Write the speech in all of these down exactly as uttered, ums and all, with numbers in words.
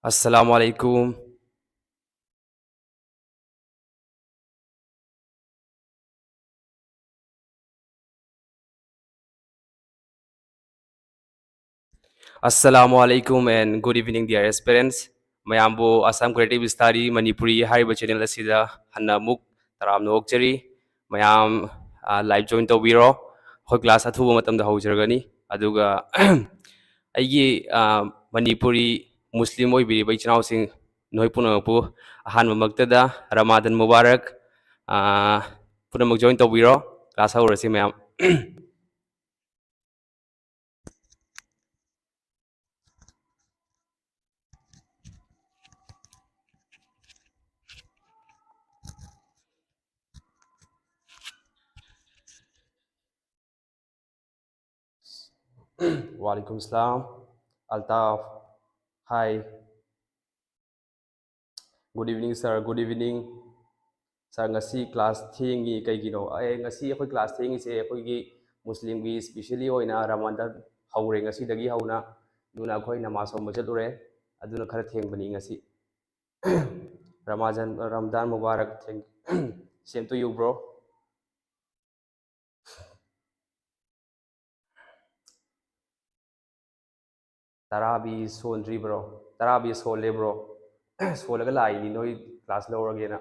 Assalamu alaikum. Assalamu alaikum and good evening, dear aspirants. ꯃꯌꯥꯝꯕꯨ Assam Creative Study Manipuri ꯍꯥꯏꯔꯤꯕ channel ꯑꯁꯤꯗ ꯍꯟꯅ ꯑꯃꯨꯛ ꯇꯔꯥꯝꯅ ꯑꯣꯛꯆꯔꯤ꯫ ꯃꯌꯥꯝ, ꯑ, live join ꯇꯧꯕꯤꯔꯣ꯫ ꯑꯩꯈꯣꯏ class ꯑꯊꯨꯕ ꯃꯇꯝꯗ ꯍꯧꯖꯔꯒꯅꯤ꯫ ꯑꯗꯨꯒ ꯑꯩꯒꯤ, ꯑ, ꯃꯅꯤꯄꯨꯔꯤ ꯃꯨꯁꯂꯤꯝ ꯑꯣꯏꯕꯤꯔꯤꯕ ꯏꯆꯤꯟ ꯏꯅꯥꯎꯁꯤꯡ ꯅꯣꯏ ꯄꯨꯝꯅꯃꯛꯄꯨ ꯑꯍꯥꯟꯕꯃꯛꯇꯗ Ramadan Mubarak꯫ ꯑ, ꯄꯨꯝꯅꯃꯛ join ꯇꯧꯕꯤꯔꯣ꯫ Class ꯍꯧꯔꯁꯤ ꯃꯌꯥꯝ꯫ Walaikum salam. Altaf. Hi. Good evening, sir. Good evening. Sir, ꯉꯁꯤ class ꯊꯦꯡꯉꯤ ꯀꯩꯒꯤꯅꯣ? ꯑꯦ, ꯉꯁꯤ ꯑꯩꯈꯣꯏ class ꯊꯦꯡꯉꯤꯁꯦ ꯑꯩꯈꯣꯏꯒꯤ ꯃꯨꯁꯂꯤꯝꯒꯤ specially ꯑꯣꯏꯅ Ramadan ꯍꯧꯔꯦ ꯉꯁꯤꯗꯒꯤ ꯍꯧꯅ꯫ ꯑꯗꯨꯅ ꯑꯩꯈꯣꯏ ꯅꯃꯥꯖ ꯁꯣꯟꯕ ꯆꯠꯂꯨꯔꯦ꯫ ꯑꯗꯨꯅ ꯈꯔ ꯊꯦꯡꯕꯅꯤ ꯉꯁꯤ꯫ Ramadan, Ramadan Mubarak. Thank, same to you, bro. ꯇꯔꯥꯕꯤ ꯁꯣꯟꯗ꯭ꯔꯤꯕ꯭ꯔꯣ? ꯇꯔꯥꯕꯤ ꯁꯣꯜꯂꯦ, bro. ꯁꯣꯜꯂꯒ ꯂꯥꯛꯏꯅꯤ ꯅꯣꯏ class ꯂꯧꯔꯒꯦꯅ꯫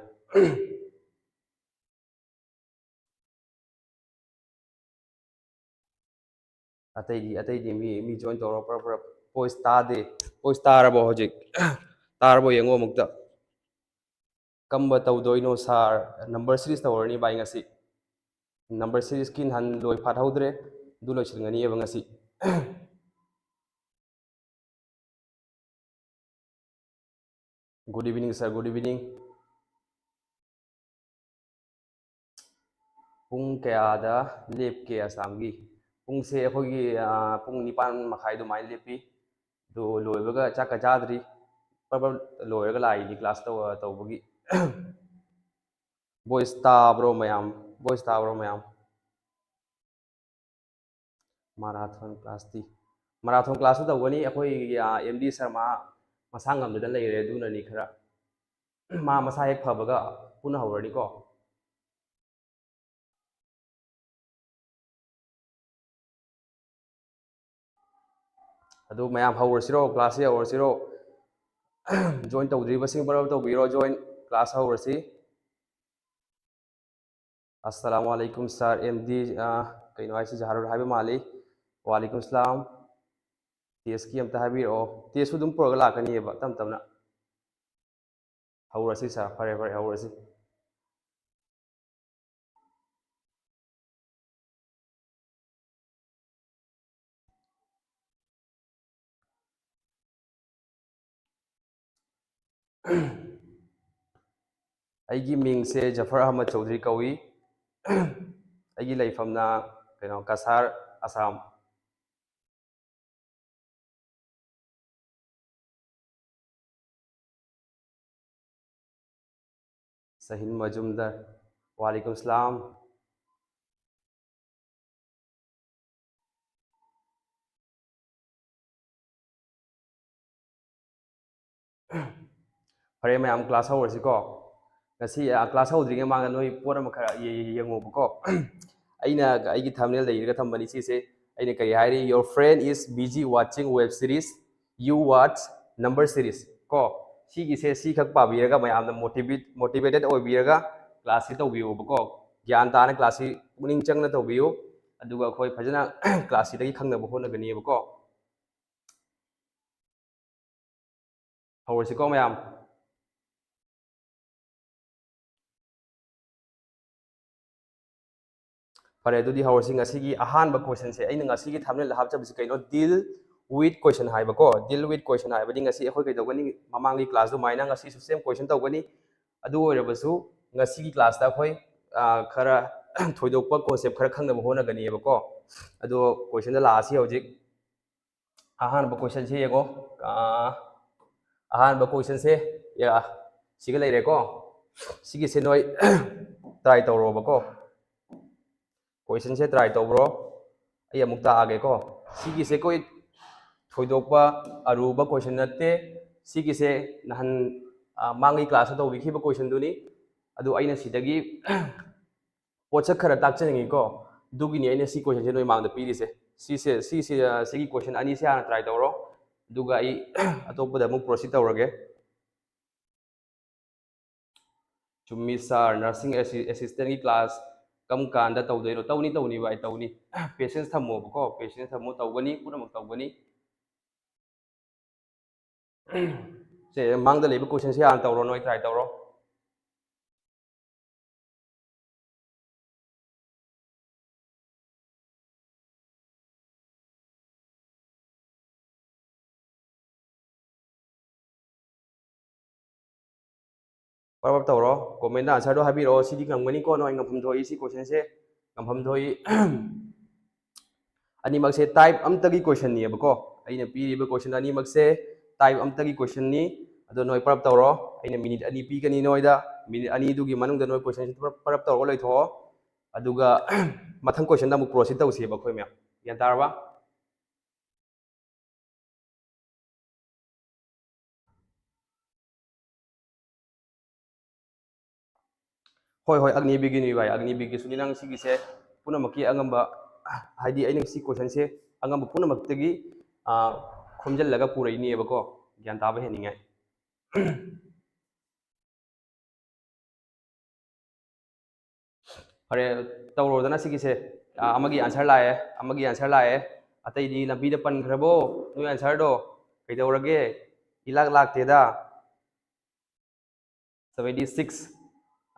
ꯑꯇꯩꯗꯤ, ꯑꯇꯩꯗꯤ ꯃꯤ, ꯃꯤ join ꯇꯧꯔꯣ, ꯄꯨꯔꯞ, ꯄꯨꯔꯞ꯫ Voice ꯇꯥꯗꯦ꯫ Voice ꯇꯥꯔꯕꯣ ꯍꯧꯖꯤꯛ? ꯇꯥꯔꯕꯣ ꯌꯦꯡꯉꯣ ꯑꯃꯨꯛꯇ꯫ ꯀꯝꯕ ꯇꯧꯗꯣꯏꯅꯣ, sir? Number series ꯇꯧꯔꯅꯤ ꯚꯥꯏ ꯉꯁꯤ꯫ Number seriesꯀꯤ ꯅꯍꯥꯟ ꯂꯣꯏ ꯐꯥꯠꯍꯧꯗ꯭ꯔꯦ, ꯑꯗꯨ ꯂꯣꯏꯁꯤꯟꯒꯅꯤꯕ ꯉꯁꯤ꯫ Good evening, sir. Good evening. ꯄꯨꯡ ꯀꯌꯥꯗ ꯂꯦꯞꯀꯦ ꯑꯁꯥꯝꯒꯤ? ꯄꯨꯡꯁꯦ ꯑꯩꯈꯣꯏꯒꯤ, ꯑ, ꯄꯨꯡ ꯅꯤꯄꯥꯟ ꯃꯈꯥꯏ ꯑꯗꯨꯃꯥꯏꯅ ꯂꯦꯞꯄꯤ꯫ ꯑꯗꯨ ꯂꯣꯏꯕꯒ ꯆꯥꯛꯀ ꯆꯥꯗ꯭ꯔꯤ꯫ ꯄꯔꯞ ꯄꯔꯞ ꯂꯣꯏꯔꯒ ꯂꯥꯛꯏꯅꯤ class ꯇꯧ-, ꯇꯧꯕꯒꯤ꯫ Voice ꯇꯥꯕ꯭ꯔꯣ ꯃꯌꯥꯝ? Voice ꯇꯥꯕ꯭ꯔꯣ ꯃꯌꯥꯝ? Marathon classꯇꯤ, marathon classꯁꯨ ꯇꯧꯒꯅꯤ ꯑꯩꯈꯣꯏꯒꯤ, ꯑ, M D ꯁꯔꯃ, ꯃꯁꯥ ꯉꯝꯗꯗꯅ ꯂꯩꯔꯦ꯫ ꯑꯗꯨꯅꯅꯤ ꯈꯔ꯫ ꯃꯥ ꯃꯁꯥ ꯍꯦꯛ ꯐꯕꯒ ꯄꯨꯟꯅ ꯍꯧꯔꯅꯤꯀꯣ꯫ ꯑꯗꯨ ꯃꯌꯥꯝ ꯍꯧꯔꯁꯤꯔꯣ? Class ꯁꯦ ꯍꯧꯔꯁꯤꯔꯣ? Join ꯇꯧꯗ꯭ꯔꯤꯕꯁꯤꯡ ꯄꯔꯞ ꯇꯧꯕꯤꯔꯣ, join꯫ Class ꯍꯧꯔꯁꯤ꯫ ꯑꯁꯂꯥꯃꯨ ꯑꯂꯩꯀꯨꯝ ꯁꯥꯔ꯫ ꯑꯦꯝ ꯗꯤ, ꯑ, ꯀꯩꯅꯣ ꯍꯥꯏꯁꯤ, ꯖꯍꯥꯔꯨꯜ ꯍꯥꯏꯕ ꯃꯥꯜꯂꯤ꯫ ꯋꯥꯂꯩꯀꯨꯝ ꯁꯂꯥꯝ꯫ Test ꯀꯤ ꯑꯝꯇ ꯍꯥꯏꯕꯤꯔꯛꯑꯣ꯫ Test ꯁꯨ ꯑꯗꯨꯝ ꯄꯨꯔꯒ ꯂꯥꯛꯀꯅꯤꯕ ꯇꯞ ꯇꯞꯅ꯫ ꯍꯧꯔꯁꯤ ꯁꯥꯔ, ꯐꯔꯦ ꯐꯔꯦ, ꯍꯧꯔꯁꯤ꯫ ꯑꯩꯒꯤ ꯃꯤꯡꯁꯦ ꯖꯐꯔ ꯑꯍꯃꯗ ꯆꯧꯗ꯭ꯔꯤ ꯀꯧꯏ꯫ ꯑꯩꯒꯤ ꯂꯩꯐꯝꯅ, ꯀꯩꯅꯣ, ꯀꯁꯥꯔ, ꯑꯁꯥꯝ꯫ ꯁꯍꯤꯟ ꯃꯖꯨꯝꯗꯔ꯫ ꯋꯥꯂꯩꯀꯨꯝ ꯁꯂꯥꯝ꯫ ꯐꯔꯦ ꯃꯌꯥꯝ, class ꯍꯧꯔꯁꯤꯀꯣ꯫ ꯉꯁꯤ, ꯑ, class ꯍꯧꯗ꯭ꯔꯤꯉꯩ ꯃꯃꯥꯡꯗ ꯅꯣꯏ ꯄꯣꯠ ꯑꯃ ꯈꯔ ꯌꯦ-, ꯌꯦ-, ꯌꯦꯡꯉꯣꯕꯀꯣ꯫ ꯑꯩꯅ ꯑꯩꯒꯤ thumbnail ꯗ ꯏꯔꯒ ꯊꯝꯕꯅꯤ ꯁꯤꯁꯦ꯫ ꯑꯩꯅ ꯀꯔꯤ ꯍꯥꯏꯔꯤ? "Your friend is busy watching web series, you watch number series" ꯀꯣ꯫ ꯁꯤꯒꯤꯁꯦ, ꯁꯤꯈꯛ ꯄꯥꯕꯤꯔꯒ ꯃꯌꯥꯝꯅ motivate, motivated ꯑꯣꯏꯕꯤꯔꯒ class ꯁꯤ ꯇꯧꯕꯤꯌꯣꯕꯀꯣ꯫ ꯒ꯭ꯌꯥꯟ ꯇꯥꯅ class ꯁꯤ ꯄꯨꯛꯅꯤꯡ ꯆꯪꯅ ꯇꯧꯕꯤꯌꯨ꯫ ꯑꯗꯨꯒ ꯑꯩꯈꯣꯏ ꯐꯖꯅ class ꯁꯤꯗꯒꯤ ꯈꯪꯅꯕ ꯍꯣꯠꯅꯒꯅꯤꯕꯀꯣ꯫ ꯍꯧꯔꯁꯤꯀꯣ ꯃꯌꯥꯝ꯫ ꯐꯔꯦ, ꯑꯗꯨꯗꯤ ꯍꯧꯔꯁꯤ꯫ ꯉꯁꯤꯒꯤ ꯑꯍꯥꯟꯕ question ꯁꯦ, ꯑꯩꯅ ꯉꯁꯤꯒꯤ thumbnail ꯗ ꯍꯥꯞꯆꯕꯁꯤ ꯀꯩꯅꯣ? "Deal with question" ꯍꯥꯏꯕꯀꯣ꯫ "Deal with question" ꯍꯥꯏꯕꯗꯤ ꯉꯁꯤ ꯑꯩꯈꯣꯏ ꯀꯩꯗꯧꯒꯅꯤ? ꯃꯃꯥꯡꯒꯤ class ꯑꯗꯨꯃꯥꯏꯅ ꯉꯁꯤꯁꯨ same question ꯇꯧꯒꯅꯤ꯫ ꯑꯗꯨ ꯑꯣꯏꯔꯕꯁꯨ ꯉꯁꯤꯒꯤ class ꯇ ꯑꯩꯈꯣꯏ, ꯑ, ꯈꯔ ꯊꯣꯏꯗꯣꯛꯄ concept ꯈꯔ ꯈꯪꯅꯕ ꯍꯣꯠꯅꯒꯅꯤꯕꯀꯣ꯫ ꯑꯗꯣ question ꯗ ꯂꯥꯛꯑꯁꯤ ꯍꯧꯖꯤꯛ꯫ ꯑꯍꯥꯟꯕ question ꯁꯦ ꯌꯦꯡꯉꯣ꯫ ꯑ, ꯑꯍꯥꯟꯕ question ꯁꯦ, ꯌꯥ, ꯁꯤꯒ ꯂꯩꯔꯦꯀꯣ꯫ ꯁꯤꯒꯤꯁꯦ ꯅꯣꯏ try ꯇꯧꯔꯣꯕꯀꯣ꯫ Question ꯁꯦ try ꯇꯧꯕ꯭ꯔꯣ? ꯑꯩ ꯑꯃꯨꯛ ꯇꯥꯛꯑꯒꯦꯀꯣ꯫ ꯁꯤꯒꯤꯁꯦ ꯑꯩꯈꯣꯏ ꯊꯣꯏꯗꯣꯛꯄ ꯑꯔꯨꯕ question ꯅꯠꯇꯦ꯫ ꯁꯤꯒꯤꯁꯦ ꯅꯍꯥꯟ, ꯑ, ꯃꯃꯥꯡꯒꯤ class ꯇ ꯇꯧꯕꯤꯈꯤꯕ question ꯗꯨꯅꯤ꯫ ꯑꯗꯨ ꯑꯩꯅ ꯁꯤꯗꯒꯤ ꯄꯣꯠꯁꯛ ꯈꯔ ꯇꯥꯛꯆꯅꯤꯡꯉꯤꯀꯣ, ꯑꯗꯨꯒꯤꯅꯤ ꯑꯩꯅ ꯁꯤ question ꯁꯦ ꯅꯣꯏ ꯃꯥꯡꯗ ꯄꯤꯔꯤꯁꯦ꯫ ꯁꯤꯁꯦ, ꯁꯤꯁꯦ, ꯑ, ꯁꯤꯒꯤ question ꯑꯅꯤꯁꯦ ꯍꯥꯟꯅ try ꯇꯧꯔꯣ, ꯑꯗꯨꯒ ꯑꯩ ꯑꯇꯣꯞꯄꯗ ꯑꯃꯨꯛ proceed ꯇꯧꯔꯒꯦ꯫ ꯆꯨꯝꯃꯤ sir, nursing assistant ꯀꯤ class ꯀꯔꯝ ꯀꯥꯟꯗ ꯇꯧꯗꯣꯏꯅꯣ? ꯇꯧꯅꯤ, ꯇꯧꯅꯤ ꯚꯥꯏ, ꯇꯧꯅꯤ꯫ Patience ꯊꯝꯃꯣꯕꯀꯣ, patience ꯊꯝꯃꯣ, ꯇꯧꯒꯅꯤ, ꯄꯨꯝꯅꯃꯛ ꯇꯧꯒꯅꯤ꯫ ꯁꯦ, ꯃꯥꯡꯗ ꯂꯩꯕ question ꯁꯦ ꯍꯥꯟꯅ ꯇꯧꯔꯣ, ꯅꯣꯏ try ꯇꯧꯔꯣ꯫ ꯄꯔꯞ ꯇꯧꯔꯣ, comment ꯇ answer ꯗꯣ ꯍꯥꯏꯕꯤꯔꯛꯑꯣ꯫ ꯁꯤꯗꯤ ꯉꯝꯒꯅꯤꯀꯣ ꯅꯣꯏ, ꯉꯝꯐꯝ ꯊꯣꯛꯏ, ꯁꯤ question ꯁꯦ ꯉꯝꯐꯝ ꯊꯣꯛꯏ꯫ ꯑꯅꯤꯃꯛꯁꯦ type ꯑꯝꯇꯒꯤ question ꯅꯦꯕꯀꯣ꯫ ꯑꯩꯅ ꯄꯤꯔꯤꯕ question ꯑꯅꯤꯃꯛꯁꯦ type ꯑꯝꯇꯒꯤ question ꯅꯤ꯫ ꯑꯗꯣ ꯅꯣꯏ ꯄꯔꯞ ꯇꯧꯔꯣ꯫ ꯑꯩꯅ minute ꯑꯅꯤ ꯄꯤꯒꯅꯤ ꯅꯣꯏꯗ꯫ Minute ꯑꯅꯤꯗꯨꯒꯤ ꯃꯅꯨꯡꯗ ꯅꯣꯏ question ꯁꯦ ꯄꯔꯞ, ꯄꯔꯞ ꯇꯧꯔꯒ ꯂꯣꯏꯊꯣꯛꯑꯣ꯫ ꯑꯗꯨꯒ ꯃꯊꯪ question ꯗ ꯑꯃꯨꯛ proceed ꯇꯧꯁꯦꯕ ꯑꯩꯈꯣꯏ ꯃꯌꯥꯝ꯫ ꯒ꯭ꯌꯥꯟ ꯇꯥꯔꯕ? ꯍꯣꯏ, ꯍꯣꯏ, ꯑꯒꯅꯤꯕꯤꯔꯒꯤꯅꯤ ꯚꯥꯏ, ꯑꯒꯅꯤꯕꯤꯔꯒꯤꯁꯨꯅꯤ꯫ ꯅꯪ ꯁꯤꯒꯤꯁꯦ ꯄꯨꯝꯅꯃꯛꯀꯤ ꯑꯉꯝꯕ, ꯍꯥꯏꯗꯤ ꯑꯩꯅ ꯁꯤ question ꯁꯦ ꯑꯉꯝꯕ ꯄꯨꯝꯅꯃꯛꯇꯒꯤ, ꯑ, ꯈꯣꯝꯖꯤꯜꯂꯒ ꯄꯨꯔꯛꯏꯅꯦꯕꯀꯣ, ꯒ꯭ꯌꯥꯟ ꯇꯥꯕ ꯍꯦꯟꯅꯤꯡꯉꯥꯏ꯫ ꯐꯔꯦ, ꯇꯧꯔꯣꯗꯅ ꯁꯤꯒꯤꯁꯦ꯫ ꯑ, ꯑꯃꯒꯤ answer ꯂꯥꯛꯑꯦ, ꯑꯃꯒꯤ answer ꯂꯥꯛꯑꯦ꯫ ꯑꯇꯩꯗꯤ ꯂꯝꯕꯤꯗ ꯄꯟꯈ꯭ꯔꯕꯣ? ꯅꯣꯏ answer ꯗꯣ ꯀꯩꯗꯧꯔꯒꯦ? ꯏꯂꯥꯛ ꯂꯥꯛꯇꯦꯗ꯫ Seventy six,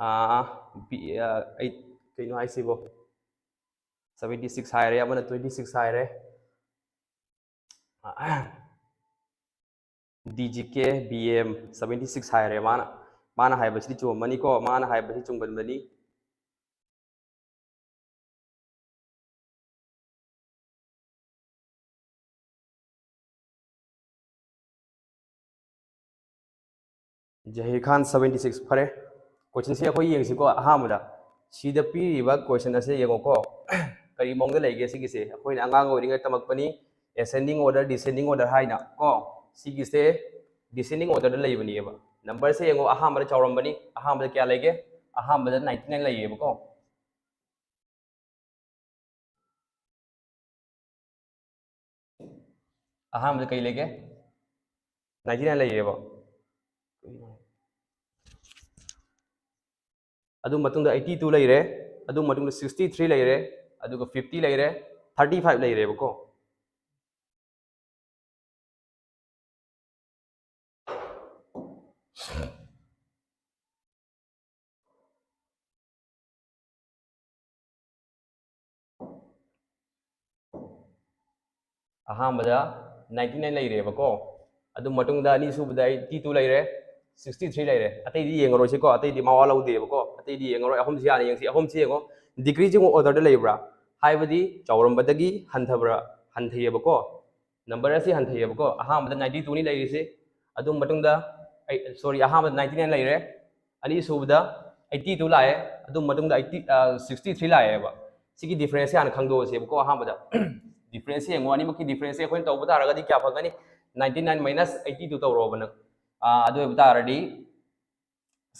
ꯑꯥ, ꯕꯤ-, ꯑꯥ, ꯑꯩ ꯀꯩꯅꯣ ꯍꯥꯏꯁꯤꯕꯣ? Seventy six ꯍꯥꯏꯔꯦ, ꯑꯃꯅ twenty six ꯍꯥꯏꯔꯦ꯫ D G K B M seventy six ꯍꯥꯏꯔꯦ ꯃꯥꯅ꯫ ꯃꯥꯅ ꯍꯥꯏꯕꯁꯤꯗꯤ ꯆꯨꯝꯃꯝꯃꯅꯤꯀꯣ, ꯃꯥꯅ ꯍꯥꯏꯕꯁꯤ ꯆꯨꯝꯒꯟꯕꯅꯤ꯫ ꯖꯍꯤꯔ ꯈꯥꯟ seventy six꯫ ꯐꯔꯦ, question ꯁꯦ ꯑꯩꯈꯣꯏ ꯌꯦꯡꯁꯤꯀꯣ꯫ ꯑꯍꯥꯟꯕꯗ ꯁꯤꯗ ꯄꯤꯔꯤꯕ question ꯑꯁꯦ ꯌꯦꯡꯉꯣꯀꯣ꯫ ꯀꯔꯤ ꯃꯑꯣꯡꯗ ꯂꯩꯒꯦ ꯁꯤꯒꯤꯁꯦ? ꯑꯩꯈꯣꯏꯅ ꯑꯉꯥꯡ ꯑꯣꯏꯔꯤꯉꯩ ꯇꯝꯃꯛꯄꯅꯤ, ascending order, descending order ꯍꯥꯏꯅ ꯀꯣ꯫ ꯁꯤꯒꯤꯁꯦ descending order ꯗ ꯂꯩꯕꯅꯦꯕ꯫ ꯅꯝꯕꯔꯁꯦ ꯌꯦꯡꯉꯣ, ꯑꯍꯥꯟꯕꯗ ꯆꯥꯎꯔꯝꯕꯅꯤ꯫ ꯑꯍꯥꯟꯕꯗ ꯀꯌꯥ ꯂꯩꯒꯦ? ꯑꯍꯥꯟꯕꯗ ninety nine ꯂꯩꯌꯦꯕꯀꯣ꯫ ꯑꯍꯥꯟꯕꯗ ꯀꯩ ꯂꯩꯒꯦ? ninety nine ꯂꯩꯌꯦꯕ꯫ ꯑꯗꯨ ꯃꯇꯨꯡꯗ eighty two ꯂꯩꯔꯦ, ꯑꯗꯨ ꯃꯇꯨꯡꯗ sixty three ꯂꯩꯔꯦ, ꯑꯗꯨꯒ fifty ꯂꯩꯔꯦ, thirty five ꯂꯩꯔꯦꯕꯀꯣ꯫ ꯑꯍꯥꯟꯕꯗ ninety nine ꯂꯩꯔꯦꯕꯀꯣ꯫ ꯑꯗꯨ ꯃꯇꯨꯡꯗ ꯑꯅꯤꯁꯨꯕꯗ eighty two ꯂꯩꯔꯦ, sixty three ꯂꯩꯔꯦ꯫ ꯑꯇꯩꯗꯤ ꯌꯦꯡꯉꯔꯣꯏꯁꯤꯀꯣ, ꯑꯇꯩꯗꯤ ꯃꯋꯥ ꯂꯧꯗꯦꯕꯀꯣ꯫ ꯑꯇꯩꯗꯤ ꯌꯦꯡꯉꯔꯣꯏ, ꯑꯍꯨꯝꯁꯤ ꯍꯥꯟꯅ ꯌꯦꯡꯁꯤ꯫ ꯑꯍꯨꯝꯁꯤ ꯌꯦꯡꯉꯣ, decreasing order ꯗ ꯂꯩꯕ꯭ꯔꯥ? ꯍꯥꯏꯕꯗꯤ ꯆꯥꯎꯔꯝꯕꯗꯒꯤ ꯍꯟꯊꯕ꯭ꯔꯥ? ꯍꯟꯊꯩꯌꯦꯕꯀꯣ꯫ ꯅꯝꯕꯔ ꯑꯁꯤ ꯍꯟꯊꯩꯌꯦꯕꯀꯣ꯫ ꯑꯍꯥꯟꯕꯗ ninety two ꯅꯤ ꯂꯩꯔꯤꯁꯦ, ꯑꯗꯨ ꯃꯇꯨꯡꯗ ꯑꯩ, sorry, ꯑꯍꯥꯟꯕꯗ ninety nine ꯂꯩꯔꯦ, ꯑꯅꯤꯁꯨꯕꯗ eighty two ꯂꯥꯛꯑꯦ, ꯑꯗꯨ ꯃꯇꯨꯡꯗ eighty, sixty three ꯂꯥꯛꯑꯦꯕ꯫ ꯁꯤꯒꯤ difference ꯁꯦ ꯍꯥꯟꯅ ꯈꯪꯗꯣꯛꯑꯁꯦꯕꯀꯣ꯫ ꯑꯍꯥꯟꯕꯗ difference ꯁꯦ ꯌꯦꯡꯉꯣ, ꯑꯅꯤꯃꯛꯀꯤ difference ꯁꯦ ꯑꯩꯈꯣꯏꯅ ꯇꯧꯕ ꯇꯥꯔꯒꯗꯤ ꯀꯌꯥ ꯐꯪꯒꯅꯤ? ninety nine minus eighty two ꯇꯧꯔꯣꯕ ꯅꯪ꯫ ꯑꯥ, ꯑꯗꯨ ꯑꯣꯏꯕ ꯇꯥꯔꯗꯤ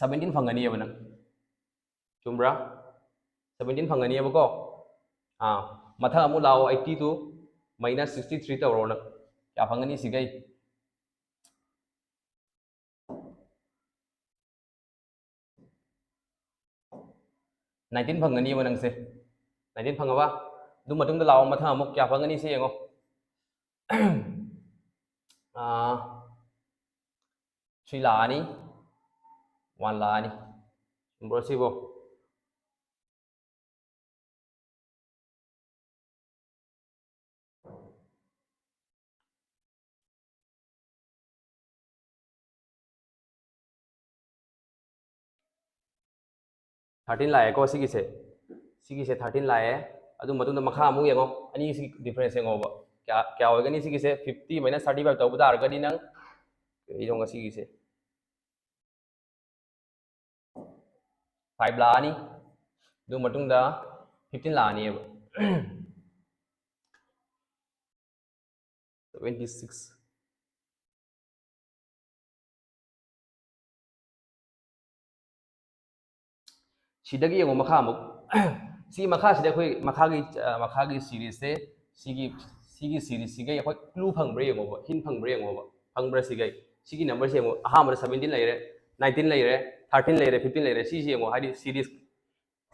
seventeen ꯐꯪꯒꯅꯤꯕ ꯅꯪ꯫ ꯆꯨꯝꯕ꯭ꯔꯥ? seventeen ꯐꯪꯒꯅꯤꯕꯀꯣ꯫ ꯑꯥ, ꯃꯊꯪ ꯑꯃꯨꯛ ꯂꯥꯛꯑꯣ, eighty two minus sixty three ꯇꯧꯔꯣ ꯅꯪ꯫ ꯀꯌꯥ ꯐꯪꯒꯅꯤ ꯁꯤꯒꯩ? nineteen ꯐꯪꯒꯅꯤꯕ ꯅꯪꯁꯦ꯫ nineteen ꯐꯪꯉꯕ? ꯑꯗꯨ ꯃꯇꯨꯡꯗ ꯂꯥꯛꯑꯣ, ꯃꯊꯪ ꯑꯃꯨꯛ ꯀꯌꯥ ꯐꯪꯒꯅꯤ ꯁꯤ ꯌꯦꯡꯉꯣ꯫ ꯑꯥ, three ꯂꯥꯛꯑꯅꯤ, one ꯂꯥꯛꯑꯅꯤ꯫ ꯆꯨꯝꯕ꯭ꯔꯣ ꯁꯤꯕꯣ? Thirteen ꯂꯥꯛꯑꯦꯀꯣ ꯁꯤꯒꯤꯁꯦ꯫ ꯁꯤꯒꯤꯁꯦ thirteen ꯂꯥꯛꯑꯦ꯫ ꯑꯗꯨ ꯃꯇꯨꯡꯗ ꯃꯈꯥ ꯑꯃꯨꯛ ꯌꯦꯡꯉꯣ꯫ ꯑꯅꯤꯁꯤ difference ꯌꯦꯡꯉꯣꯕ꯫ ꯀꯌꯥ, ꯀꯌꯥ ꯑꯣꯏꯒꯅꯤ ꯁꯤꯒꯤꯁꯦ? Fifty minus thirty five ꯇꯧꯕ ꯇꯥꯔꯒꯗꯤ ꯅꯪ, ꯀꯩꯅꯣ ꯉꯁꯤꯒꯤꯁꯦ? Five ꯂꯥꯛꯑꯅꯤ꯫ ꯑꯗꯨ ꯃꯇꯨꯡꯗ fifteen ꯂꯥꯛꯑꯅꯤꯕ꯫ Seventy six꯫ ꯁꯤꯗꯒꯤ ꯌꯦꯡꯉꯣ, ꯃꯈꯥ ꯑꯃꯨꯛ ꯁꯤ ꯃꯈꯥꯁꯤꯗ ꯑꯩꯈꯣꯏ ꯃꯈꯥꯒꯤ ꯃꯈꯥꯒꯤ ꯁꯤꯔꯤꯁꯁꯦ, ꯁꯤꯒꯤ ꯁꯤꯒꯤ ꯁꯤꯔꯤꯁꯁꯤꯒꯩ ꯑꯩꯈꯣꯏ ꯀ꯭ꯂꯨ ꯐꯪꯕ꯭ꯔꯥ ꯌꯦꯡꯉꯣꯕ, ꯍꯤꯟ ꯐꯪꯕ꯭ꯔꯥ ꯌꯦꯡꯉꯣꯕ꯫ ꯐꯪꯕ꯭ꯔꯥ? ꯁꯤꯒꯩ, ꯁꯤꯒꯤ ꯅꯝꯕꯔꯁꯦ ꯌꯦꯡꯉꯣ, ꯑꯍꯥꯟꯕꯗ ꯁꯕꯦꯟꯇꯤꯟ ꯂꯩꯔꯦ, ꯅꯥꯏꯟꯇꯤꯟ ꯂꯩꯔꯦ, ꯊꯥꯔꯇꯤꯟ ꯂꯩꯔꯦ, ꯐꯤꯐꯇꯤꯟ ꯂꯩꯔꯦ꯫ ꯁꯤꯁꯦ ꯌꯦꯡꯉꯣ, ꯍꯥꯏꯗꯤ ꯁꯤꯔꯤꯁ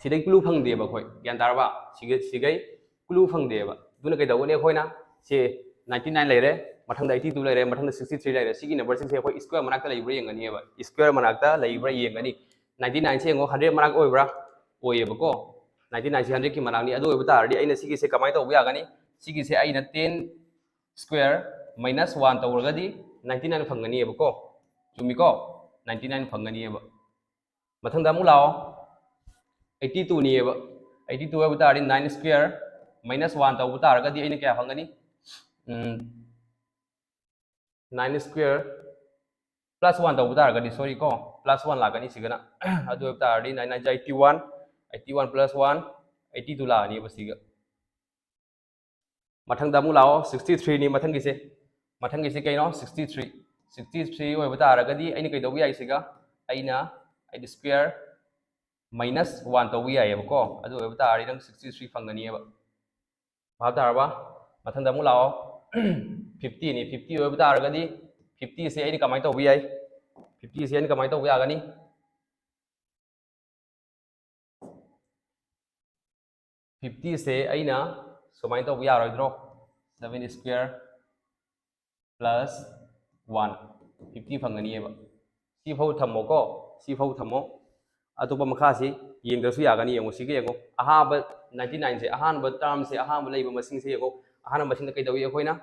ꯁꯤꯗꯩ ꯀ꯭ꯂꯨ ꯐꯪꯗꯦꯕ ꯑꯩꯈꯣꯏ, ꯒ꯭ꯌꯥꯟ ꯇꯥꯔꯕ? ꯁꯤꯒꯩ ꯁꯤꯒꯩ ꯀ꯭ꯂꯨ ꯐꯪꯗꯦꯕ꯫ ꯑꯗꯨꯅ ꯀꯩꯗꯧꯒꯅꯤ? ꯑꯩꯈꯣꯏꯅ ꯁꯤ ꯅꯥꯏꯟꯇꯤ ꯅꯥꯏꯟ ꯂꯩꯔꯦ, ꯃꯊꯪꯗ ꯑꯩꯠꯇꯤ ꯇꯨ ꯂꯩꯔꯦ, ꯃꯊꯪꯗ ꯁꯤꯛꯁꯇꯤ ꯊ꯭ꯔꯤ ꯂꯩꯔꯦ꯫ ꯁꯤꯒꯤ ꯅꯝꯕꯔꯁꯤꯡꯁꯦ ꯑꯩꯈꯣꯏ ꯁ꯭ꯀ꯭ꯋꯦꯔ ꯃꯅꯥꯛꯇ ꯂꯩꯕ꯭ꯔꯥ ꯌꯦꯡꯒꯅꯤꯕ, ꯁ꯭ꯀ꯭ꯋꯦꯔ ꯃꯅꯥꯛꯇ ꯂꯩꯕ꯭ꯔꯥ ꯌꯦꯡꯒꯅꯤ꯫ ꯅꯥꯏꯟꯇꯤ ꯅꯥꯏꯟꯁꯦ ꯌꯦꯡꯉꯣ, ꯍꯟꯗ꯭ꯔꯦꯗ ꯃꯅꯥꯛ ꯑꯣꯏꯕ꯭ꯔꯥ? ꯑꯣꯏꯌꯦꯕꯀꯣ꯫ ꯅꯥꯏꯟꯇꯤ ꯅꯥꯏꯟꯁꯦ ꯍꯟꯗ꯭ꯔꯦꯗꯀꯤ ꯃꯅꯥꯛꯅꯤ꯫ ꯑꯗꯨ ꯑꯣꯏꯕ ꯇꯥꯔꯗꯤ ꯑꯩꯅ ꯁꯤꯒꯤꯁꯦ ꯀꯃꯥꯏꯅ ꯇꯧꯕ ꯌꯥꯒꯅꯤ? ꯁꯤꯒꯤꯁꯦ ꯑꯩꯅ ꯇꯦꯟ ꯁ꯭ꯀ꯭ꯋꯦꯔ ꯃꯥꯏꯅꯁ ꯋꯥꯟ ꯇꯧꯔꯒꯗꯤ ꯅꯥꯏꯟꯇꯤ ꯅꯥꯏꯟ ꯐꯪꯒꯅꯤꯕꯀꯣ꯫ ꯆꯨꯝꯃꯤꯀꯣ? ꯅꯥꯏꯟꯇꯤ ꯅꯥꯏꯟ ꯐꯪꯒꯅꯤꯕ꯫ ꯃꯊꯪꯗ ꯑꯃꯨꯛ ꯂꯥꯛꯑꯣ, ꯑꯩꯠꯇꯤ ꯇꯨꯅꯤꯕ꯫ ꯑꯩꯠꯇꯤ ꯇꯨ ꯍꯥꯏꯕ ꯇꯥꯔꯗꯤ ꯅꯥꯏꯟ ꯁ꯭ꯀ꯭ꯋꯦꯔ ꯃꯥꯏꯅꯁ ꯋꯥꯟ ꯇꯧꯕ ꯇꯥꯔꯒꯗꯤ ꯑꯩꯅ ꯀꯌꯥ ꯐꯪꯒꯅꯤ? ꯅꯥꯏꯟ ꯁ꯭ꯀ꯭ꯋꯦꯔ ꯄ꯭ꯂꯁ ꯋꯥꯟ ꯇꯧꯕ ꯇꯥꯔꯒꯗꯤ, ꯁꯣꯔꯤ ꯀꯣ, ꯄ꯭ꯂꯁ ꯋꯥꯟ ꯂꯥꯛꯀꯅꯤ ꯁꯤꯒꯅ꯫ ꯑꯗꯨ ꯑꯣꯏꯕ ꯇꯥꯔꯗꯤ nine nine eighty one, eighty one plus one, eighty two ꯂꯥꯛꯑꯅꯤꯕ ꯁꯤꯒ꯫ ꯃꯊꯪꯗ ꯑꯃꯨꯛ ꯂꯥꯛꯑꯣ, ꯁꯤꯛꯁꯇꯤ ꯊ꯭ꯔꯤꯅꯤ ꯃꯊꯪꯒꯤꯁꯦ꯫ ꯃꯊꯪꯒꯤꯁꯦ ꯀꯩꯅꯣ? Sixty three. ꯁꯤꯛꯁꯇꯤ ꯊ꯭ꯔꯤ ꯑꯣꯏꯕ ꯇꯥꯔꯒꯗꯤ ꯑꯩꯅ ꯀꯩꯗꯧꯕ ꯌꯥꯏ ꯁꯤꯒ? ꯑꯩꯅ ꯑꯩꯠ ꯁ꯭ꯀ꯭ꯋꯦꯔ ꯃꯥꯏꯅꯁ ꯋꯥꯟ ꯇꯧꯕ ꯌꯥꯏꯑꯕꯀꯣ꯫ ꯑꯗꯨ ꯑꯣꯏꯕ ꯇꯥꯔꯗꯤ ꯅꯪ ꯁꯤꯛꯁꯇꯤ ꯊ꯭ꯔꯤ ꯐꯪꯒꯅꯤꯕ꯫ ꯚꯥꯞ ꯇꯥꯔꯕ? ꯃꯊꯪꯗ ꯑꯃꯨꯛ ꯂꯥꯛꯑꯣ, ꯐꯤꯐꯇꯤꯅꯤ꯫ ꯐꯤꯐꯇꯤ ꯑꯣꯏꯕ ꯇꯥꯔꯒꯗꯤ ꯐꯤꯐꯇꯤꯁꯦ ꯑꯩꯅ ꯀꯃꯥꯏꯅ ꯇꯧꯕ ꯌꯥꯏ? ꯐꯤꯐꯇꯤꯁꯦ ꯑꯩꯅ ꯀꯃꯥꯏꯅ ꯇꯧꯕ ꯌꯥꯒꯅꯤ? ꯐꯤꯐꯇꯤꯁꯦ ꯑꯩꯅ ꯁꯨꯃꯥꯏꯅ ꯇꯧꯕ ꯌꯥꯔꯣꯏꯗ꯭ꯔꯣ? Seven square plus one, fifty ꯐꯪꯒꯅꯤꯕ꯫ ꯁꯤ ꯐꯥꯎ ꯊꯝꯃꯣꯀꯣ, ꯁꯤ ꯐꯥꯎ ꯊꯝꯃꯣ꯫ ꯑꯇꯣꯞꯄ ꯃꯈꯥꯁꯤ ꯌꯦꯡꯗ꯭ꯔꯁꯨ ꯌꯥꯒꯅꯤ꯫ ꯌꯦꯡꯉꯣ, ꯁꯤꯒ ꯌꯦꯡꯉꯣ, ꯑꯍꯥꯟꯕ ꯅꯥꯏꯟꯇꯤ ꯅꯥꯏꯟꯁꯦ, ꯑꯍꯥꯟꯕ ꯇꯥꯔꯝꯁꯦ, ꯑꯍꯥꯟꯕ ꯂꯩꯕ ꯃꯁꯤꯡꯁꯦ ꯌꯦꯡꯉꯣ꯫ ꯑꯍꯥꯟꯕ ꯃꯁꯤꯡꯗ ꯀꯩꯗꯧꯏ ꯑꯩꯈꯣꯏꯅ?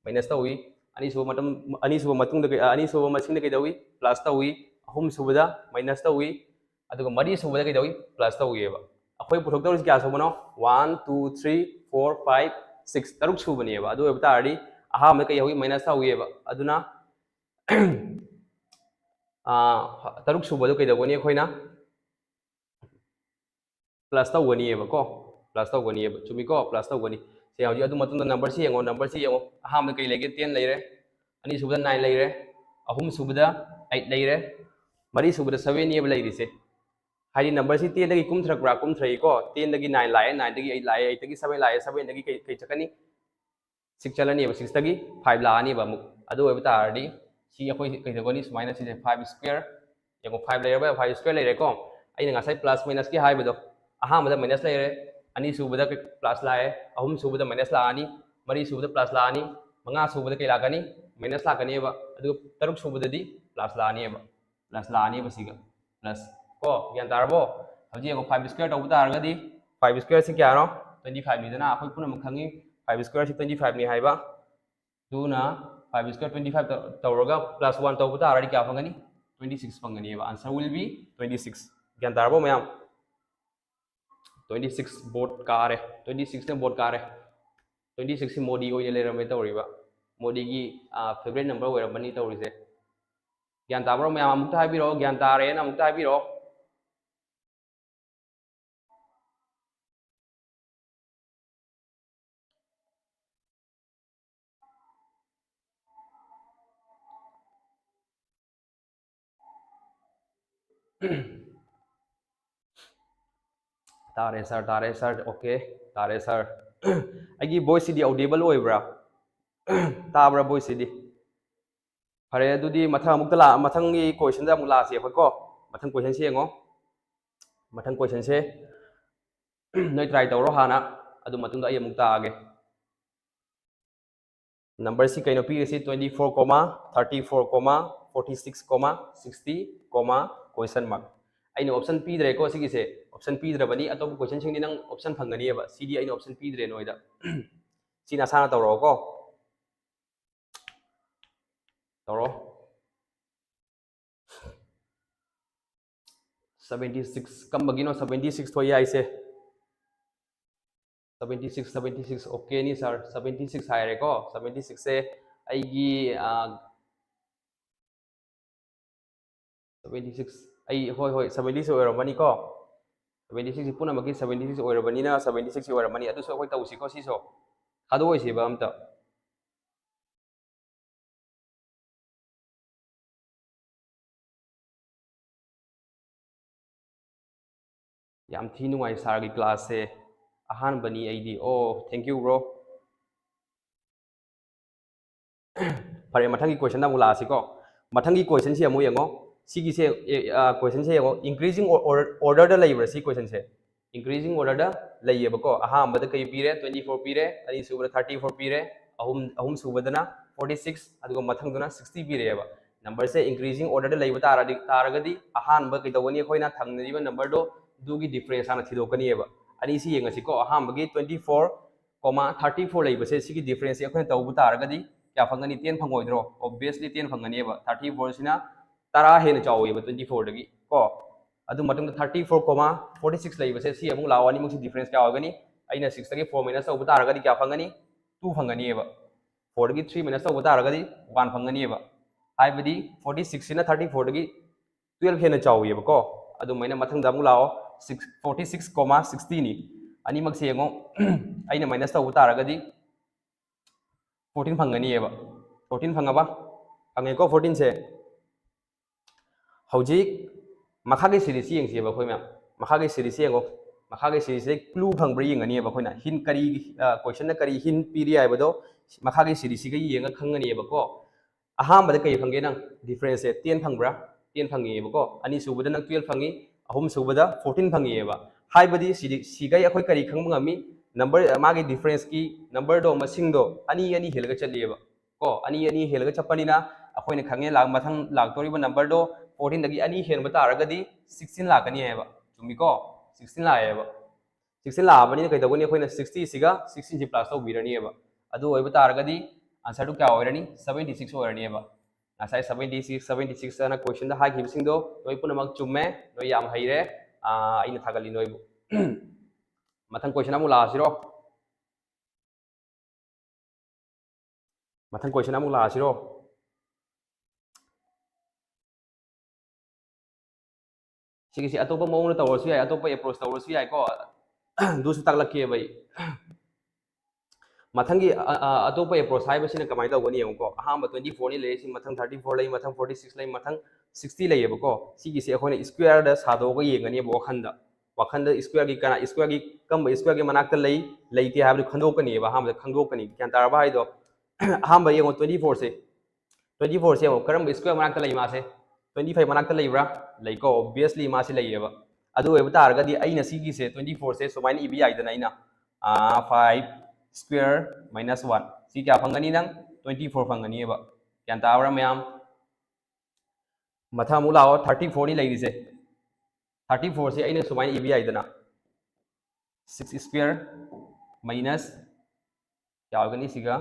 ꯃꯥꯏꯅꯁ ꯇꯧꯏ꯫ ꯑꯅꯤꯁꯨꯕ ꯃꯇꯝ, ꯑꯅꯤꯁꯨꯕ ꯃꯇꯨꯡꯗ ꯀꯩ-, ꯑꯅꯤꯁꯨꯕ ꯃꯁꯤꯡꯗ ꯀꯩꯗꯧꯏ? ꯄ꯭ꯂꯁ ꯇꯧꯏ꯫ ꯑꯍꯨꯝꯁꯨꯕꯗ ꯃꯥꯏꯅꯁ ꯇꯧꯏ꯫ ꯑꯗꯨꯒ ꯃꯔꯤꯁꯨꯕꯗ ꯀꯩꯗꯧꯏ? ꯄ꯭ꯂꯁ ꯇꯧꯏꯑꯕ꯫ ꯑꯩꯈꯣꯏ ꯄꯨꯊꯣꯛꯇꯧꯔꯤꯁꯤ ꯀꯌꯥ ꯁꯨꯕꯅꯣ? One, two, three, four, five, six, ꯇꯔꯨꯛ ꯁꯨꯕꯅꯦꯕ꯫ ꯑꯗꯨ ꯑꯣꯏꯕ ꯇꯥꯔꯗꯤ ꯑꯍꯥꯟꯕꯗ ꯀꯩ ꯍꯧꯏ? ꯃꯥꯏꯅꯁ ꯍꯧꯏꯑꯕ꯫ ꯑꯗꯨꯅ ꯑꯥ, ꯇꯔꯨꯛ ꯁꯨꯕꯗꯣ ꯀꯩꯗꯧꯒꯅꯤ? ꯑꯩꯈꯣꯏꯅ ꯄ꯭ꯂꯁ ꯇꯧꯒꯅꯤꯕꯀꯣ, ꯄ꯭ꯂꯁ ꯇꯧꯒꯅꯤꯕ꯫ ꯆꯨꯝꯃꯤꯀꯣ? ꯄ꯭ꯂꯁ ꯇꯧꯒꯅꯤ꯫ ꯁꯦ, ꯍꯧꯖꯤꯛ ꯑꯗꯨ ꯃꯇꯨꯡꯗ ꯅꯝꯕꯔꯁꯤ ꯌꯦꯡꯉꯣ, ꯅꯝꯕꯔꯁꯤ ꯌꯦꯡꯉꯣ꯫ ꯑꯍꯥꯟꯕꯗ ꯀꯩ ꯂꯩꯒꯦ? ꯇꯦꯟ ꯂꯩꯔꯦ꯫ ꯑꯅꯤꯁꯨꯕꯗ ꯅꯥꯏꯟ ꯂꯩꯔꯦ꯫ ꯑꯍꯨꯝꯁꯨꯕꯗ ꯑꯩꯠ ꯂꯩꯔꯦ꯫ ꯃꯔꯤꯁꯨꯕꯗ ꯁꯕꯦꯟꯅꯦꯕ ꯂꯩꯔꯤꯁꯦ꯫ ꯍꯥꯏꯗꯤ number ꯁꯤ ten ꯗꯒꯤ ꯀꯨꯝꯊꯔꯛꯄ꯭ꯔꯥ? ꯀꯨꯝꯊꯔꯛꯏꯀꯣ. Ten ꯗꯒꯤ nine ꯂꯥꯛꯑꯦ, nine ꯗꯒꯤ eight ꯂꯥꯛꯑꯦ, eight ꯇꯒꯤ seven ꯂꯥꯛꯑꯦ, seven ꯗꯒꯤ ꯀꯩ ꯀꯩ ꯆꯠꯀꯅꯤ? Six ꯆꯠꯂꯅꯤꯕ, six ꯇꯒꯤ five ꯂꯥꯛꯑꯅꯤꯕ ꯑꯃꯨꯛ. ꯑꯗꯨ ꯑꯣꯏꯕ ꯇꯥꯔꯗꯤ ꯁꯤ ꯑꯩꯈꯣꯏ ꯀꯩꯗꯧꯒꯅꯤ? ꯁꯨꯃꯥꯏꯅ ꯁꯤꯁꯦ five square, ꯌꯦꯡꯉꯣ, five ꯂꯩꯔꯕ, five square ꯂꯩꯔꯦꯀꯣ. ꯑꯩꯅ ꯉꯁꯥꯏ plus minus ꯀꯤ ꯍꯥꯏꯕꯗꯣ, ꯑꯍꯥꯟꯕꯗ minus ꯂꯩꯔꯦ, ꯑꯅꯤꯁꯨꯕꯗ plus ꯂꯥꯛꯑꯦ, ꯑꯍꯨꯝꯁꯨꯕꯗ minus ꯂꯥꯛꯑꯅꯤ, ꯃꯔꯤꯁꯨꯕꯗ plus ꯂꯥꯛꯑꯅꯤ, ꯃꯉꯥꯁꯨꯕꯗ ꯀꯩ ꯂꯥꯛꯀꯅꯤ? Minus ꯂꯥꯛꯀꯅꯦꯕ. ꯑꯗꯨꯒ ꯇꯔꯨꯛꯁꯨꯕꯗꯗꯤ plus ꯂꯥꯛꯑꯅꯦꯕ. Plus ꯂꯥꯛꯑꯅꯦꯕ ꯁꯤꯒ. Plus. ꯀꯣ, ꯒ꯭ꯌꯥꯟ ꯇꯥꯔꯕꯣ? ꯍꯧꯖꯤꯛ ꯌꯦꯡꯉꯣ, five square ꯇꯧꯕ ꯇꯥꯔꯒꯗꯤ five square ꯁꯤ ꯀꯌꯥꯅꯣ? Twenty five ꯅꯤꯗꯅ, ꯑꯩꯈꯣꯏ ꯄꯨꯝꯅꯃꯛ ꯈꯪꯉꯤ five square ꯁꯤ twenty five ꯅꯤ ꯍꯥꯏꯕ. ꯑꯗꯨꯅ five square twenty five ꯇꯧꯔꯒ plus one ꯇꯧꯕ ꯇꯥꯔꯗꯤ ꯀꯌꯥ ꯐꯪꯒꯅꯤ? Twenty six ꯐꯪꯒꯅꯦꯕ. Answer will be twenty six. ꯒ꯭ꯌꯥꯟ ꯇꯥꯔꯕꯣ ꯃꯌꯥꯝ? Twenty six ꯕꯣꯠ ꯀꯥꯔꯦ. Twenty six ꯅ ꯕꯣꯠ ꯀꯥꯔꯦ. Twenty six ꯁꯤ ꯃꯣꯗꯤ ꯑꯣꯏꯅ ꯂꯩꯔꯝꯃꯦ ꯇꯧꯔꯤꯕ. ꯃꯣꯗꯤꯒꯤ, ꯑ, favourite number ꯑꯣꯏꯔꯝꯃꯅꯤ ꯇꯧꯔꯤꯁꯦ. ꯒ꯭ꯌꯥꯟ ꯇꯥꯕ꯭ꯔꯣ ꯃꯌꯥꯝ? ꯑꯃꯨꯛꯇ ꯍꯥꯏꯕꯤꯔꯛꯑꯣ, ꯒ꯭ꯌꯥꯟ ꯇꯥꯔꯦꯅ ꯑꯃꯨꯛꯇ ꯍꯥꯏꯕꯤꯔꯛꯑꯣ꯫ ꯇꯥꯔꯦ sir, ꯇꯥꯔꯦ sir, okay, ꯇꯥꯔꯦ sir꯫ ꯑꯩꯒꯤ voice ꯁꯤꯗꯤ audible ꯑꯣꯏꯕ꯭ꯔꯥ? ꯇꯥꯕ꯭ꯔꯥ voice ꯁꯤꯗꯤ? ꯐꯔꯦ, ꯑꯗꯨꯗꯤ ꯃꯊꯪ ꯑꯃꯨꯛꯇ ꯂꯥ-, ꯃꯊꯪꯒꯤ question ꯗ ꯑꯃꯨꯛ ꯂꯥꯛꯑꯁꯤ ꯑꯩꯈꯣꯏ ꯀꯣ꯫ ꯃꯊꯪ question ꯁꯤ ꯌꯦꯡꯉꯣ꯫ ꯃꯊꯪ question ꯁꯦ ꯅꯣꯏ try ꯇꯧꯔꯣ ꯍꯥꯟꯅ, ꯑꯗꯨ ꯃꯇꯨꯡꯗ ꯑꯩ ꯑꯃꯨꯛ ꯇꯥꯛꯑꯒꯦ꯫ Number ꯁꯤ ꯀꯩꯅꯣ ꯄꯤꯔꯤꯁꯤ? Twenty four comma, thirty four comma, forty six comma, sixty comma, question mark꯫ ꯑꯩꯅ option ꯄꯤꯗ꯭ꯔꯦꯀꯣ ꯁꯤꯒꯤꯁꯦ, option ꯄꯤꯗ꯭ꯔꯕꯅꯤ꯫ ꯑꯇꯣꯞꯄ question ꯁꯤꯡꯗꯤ ꯅꯪ option ꯐꯪꯒꯅꯤꯕ, ꯁꯤꯗꯤ ꯑꯩꯅ option ꯄꯤꯗ꯭ꯔꯦ ꯅꯣꯏꯗ꯫ ꯁꯤ ꯅꯁꯥꯅ ꯇꯧꯔꯛꯑꯣꯀꯣ꯫ ꯇꯧꯔꯣ꯫ Seventy six, ꯀꯝꯕꯒꯤꯅꯣ seventy six ꯊꯣꯛꯏ ꯍꯥꯏꯁꯦ? Seventy six, seventy six, okay ꯅꯤ sir, seventy six ꯍꯥꯏꯔꯦꯀꯣ꯫ Seventy six ꯁꯦ ꯑꯩꯒꯤ, ꯑ, seventy six, ꯑꯩ, ꯍꯣꯏ, ꯍꯣꯏ, seventy six ꯑꯣꯏꯔꯝꯃꯅꯤꯀꯣ꯫ Seventy six ꯁꯤ ꯄꯨꯝꯅꯃꯛꯀꯤ seventy six ꯑꯣꯏꯔꯕꯅꯤꯅ seventy six ꯑꯣꯏꯔꯝꯃꯅꯤ꯫ ꯑꯗꯨꯁꯨ ꯑꯩꯈꯣꯏ ꯇꯧꯁꯤꯀꯣ ꯁꯤꯁꯨ꯫ ꯊꯥꯗꯣꯛꯑꯣꯏꯁꯦꯕ ꯑꯝꯇ꯫ ꯌꯥꯝ ꯊꯤ ꯅꯨꯡꯉꯥꯏ ꯁꯥꯔꯒꯤ ꯀ꯭ꯂꯥꯁꯁꯦ꯫ ꯑꯍꯥꯟꯕꯅꯤ ꯑꯩꯗꯤ꯫ ꯑꯣ, thank you, bro. ꯐꯔꯦ, ꯃꯊꯪꯒꯤ ꯀꯣꯏꯁꯟꯗ ꯑꯃꯨꯛ ꯂꯥꯛꯑꯁꯤꯀꯣ꯫ ꯃꯊꯪꯒꯤ ꯀꯣꯏꯁꯟꯁꯤ ꯑꯃꯨꯛ ꯌꯦꯡꯉꯣ꯫ ꯁꯤꯒꯤꯁꯦ, ꯀꯣꯏꯁꯟꯁꯦ ꯌꯦꯡꯉꯣ, increasing orderꯗ ꯂꯩꯕ꯭ꯔꯥ ꯁꯤ ꯀꯣꯏꯁꯟꯁꯦ? Increasing orderꯗ ꯂꯩꯌꯦꯕꯀꯣ꯫ ꯑꯍꯥꯟꯕꯗ ꯀꯩ ꯄꯤꯔꯦ? Twenty four ꯄꯤꯔꯦ, ꯑꯅꯤꯁꯨꯕꯗ thirty four ꯄꯤꯔꯦ, ꯑꯍꯨꯝ ꯑꯍꯨꯝꯁꯨꯕꯗꯅ forty six, ꯑꯗꯨꯒ ꯃꯊꯪꯗꯨꯅ sixty ꯄꯤꯔꯛꯑꯦꯕ꯫ ꯅꯝꯕꯔꯁꯦ increasing orderꯗ ꯂꯩꯕ ꯇꯥꯔꯗꯤ ꯇꯥꯔꯒꯗꯤ ꯑꯍꯥꯟꯕ ꯀꯩꯗꯧꯒꯅꯤ? ꯑꯩꯈꯣꯏꯅ ꯊꯪꯅꯔꯤꯕ ꯅꯝꯕꯔꯗꯣ, ꯑꯗꯨꯒꯤ difference ꯍꯥꯟꯅ ꯊꯤꯗꯣꯛꯀꯅꯤꯕ꯫ ꯑꯅꯤꯁꯤ ꯌꯦꯡꯉꯁꯤꯀꯣ꯫ ꯑꯍꯥꯟꯕꯒꯤ twenty four comma thirty four ꯂꯩꯕꯁꯦ, ꯁꯤꯒꯤ differenceꯁꯦ ꯑꯩꯈꯣꯏꯅ ꯇꯧꯕ ꯇꯥꯔꯒꯗꯤ ꯀꯌꯥ ꯐꯪꯒꯅꯤ? Ten ꯐꯪꯉꯣꯏꯗ꯭ꯔꯣ? Obviously ten ꯐꯪꯒꯅꯦꯕ꯫ Thirty fourꯁꯤꯅ ꯇꯔꯥ ꯍꯦꯟꯅ ꯆꯥꯎꯋꯦꯕ twenty fourꯗꯒꯤ ꯀꯣ꯫ ꯑꯗꯨ ꯃꯇꯨꯡꯗ thirty four comma forty six ꯂꯩꯕꯁꯦ, ꯁꯤ ꯑꯃꯨꯛ ꯂꯥꯛꯑꯣ, ꯑꯅꯤꯃꯛꯁꯤ difference ꯀꯌꯥ ꯑꯣꯏꯒꯅꯤ? ꯑꯩꯅ sixꯇꯒꯤ four minus ꯇꯧꯕ ꯇꯥꯔꯒꯗꯤ ꯀꯌꯥ ꯐꯪꯒꯅꯤ? Two ꯐꯪꯒꯅꯤꯕ꯫ Fourꯗꯒꯤ three minus ꯇꯧꯕ ꯇꯥꯔꯒꯗꯤ one ꯐꯪꯒꯅꯤꯕ꯫ ꯍꯥꯏꯕꯗꯤ forty sixꯁꯤꯅ thirty fourꯗꯒꯤ twelve ꯍꯦꯟꯅ ꯆꯥꯎꯋꯦꯕꯀꯣ꯫ ꯑꯗꯨꯃꯥꯏꯅ ꯃꯊꯪꯗ ꯑꯃꯨꯛ ꯂꯥꯛꯑꯣ, six forty six comma sixtyꯅꯤ꯫ ꯑꯅꯤꯃꯛꯁꯦ ꯌꯦꯡꯉꯣ, ꯑꯩꯅ minus ꯇꯧꯕ ꯇꯥꯔꯒꯗꯤ fourteen ꯐꯪꯒꯅꯤꯕ꯫ Fourteen ꯐꯪꯉꯕ? ꯐꯪꯉꯦꯀꯣ fourteenꯁꯦ꯫ ꯍꯧꯖꯤꯛ ꯃꯈꯥꯒꯤ series ꯌꯦꯡꯁꯦꯕ ꯑꯩꯈꯣꯏ ꯃꯌꯥꯝ꯫ ꯃꯈꯥꯒꯤ series ꯌꯦꯡꯉꯣ꯫ ꯃꯈꯥꯒꯤ seriesꯁꯦ clue ꯐꯪꯕ꯭ꯔꯥ ꯌꯦꯡꯒꯅꯤꯕ ꯑꯩꯈꯣꯏꯅ꯫ Hint ꯀꯔꯤ, ꯀꯣꯏꯁꯟꯅ ꯀꯔꯤ hint ꯄꯤꯔꯤ ꯍꯥꯏꯕꯗꯣ ꯃꯈꯥꯒꯤ seriesꯁꯤꯒ ꯌꯦꯡꯉ ꯈꯪꯒꯅꯤꯕꯀꯣ꯫ ꯑꯍꯥꯟꯕꯗ ꯀꯔꯤ ꯐꯪꯒꯦ ꯅꯪ? Differenceꯁꯦ ten ꯐꯪꯕ꯭ꯔꯥ? Ten ꯐꯪꯉꯦꯕꯀꯣ꯫ ꯑꯅꯤꯁꯨꯕꯗ ꯅꯪ twelve ꯐꯪꯉꯤ, ꯑꯍꯨꯝꯁꯨꯕꯗ fourteen ꯐꯪꯉꯤꯑꯕ꯫ ꯍꯥꯏꯕꯗꯤ ꯁꯤꯗꯤ, ꯁꯤꯒꯩ ꯑꯩꯈꯣꯏ ꯀꯔꯤ ꯈꯪꯕ ꯉꯝꯃꯤ? Number, ꯃꯥꯒꯤ differenceꯀꯤ numberꯗꯣ, ꯃꯁꯤꯡꯗꯣ ꯑꯅꯤ ꯑꯅꯤ ꯍꯦꯜꯂꯒ ꯆꯠꯂꯤꯑꯕ ꯀꯣ꯫ ꯑꯅꯤ ꯑꯅꯤ ꯍꯦꯜꯂꯒ ꯆꯠꯄꯅꯤꯅ ꯑꯩꯈꯣꯏꯅ ꯈꯪꯉꯦ, ꯂꯥꯛ-, ꯃꯊꯪ ꯂꯥꯛꯇꯧꯔꯤꯕ numberꯗꯣ fourteenꯗꯒꯤ ꯑꯅꯤ ꯍꯦꯟꯕ ꯇꯥꯔꯒꯗꯤ sixteen ꯂꯥꯛꯀꯅꯤ ꯍꯥꯏꯕ꯫ ꯆꯨꯝꯃꯤꯀꯣ? Sixteen ꯂꯥꯛꯑꯦꯕ꯫ Sixteen ꯂꯥꯛꯑꯕꯅꯤꯅ ꯀꯩꯗꯧꯒꯅꯤ? ꯑꯩꯈꯣꯏꯅ sixtyꯁꯤꯒ sixteenꯁꯤ plus ꯇꯧꯕꯤꯔꯅꯤꯕ꯫ ꯑꯗꯨ ꯑꯣꯏꯕ ꯇꯥꯔꯒꯗꯤ answerꯗꯨ ꯀꯌꯥ ꯑꯣꯏꯔꯅꯤ? Seventy six ꯑꯣꯏꯔꯅꯤꯕ꯫ ꯉꯁꯥꯏ seventy six, seventy six ꯑꯅ questionꯗ ꯍꯥꯏꯈꯤꯕꯁꯤꯡꯗꯣ ꯂꯣꯏ ꯄꯨꯝꯅꯃꯛ ꯆꯨꯝꯃꯦ꯫ ꯅꯣꯏ ꯌꯥꯝ ꯍꯩꯔꯦ꯫ ꯑꯥ, ꯑꯩꯅ ꯊꯥꯒꯠꯂꯤ ꯅꯣꯏꯕꯨ꯫ ꯃꯊꯪ question ꯑꯃꯨꯛ ꯂꯥꯛꯑꯁꯤꯔꯣ? ꯃꯊꯪ question ꯑꯃꯨꯛ ꯂꯥꯛꯑꯁꯤꯔꯣ? ꯁꯤꯒꯤꯁꯤ ꯑꯇꯣꯞꯄ ꯃꯑꯣꯡꯗ ꯇꯧꯔꯁꯨ ꯌꯥꯏ, ꯑꯇꯣꯞꯄ approach ꯇꯧꯔꯁꯨ ꯌꯥꯏꯀꯣ꯫ ꯑꯗꯨꯁꯨ ꯇꯥꯛꯂꯛꯀꯦꯕ ꯑꯩ꯫ ꯃꯊꯪꯒꯤ, ꯑ, ꯑ, ꯑꯇꯣꯞꯄ approach ꯍꯥꯏꯕꯁꯤꯅ ꯀꯃꯥꯏꯅ ꯇꯧꯒꯅꯤ ꯌꯦꯡꯉꯨꯀꯣ꯫ ꯑꯍꯥꯟꯕ twenty four ꯂꯩ, ꯁꯤ ꯃꯊꯪ thirty four ꯂꯩ, ꯃꯊꯪ forty six ꯂꯩ, ꯃꯊꯪ sixty ꯂꯩꯌꯦꯕꯀꯣ꯫ ꯁꯤꯒꯤꯁꯦ ꯑꯩꯈꯣꯏꯅ squareꯗ ꯁꯥꯗꯣꯛꯑꯒ ꯌꯦꯡꯒꯅꯦꯕ ꯋꯥꯈꯟꯗ꯫ ꯋꯥꯈꯟꯗ square ꯒꯤ ꯀꯅꯥ, square ꯒꯤ ꯀꯔꯝꯕ square ꯒꯤ ꯃꯅꯥꯛꯇ ꯂꯩ, ꯂꯩꯇꯦ ꯍꯥꯏꯕꯗꯨ ꯈꯟꯗꯣꯛꯀꯅꯤꯕ꯫ ꯑꯍꯥꯟꯕꯗ ꯈꯟꯗꯣꯛꯀꯅꯤ, ꯒ꯭ꯌꯥꯟ ꯇꯥꯔꯕ ꯍꯥꯏꯗꯣ? ꯑꯍꯥꯟꯕ ꯌꯦꯡꯉꯣ, twenty four ꯁꯦ, twenty four ꯁꯦ ꯌꯦꯡꯉꯣ, ꯀꯔꯝꯕ square ꯃꯅꯥꯛꯇ ꯂꯩ ꯃꯥꯁꯦ? Twenty five ꯃꯅꯥꯛꯇ ꯂꯩꯕ꯭ꯔꯥ? ꯂꯩꯀꯣ, obviously ꯃꯥꯁꯦ ꯂꯩꯌꯦꯕ꯫ ꯑꯗꯨ ꯑꯣꯏꯕ ꯇꯥꯔꯒꯗꯤ ꯑꯩꯅ ꯁꯤꯒꯤꯁꯦ twenty four ꯁꯦ ꯁꯨꯃꯥꯏꯅ ꯏꯕ ꯌꯥꯏꯗꯅ ꯑꯩꯅ, five square minus one꯫ ꯁꯤ ꯀꯌꯥ ꯐꯪꯒꯅꯤ ꯅꯪ? Twenty four ꯐꯪꯒꯅꯤꯕ꯫ ꯒ꯭ꯌꯥꯟ ꯇꯥꯕ꯭ꯔꯥ ꯃꯌꯥꯝ? ꯃꯊꯪ ꯑꯃꯨꯛ ꯂꯥꯛꯑꯣ, thirty four ꯅꯤ ꯂꯩꯔꯤꯁꯦ꯫ Thirty four ꯁꯦ ꯑꯩꯅ ꯁꯨꯃꯥꯏꯅ ꯏꯕ ꯌꯥꯏꯗꯅ, six square minus ꯀꯌꯥ ꯑꯣꯏꯒꯅꯤ? ꯁꯤꯒ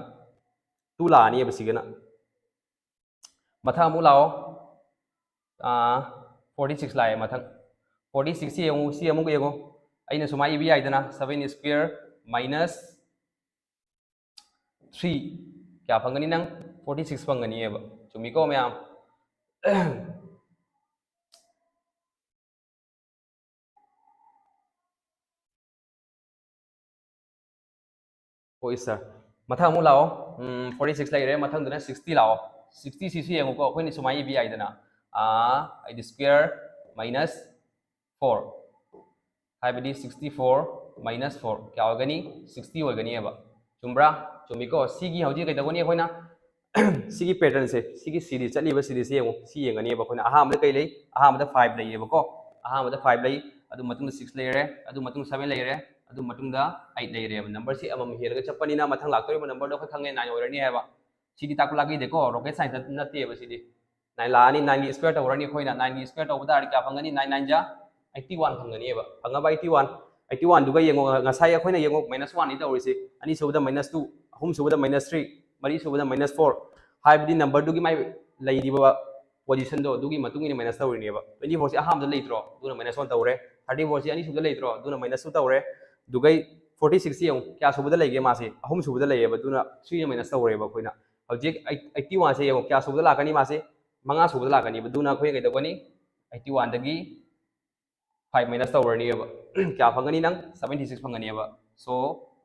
two ꯂꯥꯛꯑꯅꯤꯕ ꯁꯤꯒꯅ꯫ ꯃꯊꯪ ꯑꯃꯨꯛ ꯂꯥꯛꯑꯣ, forty six ꯂꯥꯛꯑꯦ ꯃꯊꯪ꯫ Forty six ꯁꯤ ꯌꯦꯡꯉꯨ, ꯁꯤ ꯑꯃꯨꯛ ꯌꯦꯡꯉꯨ, ꯑꯩꯅ ꯁꯨꯃꯥꯏꯅ ꯏꯕ ꯌꯥꯏꯗꯅ, seven square minus three꯫ ꯀꯌꯥ ꯐꯪꯒꯅꯤ ꯅꯪ? Forty six ꯐꯪꯒꯅꯤꯕ꯫ ꯆꯨꯝꯃꯤꯀꯣ ꯃꯌꯥꯝ? ꯍꯣꯏ sir꯫ ꯃꯊꯪ ꯑꯃꯨꯛ ꯂꯥꯛꯑꯣ꯫ Forty six ꯂꯩꯔꯦ, ꯃꯊꯪꯗꯨꯅ sixty ꯂꯥꯛꯑꯣ꯫ Sixty ꯁꯤꯁꯨ ꯌꯦꯡꯉꯨꯀꯣ, ꯑꯩꯈꯣꯏꯅ ꯁꯨꯃꯥꯏꯅ ꯏꯕ ꯌꯥꯏꯗꯅ, eight square minus four, ꯍꯥꯏꯕꯗꯤ sixty four minus four ꯀꯌꯥ ꯑꯣꯏꯒꯅꯤ? Sixty ꯑꯣꯏꯒꯅꯤꯕ꯫ ꯆꯨꯝꯕ꯭ꯔꯥ? ꯆꯨꯝꯃꯤꯀꯣ? ꯁꯤꯒꯤ ꯍꯧꯖꯤꯛ ꯀꯩꯗꯧꯒꯅꯤ ꯑꯩꯈꯣꯏꯅ? ꯁꯤꯒꯤ pattern ꯁꯦ, ꯁꯤꯒꯤ series ꯆꯠꯂꯤꯕ series ꯁꯦ ꯌꯦꯡꯉꯨ꯫ ꯁꯤ ꯌꯦꯡꯒꯅꯦꯕ ꯑꯩꯈꯣꯏꯅ꯫ ꯑꯍꯥꯟꯕꯗ ꯀꯩ ꯂꯩ? ꯑꯍꯥꯟꯕꯗ five ꯂꯩꯌꯦꯕꯀꯣ꯫ ꯑꯍꯥꯟꯕꯗ five ꯂꯩ, ꯑꯗꯨ ꯃꯇꯨꯡꯗ six ꯂꯩꯔꯦ, ꯑꯗꯨ ꯃꯇꯨꯡꯗ seven ꯂꯩꯔꯦ, ꯑꯗꯨ ꯃꯇꯨꯡꯗ eight ꯂꯩꯔꯦꯕ꯫ Number ꯁꯤ ꯑꯃꯃꯝ ꯍꯦꯜꯂꯒ ꯆꯠꯄꯅꯤꯅ ꯃꯊꯪ ꯂꯥꯛꯇꯧꯔꯤꯕ number ꯗꯣ ꯑꯩꯈꯣꯏ ꯈꯪꯉꯦ, nine ꯑꯣꯏꯔꯅꯤ ꯍꯥꯏꯕ꯫ ꯁꯤꯗꯤ ꯇꯥꯛꯄ ꯂꯥꯛꯄꯤꯗꯦꯀꯣ, rocket science ꯅꯠꯇꯦꯕ ꯁꯤꯗꯤ꯫ Nine ꯂꯥꯛꯑꯅꯤ, nine ꯒꯤ square ꯇꯧꯔꯅꯤ ꯑꯩꯈꯣꯏꯅ꯫ Nine ꯒꯤ square ꯇꯧꯕ ꯇꯥꯔꯗꯤ ꯀꯌꯥ ꯐꯪꯒꯅꯤ? Nine nine ꯖꯥ eighty one ꯐꯪꯒꯅꯤꯕ꯫ ꯐꯪꯉꯕ eighty one? Eighty one ꯗꯨꯒ ꯌꯦꯡꯉꯣ, ꯉꯁꯥꯏ ꯑꯩꯈꯣꯏꯅ ꯌꯦꯡꯉꯣ, minus one ꯅꯤ ꯇꯧꯔꯤꯁꯤ, ꯑꯅꯤꯁꯨꯕꯗ minus two, ꯑꯍꯨꯝꯁꯨꯕꯗ minus three, ꯃꯔꯤꯁꯨꯕꯗ minus four꯫ ꯍꯥꯏꯕꯗꯤ number ꯗꯨꯒꯤ ꯃꯥꯏ ꯂꯩꯔꯤꯕ position ꯗꯣ, ꯑꯗꯨꯒꯤ ꯃꯇꯨꯡ ꯏꯟꯅ minus ꯇꯧꯔꯤꯅꯦꯕ꯫ Twenty four ꯁꯤ ꯑꯍꯥꯟꯕꯗ ꯂꯩꯇ꯭ꯔꯣ? ꯑꯗꯨꯅ minus one ꯇꯧꯔꯦ꯫ Thirty four ꯁꯤ ꯑꯅꯤꯁꯨꯕꯗ ꯂꯩꯇ꯭ꯔꯣ? ꯑꯗꯨꯅ minus two ꯇꯧꯔꯦ꯫ ꯑꯗꯨꯒꯩ forty six ꯁꯤ ꯌꯦꯡꯉꯨ, ꯀꯌꯥ ꯁꯨꯕꯗ ꯂꯩꯒꯦ ꯃꯥꯁꯦ? ꯑꯍꯨꯝꯁꯨꯕꯗ ꯂꯩꯌꯦꯕ, ꯑꯗꯨꯅ three ꯅ minus ꯇꯧꯔꯦꯕ ꯑꯩꯈꯣꯏꯅ꯫ ꯍꯧꯖꯤꯛ eight, eighty one ꯁꯦ ꯌꯦꯡꯉꯨ, ꯀꯌꯥ ꯁꯨꯕꯗ ꯂꯥꯛꯀꯅꯤ ꯃꯥꯁꯦ? ꯃꯉꯥ ꯁꯨꯕꯗ ꯂꯥꯛꯀꯅꯤꯕ, ꯑꯗꯨꯅ ꯑꯩꯈꯣꯏ ꯀꯩꯗꯧꯒꯅꯤ? Eighty one ꯗꯒꯤ five minus ꯇꯧꯔꯅꯤꯕ꯫ ꯀꯌꯥ ꯐꯪꯒꯅꯤ ꯅꯪ? Seventy six ꯐꯪꯒꯅꯤꯕ꯫ So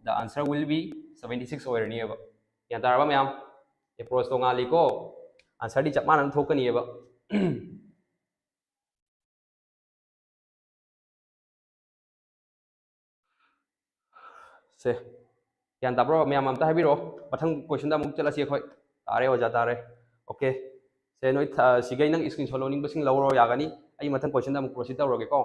the answer will be seventy six ꯑꯣꯏꯔꯅꯤꯕ꯫ ꯒ꯭ꯌꯥꯟ ꯇꯥꯔꯕ ꯃꯌꯥꯝ? Approach ꯇꯣꯉꯥꯜꯂꯤꯀꯣ, answer ꯗꯤ ꯆꯞ ꯃꯥꯟꯅꯅ ꯊꯣꯛꯀꯅꯤꯕ꯫ ꯁꯦ, ꯒ꯭ꯌꯥꯟ ꯇꯥꯕ꯭ꯔꯣ? ꯃꯌꯥꯝ ꯑꯝꯇ ꯍꯥꯏꯕꯤꯔꯛꯑꯣ꯫ ꯃꯊꯪ question ꯗ ꯑꯃꯨꯛ ꯆꯠꯂꯁꯤ ꯑꯩꯈꯣꯏ꯫ ꯇꯥꯔꯦ ꯑꯣꯖꯥ, ꯇꯥꯔꯦ꯫ Okay꯫ ꯁꯦ, ꯅꯣꯏ ꯊ-, ꯁꯤꯒꯩ ꯅꯪ screenshot ꯂꯧꯅꯤꯡꯕꯁꯤꯡ ꯂꯧꯔꯣ, ꯌꯥꯒꯅꯤ꯫ ꯑꯩ ꯃꯊꯪ question ꯗ ꯑꯃꯨꯛ proceed ꯇꯧꯔꯒꯦꯀꯣ꯫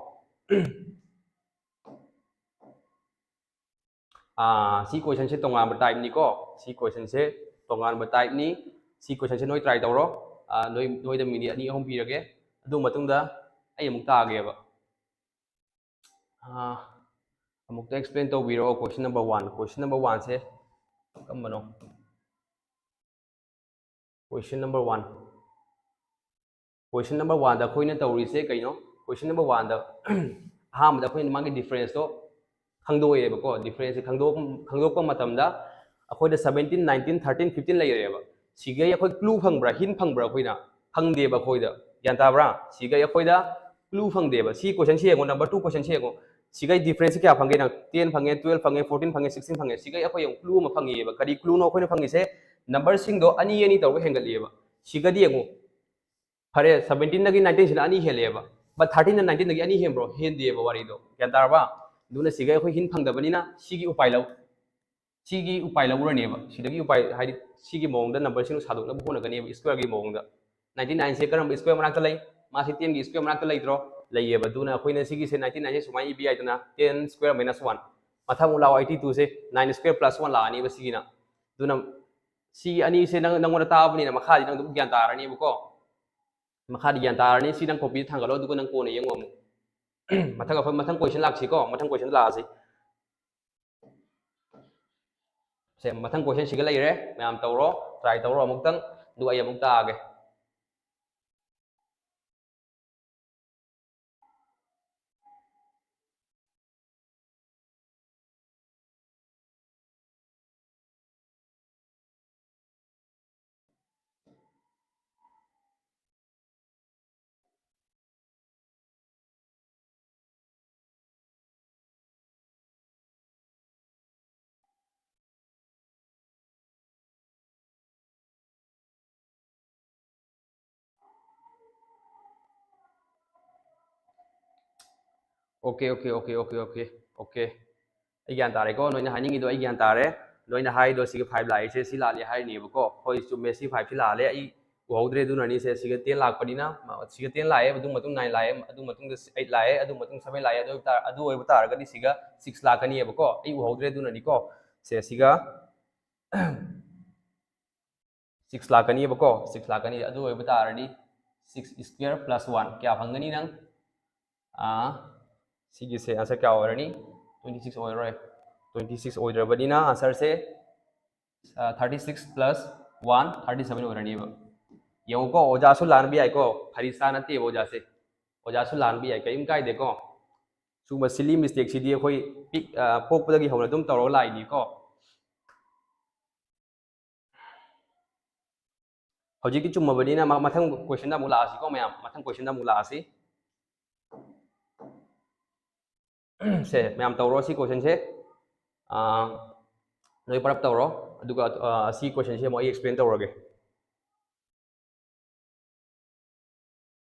ꯑꯥ, ꯁꯤ question ꯁꯦ ꯇꯣꯉꯥꯟꯕ type ꯅꯤꯀꯣ꯫ ꯁꯤ question ꯁꯦ ꯇꯣꯉꯥꯟꯕ type ꯅꯤ꯫ ꯁꯤ question ꯁꯦ ꯅꯣꯏ try ꯇꯧꯔꯣ꯫ ꯑꯥ, ꯅꯣꯏ, ꯅꯣꯏꯗ minute ꯑꯅꯤ ꯑꯍꯨꯝ ꯄꯤꯔꯒꯦ꯫ ꯑꯗꯨ ꯃꯇꯨꯡꯗ ꯑꯩ ꯑꯃꯨꯛ ꯇꯥꯒꯦꯕ꯫ ꯑꯥ, ꯑꯃꯨꯛꯇ explain ꯇꯧꯕꯤꯔꯛꯑꯣ question number one꯫ Question number one ꯁꯦ ꯀꯔꯝꯕꯅꯣ? Question number one꯫ Question number one ꯗ ꯑꯩꯈꯣꯏꯅ ꯇꯧꯔꯤꯁꯦ ꯀꯩꯅꯣ? Question number one ꯗ ꯑꯍꯥꯟꯕꯗ ꯑꯩꯈꯣꯏꯅ ꯃꯥꯒꯤ difference ꯇꯣ ꯈꯪꯗꯣꯛꯑꯦꯕꯀꯣ꯫ Difference ꯁꯦ ꯈꯪꯗꯣꯛ-, ꯈꯪꯗꯣꯛꯄ ꯃꯇꯝꯗ ꯑꯩꯈꯣꯏꯗ seventeen, nineteen, thirteen, fifteen ꯂꯩꯔꯦꯕ꯫ ꯁꯤꯒꯩ ꯑꯩꯈꯣꯏ clue ꯐꯪꯕ꯭ꯔꯥ, hint ꯐꯪꯕ꯭ꯔꯥ ꯑꯩꯈꯣꯏꯅ? ꯐꯪꯗꯦꯕ ꯑꯩꯈꯣꯏꯗ꯫ ꯒ꯭ꯌꯥꯟ ꯇꯥꯕ꯭ꯔꯥ? ꯁꯤꯒꯩ ꯑꯩꯈꯣꯏꯗ clue ꯐꯪꯗꯦꯕ꯫ ꯁꯤ question ꯁꯤ ꯌꯦꯡꯉꯣ, number two question ꯁꯤ ꯌꯦꯡꯉꯣ꯫ ꯁꯤꯒꯩ difference ꯁꯤ ꯀꯌꯥ ꯐꯪꯒꯦ ꯅꯪ? Ten ꯐꯪꯉꯦ, twelve ꯐꯪꯉꯦ, fourteen ꯐꯪꯉꯦ, sixteen ꯐꯪꯉꯦ꯫ ꯁꯤꯒꯩ ꯑꯩꯈꯣꯏ ꯌꯦꯡꯉꯣ, clue ꯑꯃ ꯐꯪꯉꯦꯕ꯫ ꯀꯔꯤ clue ꯅꯣ ꯑꯩꯈꯣꯏꯅ ꯐꯪꯉꯤꯁꯦ? Number ꯁꯤꯡꯗꯣ ꯑꯅꯤ ꯑꯅꯤ ꯇꯧꯔꯒ ꯍꯦꯟꯒꯠꯂꯤꯑꯕ꯫ ꯁꯤꯒꯗꯤ ꯌꯦꯡꯉꯨ, ꯐꯔꯦ, seventeen ꯗꯒꯤ nineteen ꯁꯤꯅ ꯑꯅꯤ ꯍꯦꯜꯂꯦꯕ, but thirteen ꯅ nineteen ꯗꯒꯤ ꯑꯅꯤ ꯍꯦꯟꯕ꯭ꯔꯣ? ꯍꯦꯟꯗꯦꯕ ꯋꯥꯔꯤꯗꯣ꯫ ꯒ꯭ꯌꯥꯟ ꯇꯥꯔꯕ? ꯑꯗꯨꯅ ꯁꯤꯒꯩ ꯑꯩꯈꯣꯏ hint ꯐꯪꯗꯕꯅꯤꯅ ꯁꯤꯒꯤ ꯎꯄꯥꯏ ꯂꯧ-, ꯁꯤꯒꯤ ꯎꯄꯥꯏ ꯂꯧꯔꯅꯦꯕ꯫ ꯁꯤꯗꯒꯤ ꯎꯄꯥꯏ, ꯍꯥꯏꯗꯤ ꯁꯤꯒꯤ ꯃꯑꯣꯡꯗ number ꯁꯤꯡꯗꯣ ꯁꯥꯗꯣꯛꯅꯕ ꯍꯣꯠꯅꯒꯅꯦꯕ, square ꯒꯤ ꯃꯑꯣꯡꯗ꯫ Ninety nine ꯁꯦ ꯀꯔꯝꯕ square ꯃꯅꯥꯛꯇ ꯂꯩ? ꯃꯥꯁꯤ ten ꯒꯤ square ꯃꯅꯥꯛꯇ ꯂꯩꯇ꯭ꯔꯣ? ꯂꯩꯌꯦꯕ꯫ ꯑꯗꯨꯅ ꯑꯩꯈꯣꯏꯅ ꯁꯤꯒꯤꯁꯦ ninety nine ꯁꯦ ꯁꯨꯃꯥꯏꯅ ꯏꯕ ꯌꯥꯏꯗꯅ, ten square minus one꯫ ꯃꯊꯪ ꯑꯃꯨꯛ ꯂꯥꯛꯑꯣ, eighty two ꯁꯦ nine square plus one ꯂꯥꯛꯑꯅꯤꯕ ꯁꯤꯒꯤꯅ꯫ ꯑꯗꯨꯅ ꯁꯤ ꯑꯅꯤꯁꯦ ꯅꯪ, ꯅꯪꯉꯣꯟꯗ ꯇꯥꯛꯑꯕꯅꯤꯅ ꯃꯈꯥꯗꯤ ꯅꯪ ꯑꯗꯨꯝ ꯒ꯭ꯌꯥꯟ ꯇꯥꯔꯅꯤꯕꯀꯣ꯫ ꯃꯈꯥꯗꯤ ꯒ꯭ꯌꯥꯟ ꯇꯥꯔꯅꯤ꯫ ꯁꯤ ꯅꯪ copy ꯊꯥꯡꯒꯠꯂꯣ, ꯑꯗꯨꯒ ꯅꯪ ꯀꯣꯟꯅ ꯌꯦꯡꯉꯣ ꯑꯃꯨꯛ꯫ ꯃꯊꯪ ꯑꯩꯈꯣꯏ ꯃꯊꯪ question ꯂꯥꯛꯁꯤꯀꯣ, ꯃꯊꯪ question ꯂꯥꯛꯑꯁꯤ꯫ ꯁꯦ, ꯃꯊꯪ question ꯁꯤꯒ ꯂꯩꯔꯦ, ꯃꯌꯥꯝ ꯇꯧꯔꯣ, try ꯇꯧꯔꯣ ꯑꯃꯨꯛꯇꯪ, ꯑꯗꯨꯒ ꯑꯩ ꯑꯃꯨꯛ ꯇꯥꯛꯑꯒꯦ꯫ Okay, okay, okay, okay, okay, okay. ꯑꯩ ꯒ꯭ꯌꯥꯟ ꯇꯥꯔꯦꯀꯣ? ꯅꯣꯏꯅ ꯍꯥꯏꯅꯤꯡꯉꯤꯗꯣ ꯑꯩ ꯒ꯭ꯌꯥꯟ ꯇꯥꯔꯦ꯫ ꯅꯣꯏꯅ ꯍꯥꯏꯗꯣ ꯁꯤꯒ five ꯂꯥꯛꯏꯁꯦ ꯁꯤ ꯂꯥꯜꯂꯤ ꯍꯥꯏꯔꯤꯅꯦꯕꯀꯣ꯫ ꯍꯣꯏ, ꯆꯨꯝꯃꯦ, ꯁꯤ five ꯁꯤ ꯂꯥꯜꯂꯦ, ꯑꯩ ꯎꯍꯧꯗ꯭ꯔꯦ, ꯑꯗꯨꯅꯅꯤ꯫ ꯁꯦ, ꯁꯤꯒ ten ꯂꯥꯛꯄꯅꯤꯅ, ꯃ-, ꯁꯤꯒ ten ꯂꯥꯛꯑꯦ, ꯑꯗꯨ ꯃꯇꯨꯡ nine ꯂꯥꯛꯑꯦ, ꯑꯗꯨ ꯃꯇꯨꯡꯗ eight ꯂꯥꯛꯑꯦ, ꯑꯗꯨ ꯃꯇꯨꯡ seven ꯂꯥꯛꯑꯦ꯫ ꯑꯗꯨ ꯑꯣꯏꯕ ꯇꯥꯔ-, ꯑꯗꯨ ꯑꯣꯏꯕ ꯇꯥꯔꯒꯗꯤ ꯁꯤꯒ six ꯂꯥꯛꯀꯅꯤꯕꯀꯣ, ꯑꯩ ꯎꯍꯧꯗ꯭ꯔꯦ, ꯑꯗꯨꯅꯅꯤꯀꯣ꯫ ꯁꯦ, ꯁꯤꯒ six ꯂꯥꯛꯀꯅꯤꯕꯀꯣ, six ꯂꯥꯛꯀꯅꯤ꯫ ꯑꯗꯨ ꯑꯣꯏꯕ ꯇꯥꯔꯗꯤ six square plus one ꯀꯌꯥ ꯐꯪꯒꯅꯤ ꯅꯪ? ꯑꯥ, ꯁꯤꯒꯤꯁꯦ answer ꯀꯌꯥ ꯑꯣꯏꯔꯅꯤ? Twenty six ꯑꯣꯏꯔꯣꯏ꯫ Twenty six ꯑꯣꯏꯗ꯭ꯔꯕꯅꯤꯅ answerꯁꯦ, ꯑꯥ, thirty six plus one, thirty seven ꯑꯣꯏꯔꯅꯤꯕ꯫ ꯌꯦꯡꯉꯨꯀꯣ, ꯑꯣꯖꯥꯁꯨ ꯂꯥꯟꯕ ꯌꯥꯏꯀꯣ, ꯐꯔꯤꯁꯥ ꯅꯠꯇꯦꯕ ꯑꯣꯖꯥꯁꯦ꯫ ꯑꯣꯖꯥꯁꯨ ꯂꯥꯟꯕ ꯌꯥꯏ, ꯀꯔꯤꯝ ꯀꯥꯏꯗꯦꯀꯣ꯫ ꯁꯤꯒꯨꯝꯕ silly mistakeꯁꯤꯗꯤ ꯑꯩꯈꯣꯏ ꯄꯤꯛ-, ꯑꯥ, ꯄꯣꯛꯄꯗꯒꯤ ꯍꯧꯅ ꯑꯗꯨꯝ ꯇꯧꯔꯒ ꯂꯥꯛꯏꯅꯤꯀꯣ꯫ ꯍꯧꯖꯤꯛꯇꯤ ꯆꯨꯝꯃꯕꯅꯤꯅ ꯃ-, ꯃꯊꯪ questionꯗ ꯑꯃꯨꯛ ꯂꯥꯛꯑꯁꯤꯀꯣ ꯃꯌꯥꯝ, ꯃꯊꯪ questionꯗ ꯑꯃꯨꯛ ꯂꯥꯛꯑꯁꯤ꯫ ꯁꯦ, ꯃꯌꯥꯝ ꯇꯧꯔꯣ ꯁꯤ questionꯁꯦ꯫ ꯑꯥ, ꯅꯣꯏ ꯄꯔꯞ ꯇꯧꯔꯣ, ꯑꯗꯨꯒ, ꯑꯥ, ꯁꯤ questionꯁꯦ ꯑꯃꯨꯛ ꯑꯩ explain ꯇꯧꯔꯒꯦ꯫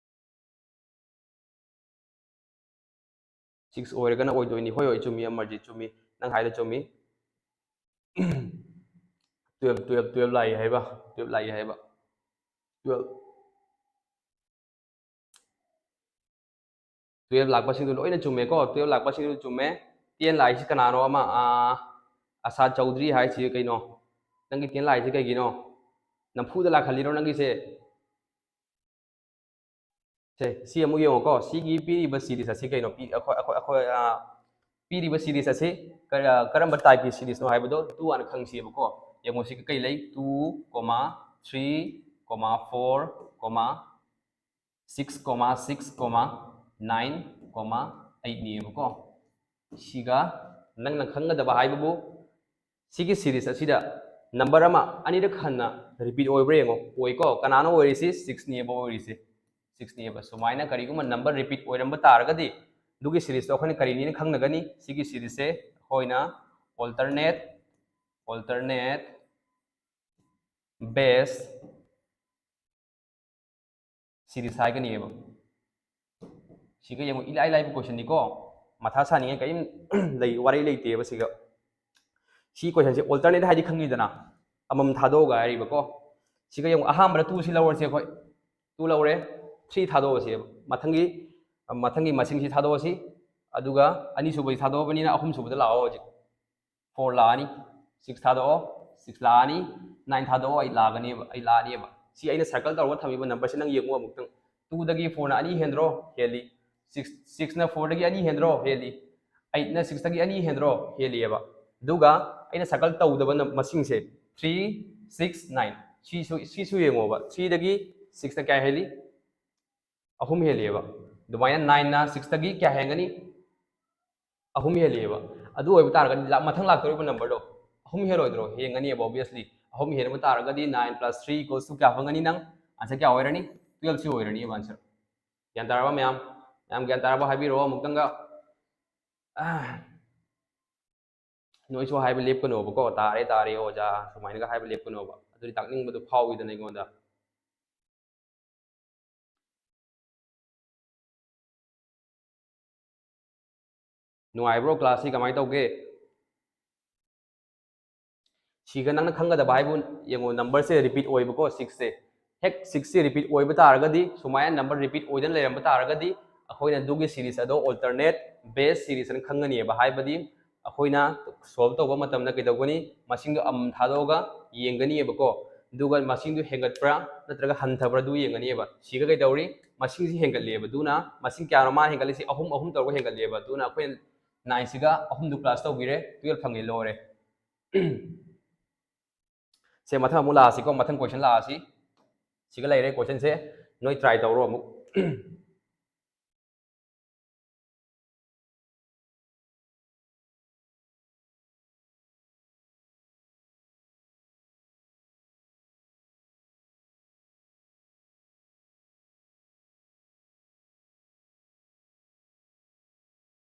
Six ꯑꯣꯏꯔꯒꯅ ꯑꯣꯏꯗꯣꯏꯅꯤ꯫ ꯍꯣꯏ, ꯍꯣꯏ, ꯆꯨꯝꯃꯤ, ꯑꯃꯔꯖꯤꯠ, ꯆꯨꯝꯃꯤ, ꯅꯪ ꯍꯥꯏꯗꯣ ꯆꯨꯝꯃꯤ꯫ Twelve, twelve, twelve ꯂꯥꯛꯏ ꯍꯥꯏꯕ, twelve ꯂꯥꯛꯏ ꯍꯥꯏꯕ꯫ Twelve, twelve ꯂꯥꯛꯄꯁꯤꯡꯗꯨ ꯂꯣꯏꯅ ꯆꯨꯝꯃꯦꯀꯣ, twelve ꯂꯥꯛꯄꯁꯤꯡꯗꯨ ꯆꯨꯝꯃꯦ꯫ Ten ꯂꯥꯛꯏꯁꯤ ꯀꯅꯥꯅꯣ ꯑꯃ? ꯑꯥ, ꯑꯁꯥ ꯆꯧꯗ꯭ꯔꯤ ꯍꯥꯏꯁꯤ ꯀꯩꯅꯣ? ꯅꯪꯒꯤ ten ꯂꯥꯛꯏꯁꯤ ꯀꯩꯒꯤꯅꯣ? ꯅꯝꯐꯨꯗ ꯂꯥꯛꯍꯜꯂꯤꯔꯣ ꯅꯪꯒꯤꯁꯦ? ꯁꯦ, ꯁꯤ ꯑꯃꯨꯛ ꯌꯦꯡꯉꯣꯀꯣ꯫ ꯁꯤꯒꯤ ꯄꯤꯔꯤꯕ series ꯑꯁꯤ ꯀꯩꯅꯣ? ꯄꯤ-, ꯑꯩꯈꯣꯏ, ꯑꯩꯈꯣꯏ, ꯑꯩꯈꯣꯏ, ꯑꯥ, ꯄꯤꯔꯤꯕ series ꯑꯁꯤ ꯀꯔ-, ꯀꯔꯝꯕ typeꯀꯤ seriesꯅꯣ ꯍꯥꯏꯕꯗꯣ ꯇꯨ ꯍꯥꯟꯅ ꯈꯪꯁꯤꯕꯀꯣ꯫ ꯌꯦꯡꯉꯣ, ꯁꯤ ꯀꯩ ꯂꯩ? Two, comma, three, comma, four, comma, six, comma, six, comma, nine, comma, eightꯅꯦꯕꯀꯣ꯫ ꯁꯤꯒ ꯅꯪꯅ ꯈꯪꯒꯗꯕ ꯍꯥꯏꯕꯕꯨ ꯁꯤꯒꯤ series ꯑꯁꯤꯗ number ꯑꯃ ꯑꯅꯤꯔꯛ ꯍꯟꯅ repeat ꯑꯣꯏꯕ꯭ꯔꯥ ꯌꯦꯡꯉꯣ꯫ ꯑꯣꯏꯀꯣ꯫ ꯀꯅꯥꯅꯣ ꯑꯣꯏꯔꯤꯁꯤ? Sixꯅꯦꯕ ꯑꯣꯏꯔꯤꯁꯤ꯫ Sixꯅꯦꯕ꯫ ꯁꯨꯃꯥꯏꯅ ꯀꯔꯤꯒꯨꯝꯕ number repeat ꯑꯣꯏꯔꯝꯕ ꯇꯥꯔꯒꯗꯤ ꯑꯗꯨꯒꯤ seriesꯇꯣ ꯑꯩꯈꯣꯏꯅ ꯀꯔꯤꯅꯦꯅ ꯈꯪꯅꯒꯅꯤ? ꯁꯤꯒꯤ seriesꯁꯦ ꯑꯩꯈꯣꯏꯅ alternate, alternate base series ꯍꯥꯏꯒꯅꯤꯕ꯫ ꯁꯤꯒ ꯌꯦꯡꯉꯨ, ꯏꯂꯥꯏ ꯂꯥꯏꯕ questionꯅꯤꯀꯣ꯫ ꯃꯊꯥ ꯁꯥꯅꯤꯡꯉꯥꯏ ꯀꯔꯤꯝ ꯂꯩ ꯋꯥꯔꯤ ꯂꯩꯇꯦꯕ ꯁꯤꯒ꯫ ꯁꯤ ꯀꯣꯏꯁꯟꯁꯦ ꯑꯣꯜꯇꯔꯅꯦꯠ ꯍꯥꯏꯗꯤ ꯈꯪꯉꯤꯗꯅ, ꯑꯃꯃꯝ ꯊꯥꯗꯣꯛꯑꯒ ꯍꯥꯏꯔꯤꯕꯀꯣ꯫ ꯁꯤꯒ ꯌꯦꯡꯉꯨ, ꯑꯍꯥꯟꯕꯗ ꯇꯨꯁꯤ ꯂꯧꯔꯁꯦ ꯑꯩꯈꯣꯏ꯫ ꯇꯨ ꯂꯧꯔꯦ꯫ ꯊ꯭ꯔꯤ ꯊꯥꯗꯣꯛꯑꯁꯦꯕ꯫ ꯃꯊꯪꯒꯤ ꯃꯊꯪꯒꯤ ꯃꯁꯤꯡꯁꯤ ꯊꯥꯗꯣꯛꯑꯁꯤ꯫ ꯑꯗꯨꯒ ꯑꯅꯤꯁꯨꯕꯁꯤ ꯊꯥꯗꯣꯛꯑꯕꯅꯤꯅ ꯑꯍꯨꯝꯁꯨꯕꯗ ꯂꯥꯛꯑꯣ ꯍꯧꯖꯤꯛ꯫ ꯐꯣꯔ ꯂꯥꯛꯑꯅꯤ꯫ ꯁꯤꯛꯁ ꯊꯥꯗꯣꯛꯑꯣ꯫ ꯁꯤꯛꯁ ꯂꯥꯛꯑꯅꯤ꯫ ꯅꯥꯏꯟ ꯊꯥꯗꯣꯛꯑꯣ꯫ ꯑꯩꯠ ꯂꯥꯛꯀꯅꯦꯕ ꯑꯩꯠ ꯂꯥꯛꯑꯅꯦꯕ꯫ ꯁꯤ ꯑꯩꯅ ꯁꯔꯀꯜ ꯇꯧꯔꯒ ꯊꯝꯃꯤꯕ ꯅꯝꯕꯔꯁꯤ ꯅꯪ ꯌꯦꯡꯉꯨ ꯑꯃꯨꯛꯇꯪ꯫ ꯇꯨꯗꯒꯤ ꯐꯣꯔꯅ ꯑꯅꯤ ꯍꯦꯟꯗ꯭ꯔꯣ? ꯍꯦꯜꯂꯤ꯫ ꯁꯤꯛꯁ ꯁꯤꯛꯁꯅ ꯐꯣꯔꯗꯒꯤ ꯑꯅꯤ ꯍꯦꯟꯗ꯭ꯔꯣ? ꯍꯦꯜꯂꯤ꯫ ꯑꯩꯠꯅ ꯁꯤꯛꯁꯇꯒꯤ ꯑꯅꯤ ꯍꯦꯟꯗ꯭ꯔꯣ? ꯍꯦꯜꯂꯤꯑꯕ꯫ ꯑꯗꯨꯒ ꯑꯩꯅ ꯁꯔꯀꯜ ꯇꯧꯗꯕ ꯅꯝ- ꯃꯁꯤꯡꯁꯦ ꯊ꯭ꯔꯤ, ꯁꯤꯛꯁ, ꯅꯥꯏꯟ꯫ ꯁꯤꯁꯨ ꯁꯤꯁꯨ ꯌꯦꯡꯉꯣꯕ꯫ ꯊ꯭ꯔꯤꯗꯒꯤ ꯁꯤꯛꯁꯅ ꯀꯌꯥ ꯍꯦꯜꯂꯤ? ꯑꯍꯨꯝ ꯍꯦꯜꯂꯤꯑꯕ꯫ ꯑꯗꯨꯃꯥꯏꯅ ꯅꯥꯏꯟꯅ ꯁꯤꯛꯁꯇꯒꯤ ꯀꯌꯥ ꯍꯦꯟꯒꯅꯤ? ꯑꯍꯨꯝ ꯍꯦꯜꯂꯤꯑꯕ꯫ ꯑꯗꯨ ꯑꯣꯏꯕ ꯇꯥꯔꯒꯗꯤ ꯂꯥ- ꯃꯊꯪ ꯂꯥꯛꯇꯧꯔꯤꯕ ꯅꯝꯕꯔꯗꯣ ꯑꯍꯨꯝ ꯍꯦꯜꯂꯣꯏꯗ꯭ꯔꯣ? ꯍꯦꯟꯒꯅꯤꯑꯕ, obviously꯫ ꯑꯍꯨꯝ ꯍꯦꯟꯕ ꯇꯥꯔꯒꯗꯤ nine plus three equals to ꯀꯌꯥ ꯐꯪꯒꯅꯤ ꯅꯪ? ꯑꯟꯁꯔ ꯀꯌꯥ ꯑꯣꯏꯔꯅꯤ? Twelve ꯁꯤ ꯑꯣꯏꯔꯅꯤꯕ ꯑꯟꯁꯔ꯫ ꯒ꯭ꯌꯥꯟ ꯇꯥꯔꯕ ꯃꯌꯥꯝ? ꯃꯌꯥꯝ ꯒ꯭ꯌꯥꯟ ꯇꯥꯔꯕ ꯍꯥꯏꯕꯤꯔꯛꯑꯣ ꯑꯃꯨꯛꯇꯪꯒ꯫ ꯑꯥ꯫ ꯅꯣꯏꯁꯨ ꯍꯥꯏꯕ ꯂꯦꯞꯀꯅꯣꯕꯀꯣ, "ꯇꯥꯔꯦ, ꯇꯥꯔꯦ, ꯑꯣꯖꯥ", ꯁꯨꯃꯥꯏꯅꯒ ꯍꯥꯏꯕ ꯂꯦꯞꯀꯅꯣꯕ꯫ ꯑꯗꯨꯗꯤ ꯇꯥꯛꯅꯤꯡꯕꯗꯣ ꯐꯥꯎꯏꯗꯅ ꯑꯩꯉꯣꯟꯗ꯫ ꯅꯨꯡꯉꯥꯏꯕ꯭ꯔꯣ? ꯀ꯭ꯂꯥꯁꯁꯤ ꯀꯃꯥꯏꯅ ꯇꯧꯒꯦ? ꯁꯤꯒ ꯅꯪꯅ ꯈꯪꯒꯗꯕ ꯍꯥꯏꯕꯨ ꯌꯦꯡꯉꯣ, ꯅꯝꯕꯔꯁꯦ ꯔꯤꯄꯤꯠ ꯑꯣꯏꯕꯀꯣ, ꯁꯤꯛꯁꯁꯦ꯫ ꯍꯦꯛ ꯁꯤꯛꯁꯁꯦ ꯔꯤꯄꯤꯠ ꯑꯣꯏꯕ ꯇꯥꯔꯒꯗꯤ, ꯁꯨꯃꯥꯏꯅ ꯅꯝꯕꯔ ꯔꯤꯄꯤꯠ ꯑꯣꯏꯗꯅ ꯂꯩꯔꯝꯕ ꯇꯥꯔꯒꯗꯤ, ꯑꯩꯈꯣꯏꯅ ꯑꯗꯨꯒꯤ ꯁꯤꯔꯤꯁ ꯑꯗꯣ ꯑꯣꯜꯇꯔꯅꯦꯠ ꯕꯦꯁ ꯁꯤꯔꯤꯁ ꯍꯥꯏꯅ ꯈꯪꯒꯅꯤꯕ꯫ ꯍꯥꯏꯕꯗꯤ ꯑꯩꯈꯣꯏꯅ ꯁꯣꯜꯕ ꯇꯧꯕ ꯃꯇꯝꯗ ꯀꯩꯗꯧꯒꯅꯤ? ꯃꯁꯤꯡꯗꯣ ꯑꯃꯃꯝ ꯊꯥꯗꯣꯛꯑꯒ ꯌꯦꯡꯒꯅꯤꯕꯀꯣ꯫ ꯑꯗꯨꯒ ꯃꯁꯤꯡꯗꯨ ꯍꯦꯟꯒꯠꯄ꯭ꯔꯥ ꯅꯠꯇ꯭ꯔꯒ ꯍꯟꯊꯕ꯭ꯔꯥ ꯑꯗꯨ ꯌꯦꯡꯒꯅꯤꯕ꯫ ꯁꯤꯒ ꯀꯩꯗꯧꯔꯤ? ꯃꯁꯤꯡꯁꯤ ꯍꯦꯟꯒꯠꯂꯦꯕ꯫ ꯑꯗꯨꯅ ꯃꯁꯤꯡ ꯀꯌꯥꯅꯣ ꯃꯥꯅ ꯍꯦꯟꯒꯠꯂꯤꯁꯤ? ꯑꯍꯨꯝ, ꯑꯍꯨꯝ ꯇꯧꯔꯒ ꯍꯦꯟꯒꯠꯂꯦꯕ꯫ ꯑꯗꯨꯅ ꯑꯩꯈꯣꯏꯅ ꯅꯥꯏꯟꯁꯤꯒ ꯑꯍꯨꯝꯗꯨ ꯄ꯭ꯂꯁ ꯇꯧꯕꯤꯔꯦ, ꯇꯨꯌꯦꯜꯞ ꯐꯪꯉꯦ, ꯂꯣꯏꯔꯦ꯫ ꯁꯦ, ꯃꯊꯪ ꯑꯃꯨꯛ ꯂꯥꯛꯑꯁꯤꯀꯣ, ꯃꯊꯪ ꯀꯣꯏꯁꯟ ꯂꯥꯛꯑꯁꯤ꯫ ꯁꯤꯒ ꯂꯩꯔꯦ ꯀꯣꯏꯁꯟꯁꯦ, ꯅꯣꯏ ꯇ꯭ꯔꯥꯏ ꯇꯧꯔꯣ ꯑꯃꯨꯛ꯫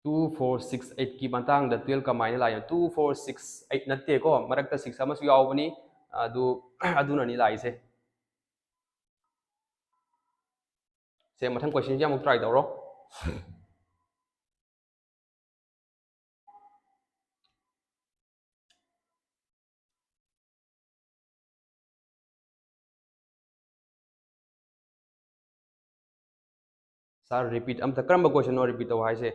Two four six eight ꯀꯤ ꯃꯇꯥꯡꯗ ꯇꯨꯌꯦꯜꯞ ꯀꯃꯥꯏꯅ ꯂꯥꯛꯏꯅꯣ? Two four six eight ꯅꯠꯇꯦꯀꯣ, ꯃꯔꯛꯇ ꯁꯤꯛꯁ ꯑꯃꯁꯨ ꯌꯥꯎꯕꯅꯤ, ꯑꯗꯨ ꯑꯗꯨꯅꯅꯤ ꯂꯥꯛꯏꯁꯦ꯫ ꯁꯦ, ꯃꯊꯪ ꯀꯣꯏꯁꯟꯁꯦ ꯑꯃꯨꯛ ꯇ꯭ꯔꯥꯏ ꯇꯧꯔꯣ꯫ ꯁꯥꯔ, ꯔꯤꯄꯤꯠ ꯑꯝꯇ, ꯀꯔꯝꯕ ꯀꯣꯏꯁꯟꯅꯣ ꯔꯤꯄꯤꯠ ꯇꯧ ꯍꯥꯏꯁꯦ?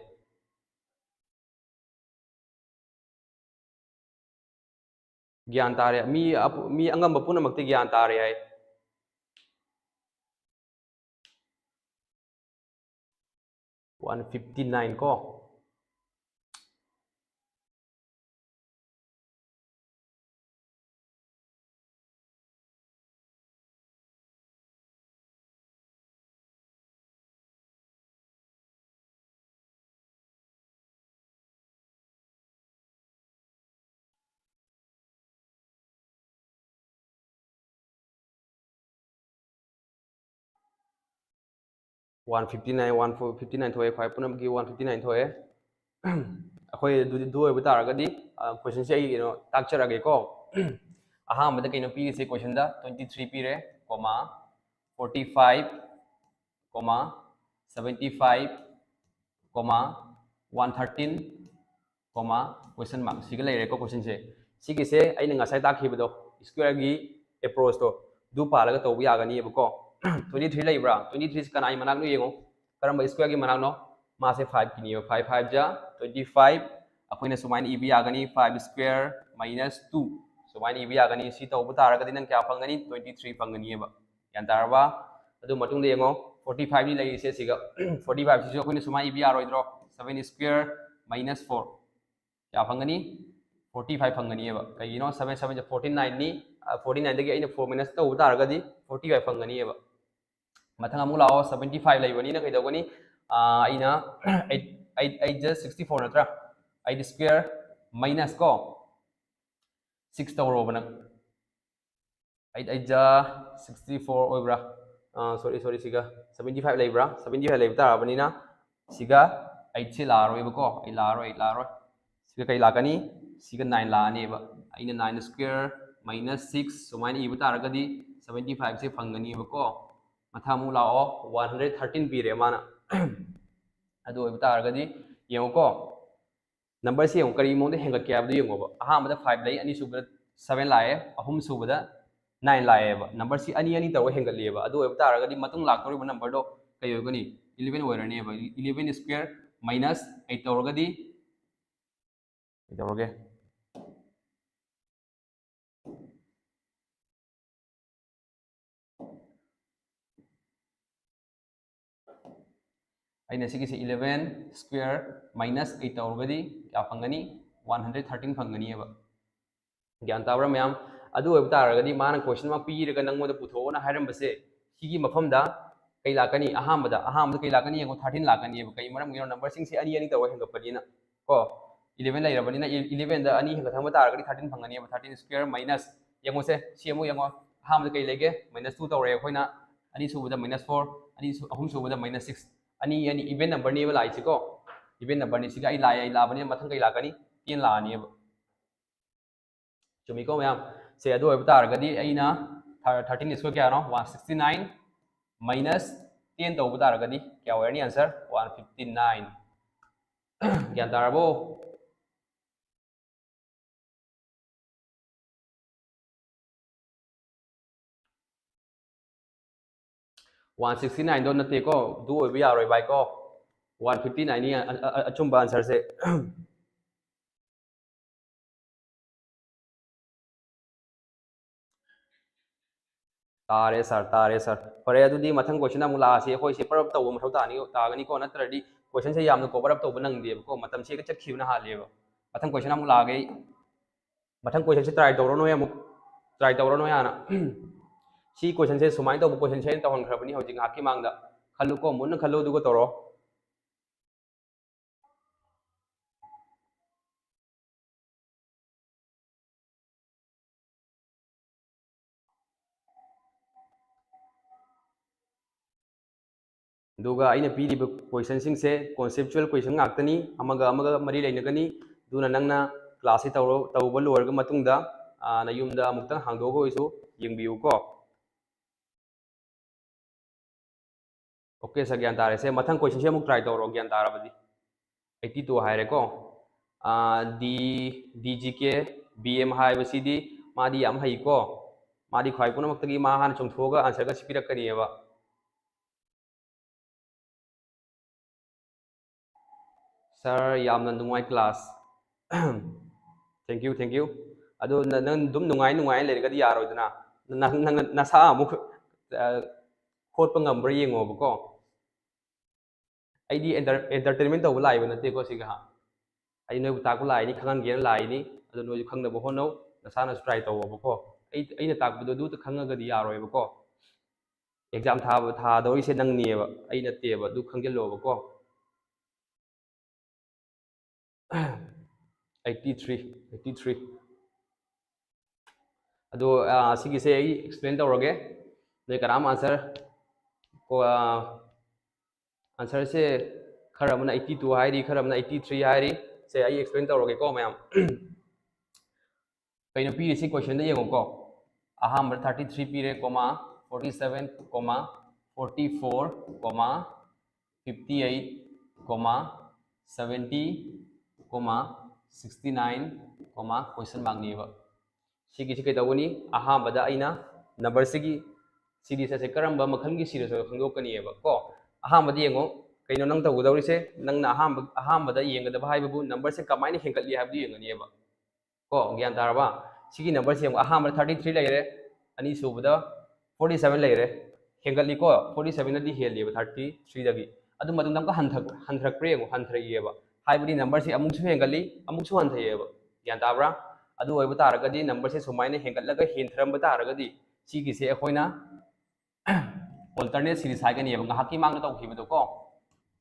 ꯒ꯭ꯌꯥꯟ ꯇꯥꯔꯦ, ꯃꯤ ꯑꯄꯨ- ꯃꯤ ꯑꯉꯝꯕ ꯄꯨꯝꯅꯃꯛꯇꯤ ꯒ꯭ꯌꯥꯟ ꯇꯥꯔꯦ ꯍꯥꯏ꯫ One fifty nine ꯀꯣ꯫ One fifty nine, one fifty nine ꯊꯣꯛꯑꯦ, ꯈ꯭ꯋꯥꯏ ꯄꯨꯝꯅꯃꯛꯀꯤ one fifty nine ꯊꯣꯛꯑꯦ꯫ ꯑꯩꯈꯣꯏ ꯑꯗꯨꯗꯤ ꯑꯗꯨ ꯑꯣꯏꯕ ꯇꯥꯔꯒꯗꯤ, ꯀꯣꯏꯁꯟꯁꯦ ꯑꯩ ꯀꯩꯅꯣ ꯇꯥꯛꯆꯔꯛꯑꯒꯦꯀꯣ꯫ ꯑꯍꯥꯟꯕꯗ ꯀꯩꯅꯣ ꯄꯤꯔꯤꯁꯦ? ꯀꯣꯏꯁꯟꯗ twenty three ꯄꯤꯔꯦ, comma, forty five, comma, seventy five, comma, one thirteen, comma, question mark ꯁꯤꯒ ꯂꯩꯔꯦꯀꯣ꯫ ꯀꯣꯏꯁꯟꯁꯦ, ꯁꯤꯒꯤꯁꯦ ꯑꯩꯅ ꯉꯁꯥꯏ ꯇꯥꯛꯈꯤꯕꯗꯣ, ꯁ꯭ꯀ꯭ꯋꯦꯔꯒꯤ ꯑꯦꯄ꯭ꯔꯣꯆꯇꯣ, ꯑꯗꯨ ꯄꯥꯜꯂꯒ ꯇꯧꯕ ꯌꯥꯒꯅꯤꯕꯀꯣ꯫ Twenty three ꯂꯩꯕ꯭ꯔꯥ? Twenty three ꯁꯤ ꯀꯅꯥꯒꯤ ꯃꯅꯥꯛꯅꯣ ꯌꯦꯡꯉꯣ꯫ ꯀꯔꯝꯕ ꯁ꯭ꯀ꯭ꯋꯦꯔꯒꯤ ꯃꯅꯥꯛꯅꯣ? ꯃꯥꯁꯦ five ꯀꯤꯅꯦꯕ꯫ Five five ꯖꯥ twenty five꯫ ꯑꯩꯈꯣꯏꯅ ꯁꯨꯃꯥꯏꯅ ꯏꯕ ꯌꯥꯒꯅꯤ, five square minus two꯫ ꯁꯨꯃꯥꯏꯅ ꯏꯕ ꯌꯥꯒꯅꯤ꯫ ꯁꯤ ꯇꯧꯕ ꯇꯥꯔꯒꯗꯤ ꯅꯪ ꯀꯌꯥ ꯐꯪꯒꯅꯤ? Twenty three ꯐꯪꯒꯅꯤꯕ꯫ ꯒ꯭ꯌꯥꯟ ꯇꯥꯔꯕ? ꯑꯗꯨ ꯃꯇꯨꯡꯗ ꯌꯦꯡꯉꯣ, forty five ꯅꯤ ꯂꯩꯔꯤꯁꯦ ꯁꯤꯒ꯫ Forty five ꯁꯤꯁꯨ ꯑꯩꯈꯣꯏꯅ ꯁꯨꯃꯥꯏꯅ ꯏꯕ ꯌꯥꯔꯣꯏꯗ꯭ꯔꯣ? Seven square minus four꯫ ꯀꯌꯥ ꯐꯪꯒꯅꯤ? Forty five ꯐꯪꯒꯅꯤꯕ꯫ ꯀꯩꯒꯤꯅꯣ? Seven seven ꯖꯥ forty nine ꯅꯤ꯫ Forty nine ꯗꯒꯤ ꯑꯩꯅ four minus ꯇꯧꯕ ꯇꯥꯔꯒꯗꯤ forty five ꯐꯪꯒꯅꯤꯕ꯫ ꯃꯊꯪ ꯑꯃꯨꯛ ꯂꯥꯛꯑꯣ, seventy five ꯂꯩꯕꯅꯤꯅ ꯀꯩꯗꯧꯒꯅꯤ? ꯑꯩꯅ eight eight eight ꯖꯥ sixty four ꯅꯠꯇ꯭ꯔꯥ? Eight square minus ꯀꯣ six ꯇꯧꯔꯣꯕ ꯅꯪ꯫ Eight eight ꯖꯥ sixty four ꯑꯣꯏꯕ꯭ꯔꯥ? Sorry, sorry, ꯁꯤꯒ seventy five ꯂꯩꯕ꯭ꯔꯥ? Seventy five ꯂꯩꯕ ꯇꯥꯔꯕꯅꯤꯅ ꯁꯤꯒ eight ꯁꯤ ꯂꯥꯛꯑꯔꯣꯏꯕꯀꯣ꯫ ꯑꯩ ꯂꯥꯛꯑꯔꯣꯏ, ꯑꯩ ꯂꯥꯛꯑꯔꯣꯏ꯫ ꯁꯤꯒ ꯀꯩ ꯂꯥꯛꯀꯅꯤ? ꯁꯤꯒ nine ꯂꯥꯛꯑꯅꯦꯕ꯫ ꯑꯩꯅ nine square minus six ꯁꯨꯃꯥꯏꯅ ꯏꯕ ꯇꯥꯔꯒꯗꯤ seventy five ꯁꯦ ꯐꯪꯒꯅꯤꯕꯀꯣ꯫ ꯃꯊꯪ ꯑꯃꯨꯛ ꯂꯥꯛꯑꯣ, one hundred thirteen ꯄꯤꯔꯦ ꯃꯥꯅ꯫ ꯑꯗꯨ ꯑꯣꯏꯕ ꯇꯥꯔꯒꯗꯤ ꯌꯦꯡꯉꯨꯀꯣ, ꯅꯝꯕꯔꯁꯤ ꯌꯦꯡꯉꯨ, ꯀꯔꯤ ꯃꯑꯣꯡꯗ ꯍꯦꯟꯒꯠꯀꯦ ꯍꯥꯏꯕꯗꯨ ꯌꯦꯡꯉꯣꯕ꯫ ꯑꯍꯥꯟꯕꯗ five ꯂꯩ, ꯑꯅꯤꯁꯨꯕꯗ seven ꯂꯥꯛꯑꯦ, ꯑꯍꯨꯝꯁꯨꯕꯗ nine ꯂꯥꯛꯑꯦꯕ꯫ ꯅꯝꯕꯔꯁꯤ ꯑꯅꯤ ꯑꯅꯤ ꯇꯧꯔꯒ ꯍꯦꯟꯒꯠꯂꯤꯑꯕ꯫ ꯑꯗꯨ ꯑꯣꯏꯕ ꯇꯥꯔꯒꯗꯤ ꯃꯇꯨꯡ ꯂꯥꯛꯇꯧꯔꯤꯕ ꯅꯝꯕꯔꯗꯣ ꯀꯩ ꯑꯣꯏꯒꯅꯤ? eleven ꯑꯣꯏꯔꯅꯦꯕ꯫ Eleven square minus eight ꯇꯧꯔꯒꯗꯤ ꯀꯩꯗꯧꯔꯒꯦ? ꯑꯩꯅ ꯁꯤꯒꯤꯁꯦ eleven square minus eight ꯇꯧꯔꯒꯗꯤ ꯀꯌꯥ ꯐꯪꯒꯅꯤ? One hundred thirteen ꯐꯪꯒꯅꯤꯕ꯫ ꯒ꯭ꯌꯥꯟ ꯇꯥꯕ꯭ꯔꯥ ꯃꯌꯥꯝ? ꯑꯗꯨ ꯑꯣꯏꯕ ꯇꯥꯔꯒꯗꯤ ꯃꯥꯅ question ꯑꯃ ꯄꯤꯔꯒ ꯅꯪꯉꯣꯟꯗ ꯄꯨꯊꯣꯛꯑꯣꯅ ꯍꯥꯏꯔꯝꯕꯁꯦ, ꯁꯤꯒꯤ ꯃꯐꯝꯗ ꯀꯩ ꯂꯥꯛꯀꯅꯤ? ꯑꯍꯥꯟꯕꯗ, ꯑꯍꯥꯟꯕꯗ ꯀꯩ ꯂꯥꯛꯀꯅꯤ ꯌꯦꯡꯉꯣ, thirteen ꯂꯥꯛꯀꯅꯤꯕ꯫ ꯀꯩ ꯃꯔꯝꯒꯤꯅꯣ? Number ꯁꯤꯡꯁꯦ ꯑꯅꯤ ꯑꯅꯤ ꯇꯧꯔ ꯍꯦꯟꯒꯠꯄꯅꯤꯅ ꯀꯣ꯫ Eleven ꯂꯩꯔꯕꯅꯤꯅ, eleven ꯗ ꯑꯅꯤ ꯍꯦꯟꯒꯠꯍꯟꯕ ꯇꯥꯔꯒꯗꯤ thirteen ꯐꯪꯒꯅꯦꯕ꯫ Thirteen square minus, ꯌꯦꯡꯉꯨꯁꯦ, ꯁꯤ ꯑꯃꯨꯛ ꯌꯦꯡꯉꯣ꯫ ꯑꯍꯥꯟꯕꯗ ꯀꯩ ꯂꯩꯒꯦ? Minus two ꯇꯧꯔꯦ ꯑꯩꯈꯣꯏꯅ꯫ ꯑꯅꯤꯁꯨꯕꯗ minus four, ꯑꯅꯤ, ꯑꯍꯨꯝꯁꯨꯕꯗ minus six꯫ ꯑꯅꯤ, ꯑꯅꯤ even number ꯅꯦꯕ ꯂꯥꯛꯏꯁꯤꯀꯣ꯫ Even number ꯅꯤ꯫ ꯁꯤꯒ ꯑꯩ ꯂꯥꯛꯑꯦ, ꯑꯩ ꯂꯥꯛꯑꯕꯅꯤꯅ ꯃꯊꯪ ꯀꯩ ꯂꯥꯛꯀꯅꯤ? Ten ꯂꯥꯛꯑꯅꯤꯕ꯫ ꯆꯨꯝꯃꯤꯀꯣ ꯃꯌꯥꯝ? ꯁꯦ, ꯑꯗꯨ ꯑꯣꯏꯕ ꯇꯥꯔꯒꯗꯤ ꯑꯩꯅ thirteen square ꯀꯌꯥꯅꯣ? One sixty nine minus ten ꯇꯧꯕ ꯇꯥꯔꯒꯗꯤ ꯀꯌꯥ ꯑꯣꯏꯔꯅꯤ answer? One fifty nine꯫ ꯒ꯭ꯌꯥꯟ ꯇꯥꯔꯕꯣ? One sixty nine ꯗꯣ ꯅꯠꯇꯦꯀꯣ, ꯑꯗꯨ ꯑꯣꯏꯕ ꯌꯥꯔꯣꯏ ꯚꯥꯏ ꯀꯣ꯫ One fifty nine ꯅꯤ ꯑ-, ꯑ-, ꯑ-, ꯑꯆꯨꯝꯕ answer ꯁꯦ꯫ ꯇꯥꯔꯦ sir, ꯇꯥꯔꯦ sir꯫ ꯐꯔꯦ, ꯑꯗꯨꯗꯤ ꯃꯊꯪ question ꯑꯃꯨꯛ ꯂꯥꯛꯑꯁꯤ꯫ ꯑꯩꯈꯣꯏꯁꯦ ꯄꯔꯞ ꯇꯧꯕ ꯃꯊꯧ ꯇꯥꯅꯤ, ꯇꯥꯒꯅꯤꯀꯣ, ꯅꯠꯇ꯭ꯔꯗꯤ question ꯁꯦ ꯌꯥꯝꯅ cover up ꯇꯧꯕ ꯅꯪꯗꯦꯕꯀꯣ, ꯃꯇꯝꯁꯦ ꯍꯦꯛꯇ ꯆꯠꯈꯤꯕꯅ ꯍꯥꯜꯂꯦꯕ꯫ ꯃꯊꯪ question ꯑꯃꯨꯛ ꯂꯥꯛꯑꯒꯦ ꯑꯩ꯫ ꯃꯊꯪ question ꯁꯦ try ꯇꯧꯔꯣ ꯅꯣꯏ ꯑꯃꯨꯛ꯫ Try ꯇꯧꯔꯣ ꯅꯣꯏ ꯍꯥꯟꯅ꯫ ꯁꯤ question ꯁꯦ ꯁꯨꯃꯥꯏꯅ ꯇꯧꯕ question ꯁꯦ ꯑꯩꯅ ꯇꯧꯍꯟꯈ꯭ꯔꯕꯅꯤ ꯍꯧꯖꯤꯛ ꯉꯥꯏꯍꯥꯛꯀꯤ ꯃꯥꯡꯗ꯫ ꯈꯜꯂꯨꯀꯣ, ꯃꯨꯟꯅ ꯈꯜꯂꯨ ꯑꯗꯨꯒ ꯇꯧꯔꯣ꯫ ꯑꯗꯨꯒ ꯑꯩꯅ ꯄꯤꯔꯤꯕ question ꯁꯤꯡꯁꯦ conceptual question ꯉꯥꯛꯇꯅꯤ, ꯑꯃꯒ ꯑꯃꯒ ꯃꯔꯤ ꯂꯩꯅꯒꯅꯤ꯫ ꯑꯗꯨꯅ ꯅꯪꯅ class ꯁꯤ ꯇꯧꯔ-, ꯇꯧꯕ ꯂꯣꯏꯔꯕ ꯃꯇꯨꯡꯗ, ꯑ, ꯅꯌꯨꯝꯗ ꯑꯃꯨꯛꯇꯪ ꯍꯥꯡꯗꯣꯛꯑꯒ ꯑꯣꯏꯁꯨ ꯌꯦꯡꯕꯤꯌꯨꯀꯣ꯫ Okay sir, ꯒ꯭ꯌꯥꯟ ꯇꯥꯔꯦ꯫ ꯁꯦ, ꯃꯊꯪ question ꯁꯦ ꯑꯃꯨꯛ try ꯇꯧꯔꯣ, ꯒ꯭ꯌꯥꯟ ꯇꯥꯔꯕꯗꯤ꯫ Eighty two ꯍꯥꯏꯔꯦꯀꯣ꯫ ꯑꯥ, D, D G K B M ꯍꯥꯏꯕꯁꯤꯗꯤ ꯃꯥꯗꯤ ꯌꯥꯝ ꯍꯩꯀꯣ꯫ ꯃꯥꯗꯤ ꯈ꯭ꯋꯥꯏ ꯄꯨꯝꯅꯃꯛꯇꯒꯤ ꯃꯥ ꯍꯥꯟꯅ ꯆꯣꯡꯊꯣꯛꯑꯒ answer ꯒ ꯁꯤ ꯄꯤꯔꯛꯀꯅꯤꯕ꯫ Sir, ꯌꯥꯝꯅ ꯅꯨꯡꯉꯥꯏ class꯫ Thank you, thank you꯫ ꯑꯗꯣ ꯅ- ꯅꯪ ꯑꯗꯨꯝ ꯅꯨꯡꯉꯥꯏ ꯅꯨꯡꯉꯥꯏꯅ ꯂꯩꯔꯒꯗꯤ ꯌꯥꯔꯣꯏꯗꯅ, ꯅ- ꯅꯪ ꯅꯁꯥ ꯑꯃꯨꯛ ꯑ, ꯍꯣꯠꯄ ꯉꯝꯕ꯭ꯔꯥ ꯌꯦꯡꯉꯣꯕꯀꯣ꯫ ꯑꯩꯗꯤ enter- entertainment ꯇꯧꯕ ꯂꯥꯛꯏꯕ ꯅꯠꯇꯦꯀꯣ ꯁꯤꯒ꯫ ꯑꯩ ꯅꯣꯏꯕꯨ ꯇꯥꯛꯄ ꯂꯥꯛꯏꯅꯤ, ꯈꯪꯍꯟꯒꯦꯅ ꯂꯥꯛꯏꯅꯤ꯫ ꯑꯗꯣ ꯅꯣꯏꯁꯨ ꯈꯪꯅꯕ ꯍꯣꯠꯅꯧ, ꯅꯁꯥꯅꯁꯨ try ꯇꯧꯋꯣꯕꯀꯣ꯫ ꯑꯩ ꯑꯩꯅ ꯇꯥꯛꯄꯗꯣ ꯑꯗꯨꯇ ꯈꯪꯉꯒꯗꯤ ꯌꯥꯔꯣꯏꯕꯀꯣ꯫ Exam ꯊꯥꯕ ꯊꯥꯗꯧꯔꯤꯁꯦ ꯅꯪꯅꯦꯕ, ꯑꯩ ꯅꯠꯇꯦꯕ, ꯑꯗꯨ ꯈꯪꯖꯤꯜꯂꯣꯕꯀꯣ꯫ Eighty three, eighty three꯫ ꯑꯗꯣ ꯑ, ꯁꯤꯒꯤꯁꯦ ꯑꯩ explain ꯇꯧꯔꯒꯦ꯫ ꯅꯣꯏ ꯀꯅꯥꯝ answer ꯀꯣ ꯑ, answerꯁꯦ ꯈꯔ ꯑꯃꯅ eighty two ꯍꯥꯏꯔꯤ, ꯈꯔ ꯑꯃꯅ eighty three ꯍꯥꯏꯔꯤ꯫ ꯁꯦ ꯑꯩ explain ꯇꯧꯔꯒꯦꯀꯣ ꯃꯌꯥꯝ꯫ ꯀꯩꯅꯣ ꯄꯤꯔꯤꯁꯤ questionꯗ ꯌꯦꯡꯉꯨꯀꯣ꯫ ꯑꯍꯥꯟꯕꯗ thirty three ꯄꯤꯔꯦ, comma forty seven, comma forty four, comma fifty eight, comma seventy, comma sixty nine, comma question markꯅꯦꯕ꯫ ꯁꯤꯒꯤꯁꯤ ꯀꯩꯗꯧꯒꯅꯤ? ꯑꯍꯥꯟꯕꯗ ꯑꯩꯅ numberꯁꯤꯒꯤ series ꯑꯁꯦ ꯀꯔꯝꯕ ꯃꯈꯜꯒꯤ series ꯑꯣꯏꯅ ꯈꯪꯗꯣꯛꯀꯅꯤꯕ ꯀꯣ꯫ ꯑꯍꯥꯟꯕꯗ ꯌꯦꯡꯉꯣ, ꯀꯩꯅꯣ ꯅꯪ ꯇꯧꯒꯗꯧꯔꯤꯁꯦ? ꯅꯪꯅ ꯑꯍꯥꯟꯕ ꯑꯍꯥꯟꯕꯗ ꯌꯦꯡꯒꯗꯕ ꯍꯥꯏꯕꯕꯨ numberꯁꯦ ꯀꯃꯥꯏꯅ ꯍꯦꯟꯒꯠꯂꯤ ꯍꯥꯏꯕꯗꯨ ꯌꯦꯡꯒꯅꯤꯕ ꯀꯣ꯫ ꯒ꯭ꯌꯥꯟ ꯇꯥꯔꯕ? ꯁꯤꯒꯤ numberꯁꯦ ꯌꯦꯡꯉꯣ, ꯑꯍꯥꯟꯕꯗ thirty three ꯂꯩꯔꯦ, ꯑꯅꯤꯁꯨꯕꯗ forty seven ꯂꯩꯔꯦ, ꯍꯦꯟꯒꯠꯂꯤꯀꯣ꯫ Forty sevenꯅꯗꯤ ꯍꯦꯜꯂꯤꯕ thirty threeꯗꯒꯤ꯫ ꯑꯗꯨ ꯃꯇꯨꯡꯗ ꯑꯃꯨꯛꯀ ꯍꯟꯊ ꯍꯟꯊꯔꯛꯄ꯭ꯔꯥ ꯌꯦꯡꯉꯣ, ꯍꯟꯊꯔꯛꯏꯑꯕ꯫ ꯍꯥꯏꯕꯗꯤ numberꯁꯦ ꯑꯃꯨꯛꯁꯨ ꯍꯦꯟꯒꯠꯂꯤ, ꯑꯃꯨꯛꯁꯨ ꯍꯟꯊꯩꯑꯕ꯫ ꯒ꯭ꯌꯥꯟ ꯇꯥꯕ꯭ꯔꯥ? ꯑꯗꯨ ꯑꯣꯏꯕ ꯇꯥꯔꯒꯗꯤ numberꯁꯦ ꯁꯨꯃꯥꯏꯅ ꯍꯦꯟꯒꯠꯂꯒ ꯍꯦꯟꯊꯔꯝꯕ ꯇꯥꯔꯒꯗꯤ ꯁꯤꯒꯤꯁꯦ ꯑꯩꯈꯣꯏꯅ alternate series ꯍꯥꯏꯒꯅꯤꯕ, ꯉꯥꯏꯍꯥꯛꯀꯤ ꯃꯥꯡꯗ ꯇꯧꯈꯤꯕꯗꯣ ꯀꯣ꯫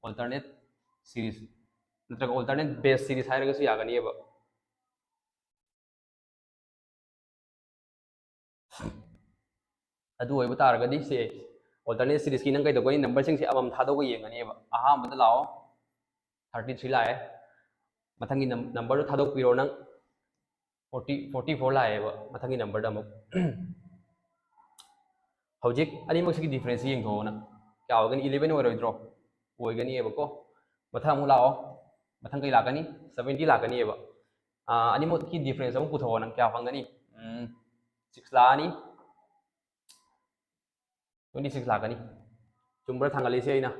Alternate series ꯅꯠꯇ꯭ꯔꯒ alternate base series ꯍꯥꯏꯔꯒꯁꯨ ꯌꯥꯒꯅꯤꯕ꯫ ꯑꯗꯨ ꯑꯣꯏꯕ ꯇꯥꯔꯒꯗꯤ ꯁꯦ alternate seriesꯀꯤ ꯅꯪ ꯀꯩꯗꯧꯒꯅꯤ? Numberꯁꯤꯡꯁꯦ ꯑꯃꯃꯝ ꯊꯥꯗꯣꯛꯑꯒ ꯌꯦꯡꯒꯅꯦꯕ꯫ ꯑꯍꯥꯟꯕꯗ ꯂꯥꯛꯑꯣ, thirty three ꯂꯥꯛꯑꯦ꯫ ꯃꯊꯪꯒꯤ numberꯗꯣ ꯊꯥꯗꯣꯛꯄꯤꯔꯣ ꯅꯪ꯫ Forty forty four ꯂꯥꯛꯑꯦꯕ ꯃꯊꯪꯒꯤ numberꯗ ꯑꯃꯨꯛ꯫ ꯍꯧꯖꯤꯛ ꯑꯅꯤꯃꯛꯁꯤꯒꯤ difference ꯌꯦꯡꯊꯣꯛꯑꯣ ꯅꯪ꯫ ꯀꯌꯥ ꯑꯣꯏꯒꯅꯤ? Eleven ꯑꯣꯏꯔꯣꯏꯗ꯭ꯔꯣ? ꯑꯣꯏꯒꯅꯤꯕꯀꯣ꯫ ꯃꯊꯪ ꯑꯃꯨꯛ ꯂꯥꯛꯑꯣ꯫ ꯃꯊꯪ ꯀꯩ ꯂꯥꯛꯀꯅꯤ? Seventy ꯂꯥꯛꯀꯅꯤꯕ꯫ ꯑ, ꯑꯅꯤꯃꯛꯀꯤ difference ꯑꯃꯨꯛ ꯄꯨꯊꯣꯛꯑꯣ ꯅꯪ, ꯀꯌꯥ ꯐꯪꯒꯅꯤ? ꯎꯝ, six ꯂꯥꯛꯑꯅꯤ꯫ Twenty six ꯂꯥꯛꯀꯅꯤ꯫ ꯆꯨꯝꯕ꯭ꯔꯥ ꯊꯥꯡꯒꯠꯂꯤꯁꯦ ꯑꯩꯅ?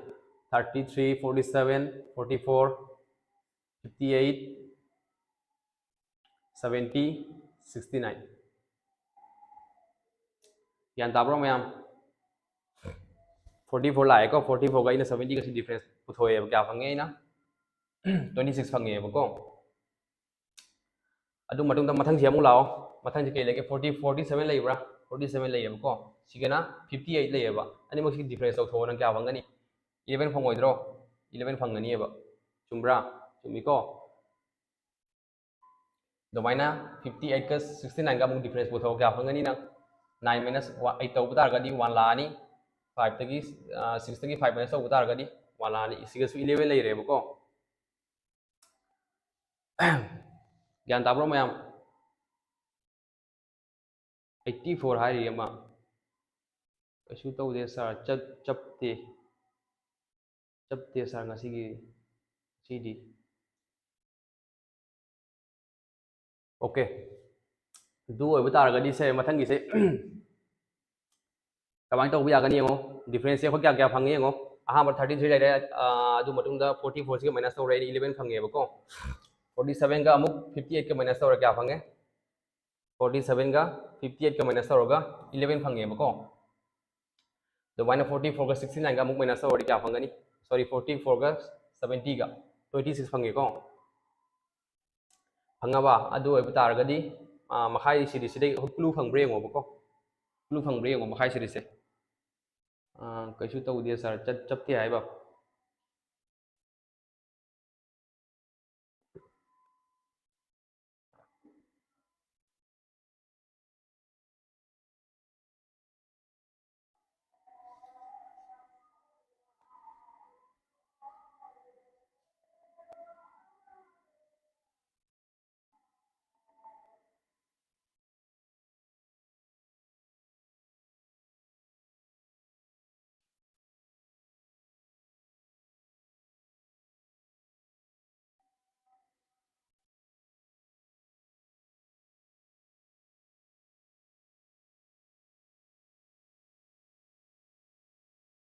Thirty three, forty seven, forty four꯫ fifty eight, seventy, sixty nine. ꯒ꯭ꯌꯥꯟ ꯇꯥꯕ꯭ꯔꯣ ꯃꯌꯥꯝ? Forty four ꯂꯥꯛꯑꯦꯀꯣ. Forty fourꯒ ꯑꯩꯅ seventyꯒꯁꯤ difference ꯄꯨꯊꯣꯛꯑꯦꯕ꯫ ꯀꯌꯥ ꯐꯪꯉꯦ? ꯑꯩꯅ twenty six ꯐꯪꯉꯦꯕꯀꯣ꯫ ꯑꯗꯨ ꯃꯇꯨꯡꯗ ꯃꯊꯪꯁꯤ ꯑꯃꯨꯛ ꯂꯥꯛꯑꯣ꯫ ꯃꯊꯪꯁꯤ ꯀꯩ ꯂꯩꯒꯦ? Forty forty seven ꯂꯩꯕ꯭ꯔꯥ? Forty seven ꯂꯩꯌꯦꯕꯀꯣ꯫ ꯁꯤꯒꯅ fifty eight ꯂꯩꯌꯦꯕ꯫ ꯑꯅꯤꯃꯛꯁꯤ difference ꯇꯧꯊꯣꯛꯑꯣ꯫ ꯅꯪ ꯀꯌꯥ ꯐꯪꯒꯅꯤ? Eleven ꯐꯪꯉꯣꯏꯗ꯭ꯔꯣ? Eleven ꯐꯪꯒꯅꯤꯕ꯫ ꯆꯨꯝꯕ꯭ꯔꯥ? ꯆꯨꯝꯃꯤꯀꯣ꯫ ꯑꯗꯨꯃꯥꯏꯅ fifty eightꯀ sixty nineꯒ ꯑꯃꯨꯛ difference ꯄꯨꯊꯣꯛꯑꯣ꯫ ꯀꯌꯥ ꯐꯪꯒꯅꯤ ꯅꯪ? Nine minus eight ꯇꯧꯕ ꯇꯥꯔꯒꯗꯤ one ꯂꯥꯛꯑꯅꯤ꯫ Fiveꯇꯒꯤ, sixꯇꯒꯤ five minus ꯇꯧꯕ ꯇꯥꯔꯒꯗꯤ one ꯂꯥꯛꯑꯅꯤ꯫ ꯁꯤꯒꯁꯨ eleven ꯂꯩꯔꯦꯕꯀꯣ꯫ ꯒ꯭ꯌꯥꯟ ꯇꯥꯕ꯭ꯔꯣ ꯃꯌꯥꯝ? Eighty four ꯍꯥꯏꯔꯤ ꯑꯃ꯫ ꯀꯩꯁꯨ ꯇꯧꯗꯦ sir, ꯆꯞ-, ꯆꯞꯇꯦ꯫ ꯆꯞꯇꯦ sir ꯉꯁꯤꯒꯤ, ꯉꯁꯤꯗꯤ꯫ Okay꯫ ꯑꯗꯨ ꯑꯣꯏꯕ ꯇꯥꯔꯒꯗꯤ ꯁꯦ, ꯃꯊꯪꯒꯤꯁꯦ ꯀꯃꯥꯏꯅ ꯇꯧꯕ ꯌꯥꯒꯅꯤ ꯌꯦꯡꯉꯣ꯫ Differenceꯁꯦ ꯑꯩꯈꯣꯏ ꯀꯌꯥ ꯀꯌꯥ ꯐꯪꯉꯦ ꯌꯦꯡꯉꯣ꯫ ꯑꯍꯥꯟꯕ thirty three ꯂꯩꯔꯦ, ꯑꯥ, ꯑꯗꯨ ꯃꯇꯨꯡꯗ forty fourꯁꯤꯒ minus ꯇꯧꯔꯦ, ꯑꯩꯅ eleven ꯐꯪꯉꯦꯕꯀꯣ꯫ Forty sevenꯒ ꯑꯃꯨꯛ fifty eightꯀ minus ꯇꯧꯔ ꯀꯌꯥ ꯐꯪꯉꯦ? Forty sevenꯒ fifty eightꯀ minus ꯇꯧꯔꯒ eleven ꯐꯪꯉꯦꯕꯀꯣ꯫ ꯑꯗꯨꯃꯥꯏꯅ forty fourꯒ sixty nineꯒ ꯑꯃꯨꯛ minus ꯇꯧꯔꯗꯤ ꯀꯌꯥ ꯐꯪꯒꯅꯤ? Sorry, forty fourꯒ seventyꯒ twenty six ꯐꯪꯉꯦꯀꯣ꯫ ꯐꯪꯉꯕ? ꯑꯗꯨ ꯑꯣꯏꯕ ꯇꯥꯔꯒꯗꯤ, ꯑꯥ, ꯃꯈꯥꯏ series ꯁꯤꯗꯩ clue ꯐꯪꯕ꯭ꯔꯥ ꯌꯦꯡꯉꯣꯕꯀꯣ꯫ Clue ꯐꯪꯕ꯭ꯔꯥ ꯌꯦꯡꯉꯣ ꯃꯈꯥꯏ series ꯁꯦ꯫ ꯑꯥ, ꯀꯩꯁꯨ ꯇꯧꯗꯦ sir, ꯆꯠ-, ꯆꯞꯇꯦ ꯍꯥꯏꯕ꯫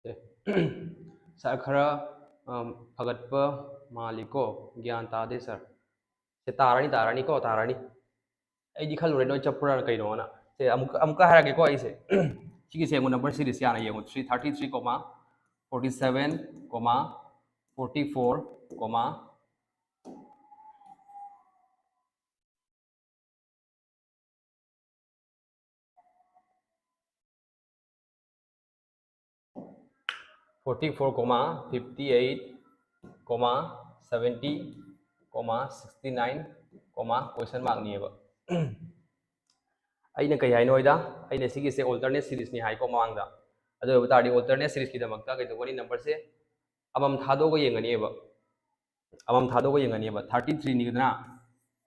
ꯑꯦ, ꯁꯥꯔ, ꯈꯔ, ꯑꯝ, ꯐꯒꯠꯄ ꯃꯥꯜꯂꯤꯀꯣ꯫ ꯒ꯭ꯌꯥꯟ ꯇꯥꯗꯦ ꯁꯥꯔ꯫ ꯁꯦ, ꯇꯥꯔꯅꯤ, ꯇꯥꯔꯅꯤꯀꯣ, ꯇꯥꯔꯅꯤ꯫ ꯑꯩꯗꯤ ꯈꯜꯂꯨꯔꯦ ꯅꯣꯏ ꯆꯠꯄ꯭ꯔꯥꯅ ꯀꯩꯅꯣꯅ꯫ ꯁꯦ, ꯑꯃꯨꯛ, ꯑꯃꯨꯛꯀ ꯍꯥꯏꯔꯛꯀꯦꯀꯣ ꯑꯩꯁꯦ꯫ ꯁꯤꯒꯤꯁꯦ ꯑꯃꯨꯛ number series ꯍꯥꯟꯅ ꯌꯦꯡꯉꯣ꯫ Three, thirty three comma forty seven comma forty four comma forty four comma fifty eight comma seventy comma sixty nine comma question mark ꯅꯤꯕ꯫ ꯑꯩꯅ ꯀꯩ ꯍꯥꯏꯅꯣ ꯍꯥꯏꯗ, ꯑꯩꯅ ꯁꯤꯒꯤꯁꯦ alternate series ꯅꯤ ꯍꯥꯏꯀꯣ ꯃꯃꯥꯡꯗ꯫ ꯑꯗꯨ ꯑꯣꯏꯕ ꯇꯥꯔꯗꯤ alternate series ꯀꯤꯗꯃꯛꯇ ꯀꯩꯗꯧꯒꯅꯤ? Number ꯁꯦ ꯑꯃꯃꯝ ꯊꯥꯗꯣꯛꯑꯒ ꯌꯦꯡꯒꯅꯦꯕ꯫ ꯑꯃꯃꯝ ꯊꯥꯗꯣꯛꯑꯒ ꯌꯦꯡꯒꯅꯦꯕ꯫ Thirty three ꯅꯤꯗꯅ,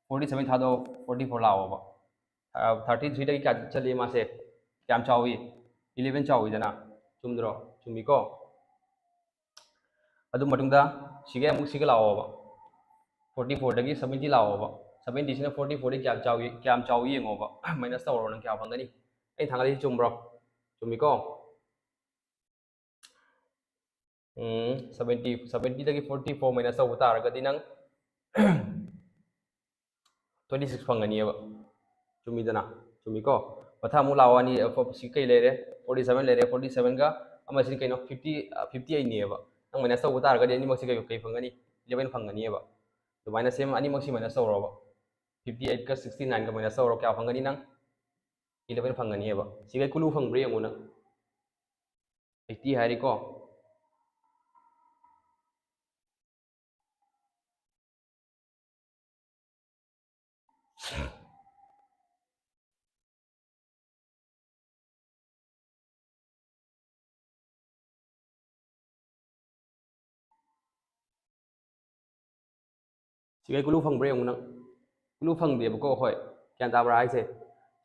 forty seven ꯊꯥꯗꯣꯛ, forty four ꯂꯥꯛꯑꯣꯕ꯫ Thirty three ꯗꯒꯤ ꯀꯌꯥ ꯆꯠꯂꯤ ꯃꯥꯁꯦ? ꯀꯌꯥꯝ ꯆꯥꯎꯏ? Eleven ꯆꯥꯎꯏꯗꯅ꯫ ꯆꯨꯝꯗ꯭ꯔꯣ? ꯆꯨꯝꯃꯤꯀꯣ? ꯑꯗꯨ ꯃꯇꯨꯡꯗ ꯁꯤꯒ ꯑꯃꯨꯛ ꯁꯤꯒ ꯂꯥꯛꯑꯣꯕ꯫ Forty four ꯗꯒꯤ seventy ꯂꯥꯛꯑꯣꯕ꯫ Seventy ꯁꯤꯅ forty four ꯗꯒꯤ ꯀꯌꯥꯝ ꯆꯥꯎꯏ, ꯀꯌꯥꯝ ꯆꯥꯎꯏ ꯌꯦꯡꯉꯣꯕ꯫ Minus ꯇꯧꯔꯣ, ꯅꯪ ꯀꯌꯥ ꯐꯪꯒꯅꯤ? ꯑꯩ ꯊꯥꯡꯒꯠꯂꯤꯁꯤ ꯆꯨꯝꯕ꯭ꯔꯣ? ꯆꯨꯝꯃꯤꯀꯣ? ꯎꯝ, seventy, seventy ꯗꯒꯤ forty four minus ꯇꯧꯕ ꯇꯥꯔꯒꯗꯤ ꯅꯪ twenty six ꯐꯪꯒꯅꯤꯕ꯫ ꯆꯨꯝꯃꯤꯗꯅ? ꯆꯨꯝꯃꯤꯀꯣ? ꯃꯊꯪ ꯑꯃꯨꯛ ꯂꯥꯛꯑꯣ, ꯑꯅꯤ, ꯑ, ꯐꯣ-, ꯁꯤ ꯀꯩ ꯂꯩꯔꯦ? Forty seven ꯂꯩꯔꯦ, forty seven ꯒ ꯑꯃꯁꯤꯅ ꯀꯩꯅꯣ? Fifty, ꯑ, fifty eight ꯅꯦꯕ꯫ ꯅꯪ minus ꯇꯧꯕ ꯇꯥꯔꯒꯗꯤ ꯑꯅꯤꯃꯛꯁꯤ ꯀꯩ, ꯀꯩ ꯐꯪꯒꯅꯤ? Eleven ꯐꯪꯒꯅꯤꯕ꯫ ꯑꯗꯨꯃꯥꯏꯅ same ꯑꯅꯤꯃꯛꯁꯤ minus ꯇꯧꯔꯣꯕ꯫ Fifty eight ꯀ sixty nine ꯒ minus ꯇꯧꯔꯣ, ꯀꯌꯥ ꯐꯪꯒꯅꯤ ꯅꯪ? Eleven ꯐꯪꯒꯅꯤꯕ꯫ ꯁꯤꯒꯩ clue ꯐꯪꯕ꯭ꯔꯥ ꯌꯦꯡꯉꯨ ꯅꯪ꯫ Eighty ꯍꯥꯏꯔꯤꯀꯣ꯫ ꯁꯤꯒꯩ clue ꯐꯪꯕ꯭ꯔꯥ ꯌꯦꯡꯉꯨ ꯅꯪ꯫ Clue ꯐꯪꯗꯦꯕꯀꯣ, ꯍꯣꯏ, ꯒ꯭ꯌꯥꯟ ꯇꯥꯕ꯭ꯔꯥ ꯍꯥꯏꯁꯦ?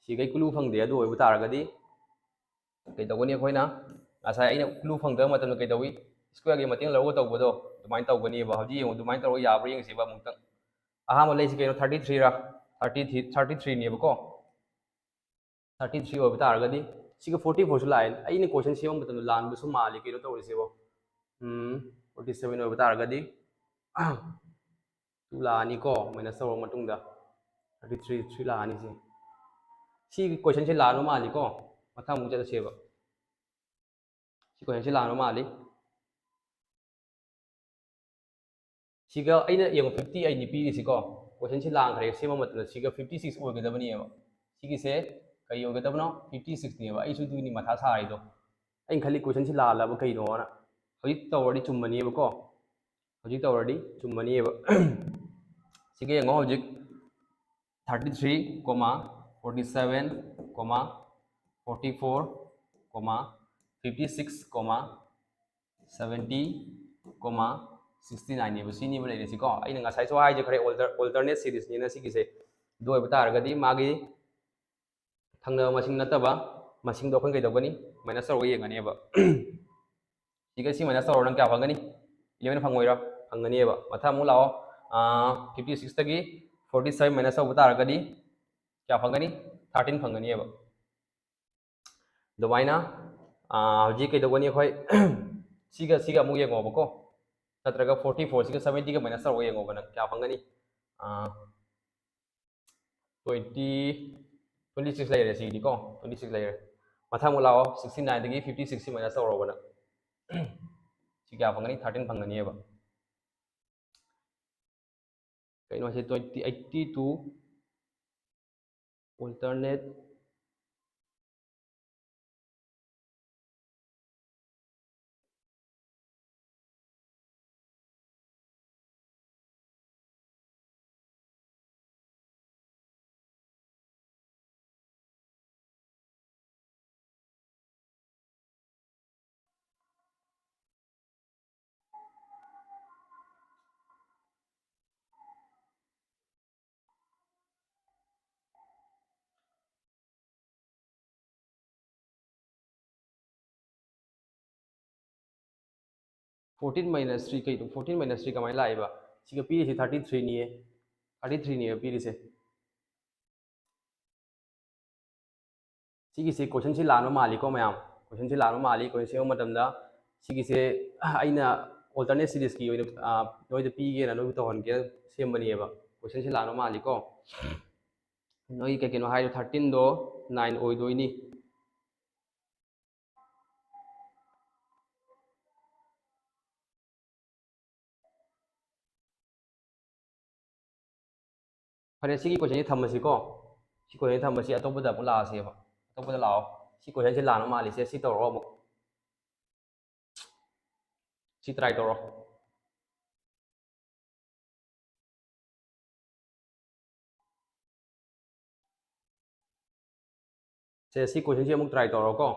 ꯁꯤꯒꯩ clue ꯐꯪꯗꯦ꯫ ꯑꯗꯨ ꯑꯣꯏꯕ ꯇꯥꯔꯒꯗꯤ ꯀꯩꯗꯧꯒꯅꯤ ꯑꯩꯈꯣꯏꯅ? ꯉꯁꯥꯏ ꯑꯩꯅ clue ꯐꯪꯗꯕ ꯃꯇꯝꯗ ꯀꯩꯗꯧꯏ? Square ꯒꯤ ꯃꯇꯦꯡ ꯂꯧꯔꯒ ꯇꯧꯕꯗꯣ ꯑꯗꯨꯃꯥꯏꯅ ꯇꯧꯒꯅꯤꯕ꯫ ꯍꯧꯖꯤꯛ ꯌꯦꯡꯉꯨ, ꯑꯗꯨꯃꯥꯏꯅ ꯇꯧꯔꯒ ꯌꯥꯕ꯭ꯔꯥ ꯌꯦꯡꯁꯤꯕ ꯑꯃꯨꯛꯇꯪ꯫ ꯑꯍꯥꯟꯕ ꯂꯩꯁꯤ ꯀꯩꯅꯣ? Thirty three ꯔꯥ? Thirty three, thirty three ꯅꯦꯕꯀꯣ꯫ Thirty three ꯑꯣꯏꯕ ꯇꯥꯔꯒꯗꯤ ꯁꯤꯒ forty four ꯁꯨ ꯂꯥꯛꯑꯦ꯫ ꯑꯩꯅ question ꯁꯦꯝꯕ ꯃꯇꯝꯗ ꯂꯥꯟꯕꯁꯨ ꯃꯥꯜꯂꯤ꯫ ꯀꯩꯅꯣ ꯇꯧꯔꯤꯁꯤꯕꯣ? ꯎꯝ, forty seven ꯑꯣꯏꯕ ꯇꯥꯔꯒꯗꯤ Two ꯂꯥꯛꯑꯅꯤꯀꯣ, minus ꯇꯧꯔ ꯃꯇꯨꯡꯗ thirty three, three ꯂꯥꯛꯑꯅꯤ꯫ ꯁꯤ ꯁꯤꯒꯤ questionꯁꯦ ꯂꯥꯟꯕ ꯃꯥꯜꯂꯤꯀꯣ꯫ ꯃꯊꯪ ꯑꯃꯨꯛ ꯆꯠꯂꯁꯦꯕ꯫ ꯁꯤ questionꯁꯦ ꯂꯥꯟꯕ ꯃꯥꯜꯂꯤ꯫ ꯁꯤꯒ ꯑꯩꯅ ꯌꯦꯡꯉꯣ, fifty eight ꯅꯤ ꯄꯤꯔꯤꯁꯤꯀꯣ꯫ Questionꯁꯤ ꯂꯥꯟꯈ꯭ꯔꯦ꯫ ꯁꯦꯝꯕ ꯃꯇꯝꯗ ꯁꯤꯒ fifty six ꯑꯣꯏꯒꯗꯕꯅꯦꯕ꯫ ꯁꯤꯒꯤꯁꯦ ꯀꯔꯤ ꯑꯣꯏꯒꯗꯕꯅꯣ? Fifty six ꯅꯦꯕ꯫ ꯑꯩꯁꯨ ꯑꯗꯨꯒꯤꯅꯤ ꯃꯊꯥ ꯁꯥꯔꯤꯗꯣ꯫ ꯑꯩꯅ ꯈꯜꯂꯤ questionꯁꯤ ꯂꯥꯜꯂꯕ ꯀꯩꯅꯣꯅ꯫ ꯍꯧꯖꯤꯛ ꯇꯧꯔꯗꯤ ꯆꯨꯝꯃꯅꯦꯕꯀꯣ꯫ ꯍꯧꯖꯤꯛ ꯇꯧꯔꯗꯤ ꯆꯨꯝꯃꯅꯦꯕ꯫ ꯁꯤꯒ ꯌꯦꯡꯉꯣ ꯍꯧꯖꯤꯛ thirty three, forty seven, forty four, fifty six, seventy, sixty nine ꯅꯦꯕ꯫ ꯁꯤꯅꯦꯕ ꯂꯩꯔꯤꯁꯤꯀꯣ꯫ ꯑꯩꯅ ꯉꯁꯥꯏꯁꯨ ꯍꯥꯏꯖꯈ꯭ꯔꯦ, alter-, alternate seriesꯅꯦꯅ ꯁꯤꯒꯤꯁꯦ꯫ ꯑꯗꯨ ꯑꯣꯏꯕ ꯇꯥꯔꯒꯗꯤ ꯃꯥꯒꯤ ꯊꯪꯅꯕ ꯃꯁꯤꯡ ꯅꯠꯇꯕ ꯃꯁꯤꯡꯗꯣ ꯑꯩꯈꯣꯏꯅ ꯀꯩꯗꯧꯒꯅꯤ? Minus ꯇꯧꯔꯒ ꯌꯦꯡꯒꯅꯦꯕ꯫ ꯁꯤꯒ ꯁꯤ minus ꯇꯧꯔꯣ, ꯅꯪ ꯀꯌꯥ ꯐꯪꯒꯅꯤ? Eleven ꯐꯪꯉꯣꯏꯔꯣ? ꯐꯪꯒꯅꯤꯕ꯫ ꯃꯊꯪ ꯑꯃꯨꯛ ꯂꯥꯛꯑꯣ꯫ Fifty sixꯇꯒꯤ forty seven minus ꯇꯧꯕ ꯇꯥꯔꯒꯗꯤ ꯀꯌꯥ ꯐꯪꯒꯅꯤ? Thirteen ꯐꯪꯒꯅꯤꯕ꯫ ꯑꯗꯨꯃꯥꯏꯅ ꯍꯧꯖꯤꯛ ꯀꯩꯗꯧꯒꯅꯤ? ꯑꯩꯈꯣꯏ ꯁꯤꯒ ꯁꯤꯒ ꯑꯃꯨꯛ ꯌꯦꯡꯉꯣꯕꯀꯣ꯫ ꯅꯠꯇ꯭ꯔꯒ forty fourꯁꯤꯒ seventyꯒ minus ꯇꯧꯔꯒ ꯌꯦꯡꯉꯣꯕ꯫ ꯅꯪ ꯀꯌꯥ ꯐꯪꯒꯅꯤ? Twenty, twenty six ꯂꯩꯔꯦ ꯁꯤꯒꯤꯗꯤꯀꯣ꯫ Twenty six ꯂꯩꯔꯦ꯫ ꯃꯊꯪ ꯑꯃꯨꯛ ꯂꯥꯛꯑꯣ꯫ Sixty nineꯗꯒꯤ fifty sixꯁꯤ minus ꯇꯧꯔꯣꯕ ꯅꯪ꯫ ꯁꯤ ꯀꯌꯥ ꯐꯪꯒꯅꯤ? Thirteen ꯐꯪꯒꯅꯤꯕ꯫ ꯀꯩꯅꯣ ꯁꯤ twenty, eighty two, alternate Fourteen minus three ꯀꯩꯅꯣ? Fourteen minus three ꯀꯃꯥꯏꯅ ꯂꯥꯛꯏꯕ? ꯁꯤꯒ ꯄꯤꯔꯤꯁꯤ thirty three ꯅꯤꯌꯦ꯫ Thirty three ꯅꯤꯌꯦ ꯄꯤꯔꯤꯁꯦ꯫ ꯁꯤꯒꯤꯁꯦ questionꯁꯤ ꯂꯥꯟꯕ ꯃꯥꯜꯂꯤꯀꯣ ꯃꯌꯥꯝ꯫ Questionꯁꯤ ꯂꯥꯟꯕ ꯃꯥꯜꯂꯤ꯫ Question ꯁꯦꯝꯕ ꯃꯇꯝꯗ ꯁꯤꯒꯤꯁꯦ ꯑꯩꯅ alternate seriesꯀꯤ ꯑꯣꯏꯅ ꯅꯣꯏꯗ ꯄꯤꯒꯦꯅ, ꯅꯣꯏꯕꯨ ꯇꯧꯍꯟꯒꯦꯅ ꯁꯦꯝꯕꯅꯦꯕ꯫ Questionꯁꯦ ꯂꯥꯟꯕ ꯃꯥꯜꯂꯤꯀꯣ꯫ ꯅꯣꯏ ꯀꯩ ꯀꯩꯅꯣ ꯍꯥꯏꯔꯤꯗꯣ, thirteenꯗꯣ nine ꯑꯣꯏꯗꯣꯏꯅꯤ꯫ ꯐꯔꯦ, ꯁꯤꯒꯤ questionꯁꯦ ꯊꯝꯃꯁꯤꯀꯣ꯫ ꯁꯤ questionꯁꯦ ꯊꯝꯃꯁꯤ, ꯑꯇꯣꯞꯄꯗ ꯑꯃꯨꯛ ꯂꯥꯛꯑꯁꯦꯕ꯫ ꯑꯇꯣꯞꯄꯗ ꯂꯥꯛꯑꯣ꯫ ꯁꯤ questionꯁꯦ ꯂꯥꯟꯕ ꯃꯥꯜꯂꯤꯁꯦ, ꯁꯤ ꯇꯧꯔꯣ ꯑꯃꯨꯛ꯫ ꯁꯤ try ꯇꯧꯔꯣ꯫ ꯁꯦ, ꯁꯤ questionꯁꯦ ꯑꯃꯨꯛ try ꯇꯧꯔꯣꯀꯣ꯫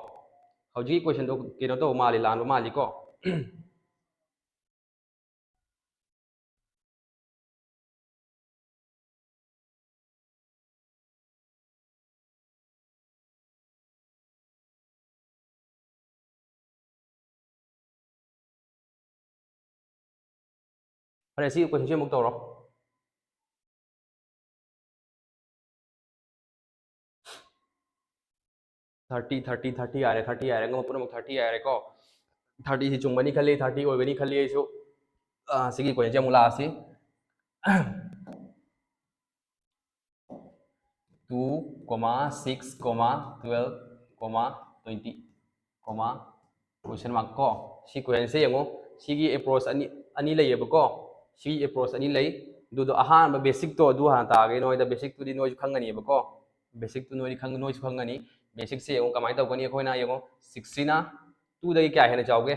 ꯍꯧꯖꯤꯛꯀꯤ questionꯗꯣ ꯀꯩꯅꯣ ꯇꯧꯕ ꯃꯥꯜꯂꯤ, ꯂꯥꯟꯕ ꯃꯥꯜꯂꯤꯀꯣ꯫ ꯐꯔꯦ, ꯁꯤ questionꯁꯤ ꯑꯃꯨꯛ ꯇꯧꯔꯣ꯫ Thirty, thirty, thirty ꯌꯥꯔꯦ, thirty ꯌꯥꯔꯦ, ꯑꯉꯝꯕ ꯄꯨꯝꯅꯃꯛ thirty ꯌꯥꯔꯦꯀꯣ꯫ Thirtyꯁꯤ ꯆꯨꯝꯒꯅꯤ ꯈꯜꯂꯤ, thirty ꯑꯣꯏꯒꯅꯤ ꯈꯜꯂꯤ ꯑꯩꯁꯨ꯫ ꯑꯥ, ꯁꯤꯒꯤ questionꯁꯦ ꯑꯃꯨꯛ ꯂꯥꯛꯑꯁꯤ꯫ Two comma six comma twelve comma twenty comma question mark ꯀꯣ꯫ ꯁꯤ questionꯁꯦ ꯌꯦꯡꯉꯣ, ꯁꯤꯒꯤ approach ꯑꯅꯤ, ꯑꯅꯤ ꯂꯩꯌꯦꯕꯀꯣ꯫ ꯁꯤꯒꯤ approach ꯑꯅꯤ ꯂꯩ꯫ ꯑꯗꯨꯗꯣ ꯑꯍꯥꯟꯕ basicꯇꯣ ꯑꯗꯨ ꯍꯥꯟꯅ ꯇꯥꯒꯦ ꯅꯣꯏꯗ, basicꯇꯨꯗꯤ ꯅꯣꯏꯁꯨ ꯈꯪꯒꯅꯤꯕꯀꯣ꯫ Basicꯇꯨ ꯅꯣꯏꯗꯤ ꯈꯪ-, ꯅꯣꯏꯁꯨ ꯈꯪꯒꯅꯤ꯫ Basicꯁꯦ ꯌꯦꯡꯉꯣ ꯀꯃꯥꯏꯅ ꯇꯧꯒꯅꯤ, ꯑꯩꯈꯣꯏꯅ ꯌꯦꯡꯉꯣ, sixꯁꯤꯅ twoꯗꯒꯤ ꯀꯌꯥ ꯍꯦꯟꯅ ꯆꯥꯎꯒꯦ?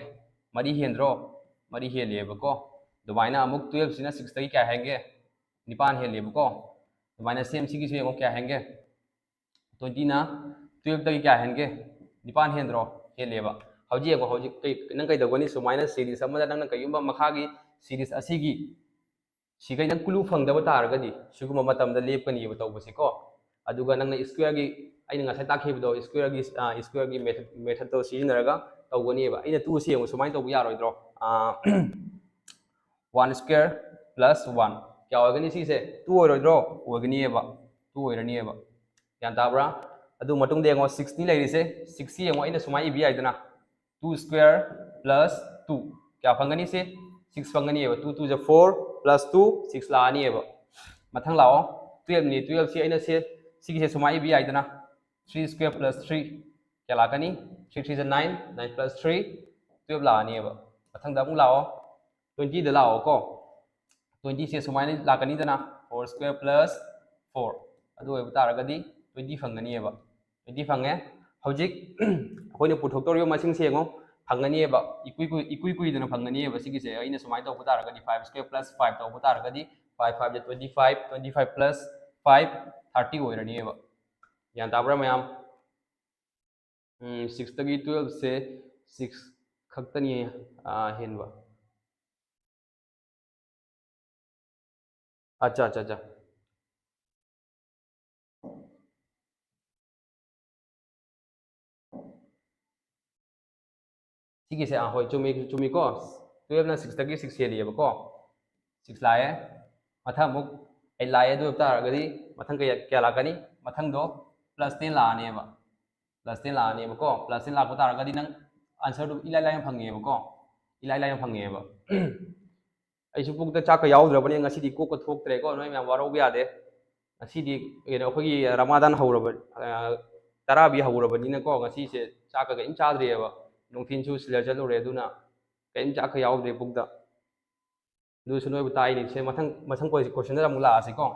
ꯃꯔꯤ ꯍꯦꯟꯗ꯭ꯔꯣ? ꯃꯔꯤ ꯍꯦꯜꯂꯦꯕꯀꯣ꯫ ꯑꯗꯨꯃꯥꯏꯅ ꯑꯃꯨꯛ twelveꯁꯤꯅ sixꯇꯒꯤ ꯀꯌꯥ ꯍꯦꯟꯒꯦ? ꯅꯤꯄꯥꯟ ꯍꯦꯜꯂꯦꯕꯀꯣ꯫ ꯑꯗꯨꯃꯥꯏꯅ same ꯁꯤꯒꯤꯁꯨ ꯌꯦꯡꯉꯣ ꯀꯌꯥ ꯍꯦꯟꯒꯦ? Twentyꯅ twelveꯇꯒꯤ ꯀꯌꯥ ꯍꯦꯟꯒꯦ? ꯅꯤꯄꯥꯟ ꯍꯦꯟꯗ꯭ꯔꯣ? ꯍꯦꯜꯂꯦꯕ꯫ ꯍꯧꯖꯤꯛ ꯌꯦꯡꯉꯣ, ꯍꯧꯖꯤꯛ ꯀꯩ, ꯅꯪ ꯀꯩꯗꯧꯒꯅꯤ? ꯁꯨꯃꯥꯏꯅ series ꯑꯃꯗ ꯅꯪꯅ ꯀꯩꯒꯨꯝꯕ ꯃꯈꯥꯒꯤ series ꯑꯁꯤꯒꯤ ꯁꯤꯈꯩ ꯅꯪ clue ꯐꯪꯗꯕ ꯇꯥꯔꯒꯗꯤ ꯁꯤꯒꯨꯝꯕ ꯃꯇꯝꯗ ꯂꯦꯞꯀꯅꯤꯕ ꯇꯧꯕꯁꯦꯀꯣ꯫ ꯑꯗꯨꯒ ꯅꯪꯅ squareꯒꯤ, ꯑꯩꯅ ꯉꯁꯥꯏ ꯇꯥꯛꯈꯤꯕꯗꯣ, squareꯒꯤ, ꯑ, squareꯒꯤ method, methodꯇꯣ ꯁꯤꯖꯤꯟꯅꯔꯒ ꯇꯧꯒꯅꯤꯕ꯫ ꯑꯩꯅ twoꯁꯤ ꯌꯦꯡꯉꯨ, ꯁꯨꯃꯥꯏꯅ ꯇꯧꯕ ꯌꯥꯔꯣꯏꯗ꯭ꯔꯣ? ꯑ, one square plus one ꯀꯌꯥ ꯑꯣꯏꯒꯅꯤ ꯁꯤꯁꯦ? Two ꯑꯣꯏꯔꯣꯏꯗ꯭ꯔꯣ? ꯑꯣꯏꯒꯅꯤꯕ, two ꯑꯣꯏꯔꯅꯤꯕ꯫ ꯒ꯭ꯌꯥꯟ ꯇꯥꯕ꯭ꯔꯥ? ꯑꯗꯨ ꯃꯇꯨꯡꯗ ꯌꯦꯡꯉꯣ, sixꯅꯤ ꯂꯩꯔꯤꯁꯦ꯫ Sixꯁꯤ ꯌꯦꯡꯉꯣ, ꯑꯩꯅ ꯁꯨꯃꯥꯏꯅ ꯏꯕ ꯌꯥꯏꯗꯅ, two square plus two꯫ ꯀꯌꯥ ꯐꯪꯒꯅꯤ ꯁꯤ? Six ꯐꯪꯒꯅꯤꯕ꯫ Two two ꯖ four, plus two, six ꯂꯥꯛꯑꯅꯤꯕ꯫ ꯃꯊꯪ ꯂꯥꯛꯑꯣ꯫ Twelve ꯅꯤ꯫ Twelve ꯁꯤ ꯑꯩꯅ ꯁꯤ, ꯁꯤꯒꯤꯁꯦ ꯁꯨꯃꯥꯏꯅ ꯏꯕ ꯌꯥꯏꯗꯅ, three square plus three ꯀꯌꯥ ꯂꯥꯛꯀꯅꯤ? Three three ꯖ nine, nine plus three, twelve ꯂꯥꯛꯑꯅꯤꯕ꯫ ꯃꯊꯪꯗ ꯑꯃꯨꯛ ꯂꯥꯛꯑꯣ, twenty ꯗ ꯂꯥꯛꯑꯣ ꯀꯣ꯫ Twenty ꯁꯦ ꯁꯨꯃꯥꯏꯅ ꯂꯥꯛꯀꯅꯤꯗꯅ, four square plus four, ꯑꯗꯨ ꯑꯣꯏꯕ ꯇꯥꯔꯒꯗꯤ twenty ꯐꯪꯒꯅꯤꯕ꯫ Twenty ꯐꯪꯉꯦ꯫ ꯍꯧꯖꯤꯛ ꯑꯩꯈꯣꯏꯅ ꯄꯨꯊꯣꯛꯇꯧꯔꯤꯕ ꯃꯁꯤꯡꯁꯦ ꯌꯦꯡꯉꯣ, ꯐꯪꯒꯅꯤꯕ꯫ ꯏꯀꯨꯏ ꯀꯨꯏ-, ꯏꯀꯨꯏ ꯀꯨꯏꯗꯅ ꯐꯪꯒꯅꯤꯕ ꯁꯤꯒꯤꯁꯦ꯫ ꯑꯩꯅ ꯁꯨꯃꯥꯏꯅ ꯇꯧꯕ ꯇꯥꯔꯒꯗꯤ, five square plus five ꯇꯧꯕ ꯇꯥꯔꯒꯗꯤ, five five ꯖ twenty five, twenty five plus five, thirty ꯑꯣꯏꯔꯅꯤꯕ꯫ ꯒ꯭ꯌꯥꯟ ꯇꯥꯕ꯭ꯔꯥ ꯃꯌꯥꯝ? ꯎꯝ, six ꯇꯒꯤ twelve ꯁꯦ six ꯈꯛꯇꯅꯤ, ꯑꯥ, ꯍꯦꯟꯕ꯫ ꯑꯠꯆꯥ, ꯑꯠꯆꯥ, ꯑꯠꯆꯥ꯫ ꯁꯤꯒꯤꯁꯦ, ꯑꯥ, ꯍꯣꯏ, ꯆꯨꯝꯃꯤ, ꯆꯨꯝꯃꯤꯀꯣ꯫ Twelve ꯅ six ꯇꯒꯤ six ꯍꯦꯜꯂꯤꯑꯕꯀꯣ꯫ Six ꯂꯥꯛꯑꯦ꯫ ꯃꯊꯪ ꯑꯃꯨꯛ eight ꯂꯥꯛꯑꯦ꯫ ꯑꯗꯨ ꯑꯣꯏꯕ ꯇꯥꯔꯒꯗꯤ ꯃꯊꯪ ꯀꯌꯥ, ꯀꯌꯥ ꯂꯥꯛꯀꯅꯤ? ꯃꯊꯪꯗꯣ plus ten ꯂꯥꯛꯑꯅꯦꯕ꯫ Plus ten ꯂꯥꯛꯑꯅꯦꯕꯀꯣ꯫ Plus ten ꯂꯥꯛꯄ ꯇꯥꯔꯒꯗꯤ ꯅꯪ answer ꯗꯨ ꯏꯂꯥꯏ ꯂꯥꯏꯅ ꯐꯪꯉꯦꯕꯀꯣ꯫ ꯏꯂꯥꯏ ꯂꯥꯏꯅ ꯐꯪꯉꯦꯕ꯫ ꯑꯩꯁꯨ ꯄꯨꯛꯇ ꯆꯥꯛꯀ ꯌꯥꯎꯗ꯭ꯔꯕꯅꯦ ꯉꯁꯤꯗꯤ, ꯀꯣꯛꯀ ꯊꯣꯛꯇ꯭ꯔꯦꯀꯣ꯫ ꯅꯣꯏ ꯃꯌꯥꯝ ꯋꯥꯔꯧꯕ ꯌꯥꯗꯦ꯫ ꯉꯁꯤꯗꯤ ꯀꯩꯅꯣ, ꯑꯩꯈꯣꯏꯒꯤ ꯔꯃꯥꯗꯥꯟ ꯍꯧꯔꯕ, ꯑ, ꯇꯔꯥꯕꯤ ꯍꯧꯔꯕꯅꯤꯅꯀꯣ, ꯉꯁꯤꯁꯦ ꯆꯥꯛꯀ ꯀꯔꯤꯝ ꯆꯥꯗ꯭ꯔꯤꯑꯕ꯫ ꯅꯨꯡꯊꯤꯜꯁꯨ ꯁꯤꯂꯔ ꯆꯠꯂꯨꯔꯦ, ꯑꯗꯨꯅ ꯀꯔꯤꯝ ꯆꯥꯛꯀ ꯌꯥꯎꯗ꯭ꯔꯦ ꯄꯨꯛꯇ꯫ ꯑꯗꯨꯁꯨ ꯅꯣꯏꯕꯨ ꯇꯥꯛꯏꯅꯦ꯫ ꯁꯦ, ꯃꯊꯪ, ꯃꯊꯪ question-, question-ꯗ ꯑꯃꯨꯛ ꯂꯥꯛꯑꯁꯤꯀꯣ꯫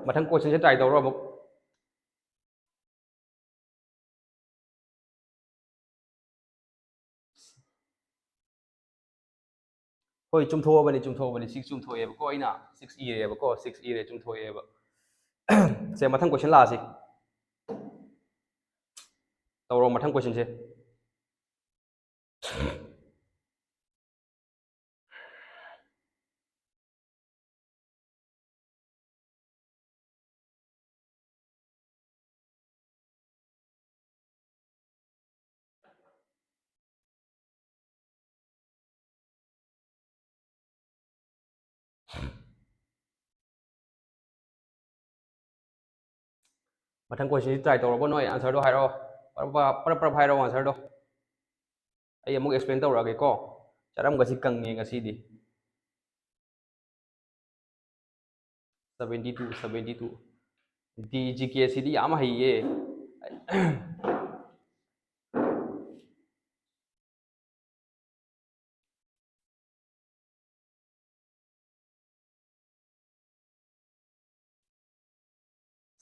ꯃꯊꯪ question-ꯁꯦ try ꯇꯧꯔꯣ ꯑꯃꯨꯛ꯫ ꯍꯣꯏ, ꯆꯨꯝꯊꯣꯛꯑꯕꯅꯤ, ꯆꯨꯝꯊꯣꯛꯑꯕꯅꯤ꯫ Six ꯆꯨꯝꯊꯣꯛꯑꯦꯕꯀꯣ, ꯑꯩꯅ six ꯏꯔꯦꯕꯀꯣ, six ꯏꯔꯦ, ꯆꯨꯝꯊꯣꯛꯑꯦꯕ꯫ ꯁꯦ, ꯃꯊꯪ question ꯂꯥꯛꯑꯁꯤ꯫ ꯇꯧꯔꯣ ꯃꯊꯪ question-ꯁꯦ꯫ ꯃꯊꯪ question-ꯁꯤ try ꯇꯧꯔꯕꯣ ꯅꯣꯏ? Answer-ꯗꯣ ꯍꯥꯏꯔꯛꯑꯣ꯫ ꯄꯔꯞ ꯄꯔꯞ, ꯄꯔꯞ ꯄꯔꯞ ꯍꯥꯏꯔꯛꯑꯣ answer-ꯗꯣ꯫ ꯑꯩ ꯑꯃꯨꯛ explain ꯇꯧꯔꯛꯑꯒꯦꯀꯣ꯫ ꯆꯔꯝꯒꯁꯤ ꯀꯪꯉꯦ ꯉꯁꯤꯗꯤ꯫ Seventy two, seventy two꯫ D G K ꯁꯤꯗꯤ ꯌꯥꯝ ꯍꯩꯌꯦ꯫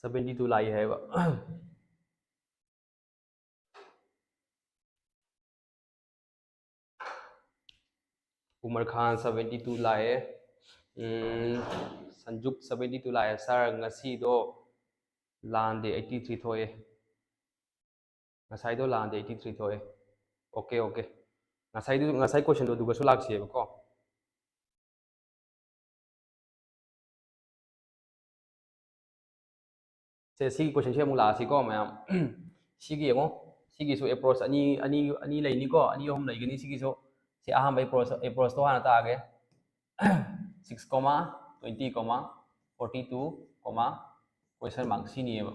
Seventy two ꯂꯥꯛꯏ ꯍꯥꯏꯕ꯫ ꯎꯃꯔ ꯈꯥꯟ seventy two ꯂꯥꯛꯑꯦ꯫ ꯎꯝ, ꯁꯟꯖꯨꯛ seventy two ꯂꯥꯛꯑꯦ꯫ "Sir, ꯉꯁꯤꯗꯣ ꯂꯥꯟꯗꯦ, eighty three ꯊꯣꯛꯑꯦ꯫ ꯉꯁꯥꯏꯗꯣ ꯂꯥꯟꯗꯦ, eighty three ꯊꯣꯛꯑꯦ꯫" Okay, okay꯫ ꯉꯁꯥꯏꯗꯨ, ꯉꯁꯥꯏ questionꯗꯣ ꯑꯗꯨꯒꯁꯨ ꯂꯥꯛꯁꯦꯕꯀꯣ꯫ ꯁꯦ, ꯁꯤꯒꯤ questionꯁꯦ ꯑꯃꯨꯛ ꯂꯥꯛꯑꯁꯤꯀꯣ ꯃꯌꯥꯝ꯫ ꯁꯤꯒꯤ ꯌꯦꯡꯉꯣ, ꯁꯤꯒꯤꯁꯨ approach ꯑꯅꯤ, ꯑꯅꯤ, ꯑꯅꯤ ꯂꯩꯅꯤꯀꯣ, ꯑꯅꯤ ꯑꯍꯨꯝ ꯂꯩꯒꯅꯤ ꯁꯤꯒꯤꯁꯨ꯫ ꯁꯤ ꯑꯍꯥꯟꯕ approach, approachꯇꯣ ꯍꯥꯟꯅ ꯇꯥꯛꯑꯒꯦ꯫ Six comma twenty comma forty two comma question mark ꯁꯤꯅꯤꯌꯦꯕ꯫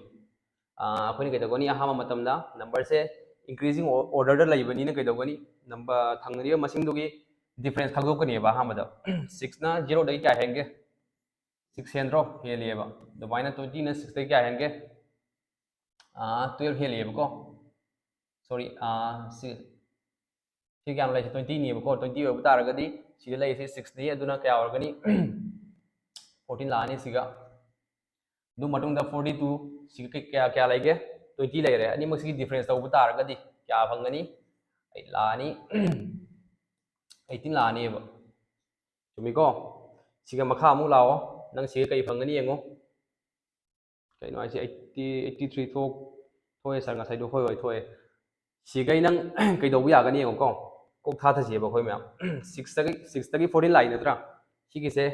ꯑꯥ, ꯑꯩꯈꯣꯏꯅ ꯀꯩꯗꯧꯒꯅꯤ? ꯑꯍꯥꯟꯕ ꯃꯇꯝꯗ numberꯁꯦ increasing orderꯗ ꯂꯩꯕꯅꯤꯅ ꯀꯩꯗꯧꯒꯅꯤ? Number ꯊꯪꯅꯔꯤꯕ ꯃꯁꯤꯡꯗꯨꯒꯤ difference ꯈꯪꯗꯣꯛꯀꯅꯦꯕ ꯑꯍꯥꯟꯕꯗ꯫ Sixꯅ zeroꯗꯒꯤ ꯀꯌꯥ ꯍꯦꯟꯒꯦ? Six ꯍꯦꯟꯗ꯭ꯔꯣ? ꯍꯦꯜꯂꯤꯑꯕ꯫ ꯑꯗꯨꯃꯥꯏꯅ twentyꯅ sixꯇꯒꯤ ꯀꯌꯥ ꯍꯦꯟꯒꯦ? ꯑꯥ, twelve ꯍꯦꯜꯂꯤꯑꯕꯀꯣ꯫ Sorry, ꯑꯥ, ꯁꯤ, ꯁꯤ ꯀꯌꯥꯅꯣ ꯂꯩꯔꯤꯁꯦ? Twentyꯅꯦꯕꯀꯣ꯫ Twenty ꯑꯣꯏꯕ ꯇꯥꯔꯒꯗꯤ ꯁꯤꯗ ꯂꯩꯔꯤꯁꯦ sixꯅꯤ, ꯑꯗꯨꯅ ꯀꯌꯥ ꯑꯣꯏꯔꯒꯅꯤ? Fourteen ꯂꯥꯛꯑꯅꯤ ꯁꯤꯒ꯫ ꯑꯗꯨ ꯃꯇꯨꯡꯗ forty two, ꯁꯤꯒ ꯀꯩ-, ꯀꯌꯥ, ꯀꯌꯥ ꯂꯩꯒꯦ? Twenty ꯂꯩꯔꯦ꯫ ꯑꯅꯤꯃꯛꯁꯤꯒꯤ difference ꯇꯧꯕ ꯇꯥꯔꯒꯗꯤ ꯀꯌꯥ ꯐꯪꯒꯅꯤ? Eight ꯂꯥꯛꯑꯅꯤ꯫ Eighteen ꯂꯥꯛꯑꯅꯤꯕ꯫ ꯆꯨꯝꯃꯤꯀꯣ? ꯁꯤꯒ ꯃꯈꯥ ꯑꯃꯨꯛ ꯂꯥꯛꯑꯣ꯫ ꯅꯪ ꯁꯤꯒ ꯀꯩ ꯐꯪꯒꯅꯤ ꯌꯦꯡꯉꯣ꯫ ꯀꯩꯅꯣ ꯍꯥꯏꯁꯦ? Eighty, eighty three ꯊꯣꯛ-, ꯊꯣꯛꯑꯦ sir, ꯉꯁꯥꯏꯗꯣ꯫ ꯍꯣꯏ, ꯍꯣꯏ, ꯊꯣꯛꯑꯦ꯫ ꯁꯤꯒꯩ ꯅꯪ ꯀꯩꯗꯧꯕ ꯌꯥꯒꯅꯤ ꯌꯦꯡꯉꯣꯀꯣ꯫ ꯀꯣꯛ ꯊꯥꯊꯁꯦꯕ ꯑꯩꯈꯣꯏ ꯃꯌꯥꯝ꯫ Sixꯇꯒꯤ, sixꯇꯒꯤ fourteen ꯂꯥꯛꯏ ꯅꯠꯇ꯭ꯔꯥ? ꯁꯤꯒꯤꯁꯦ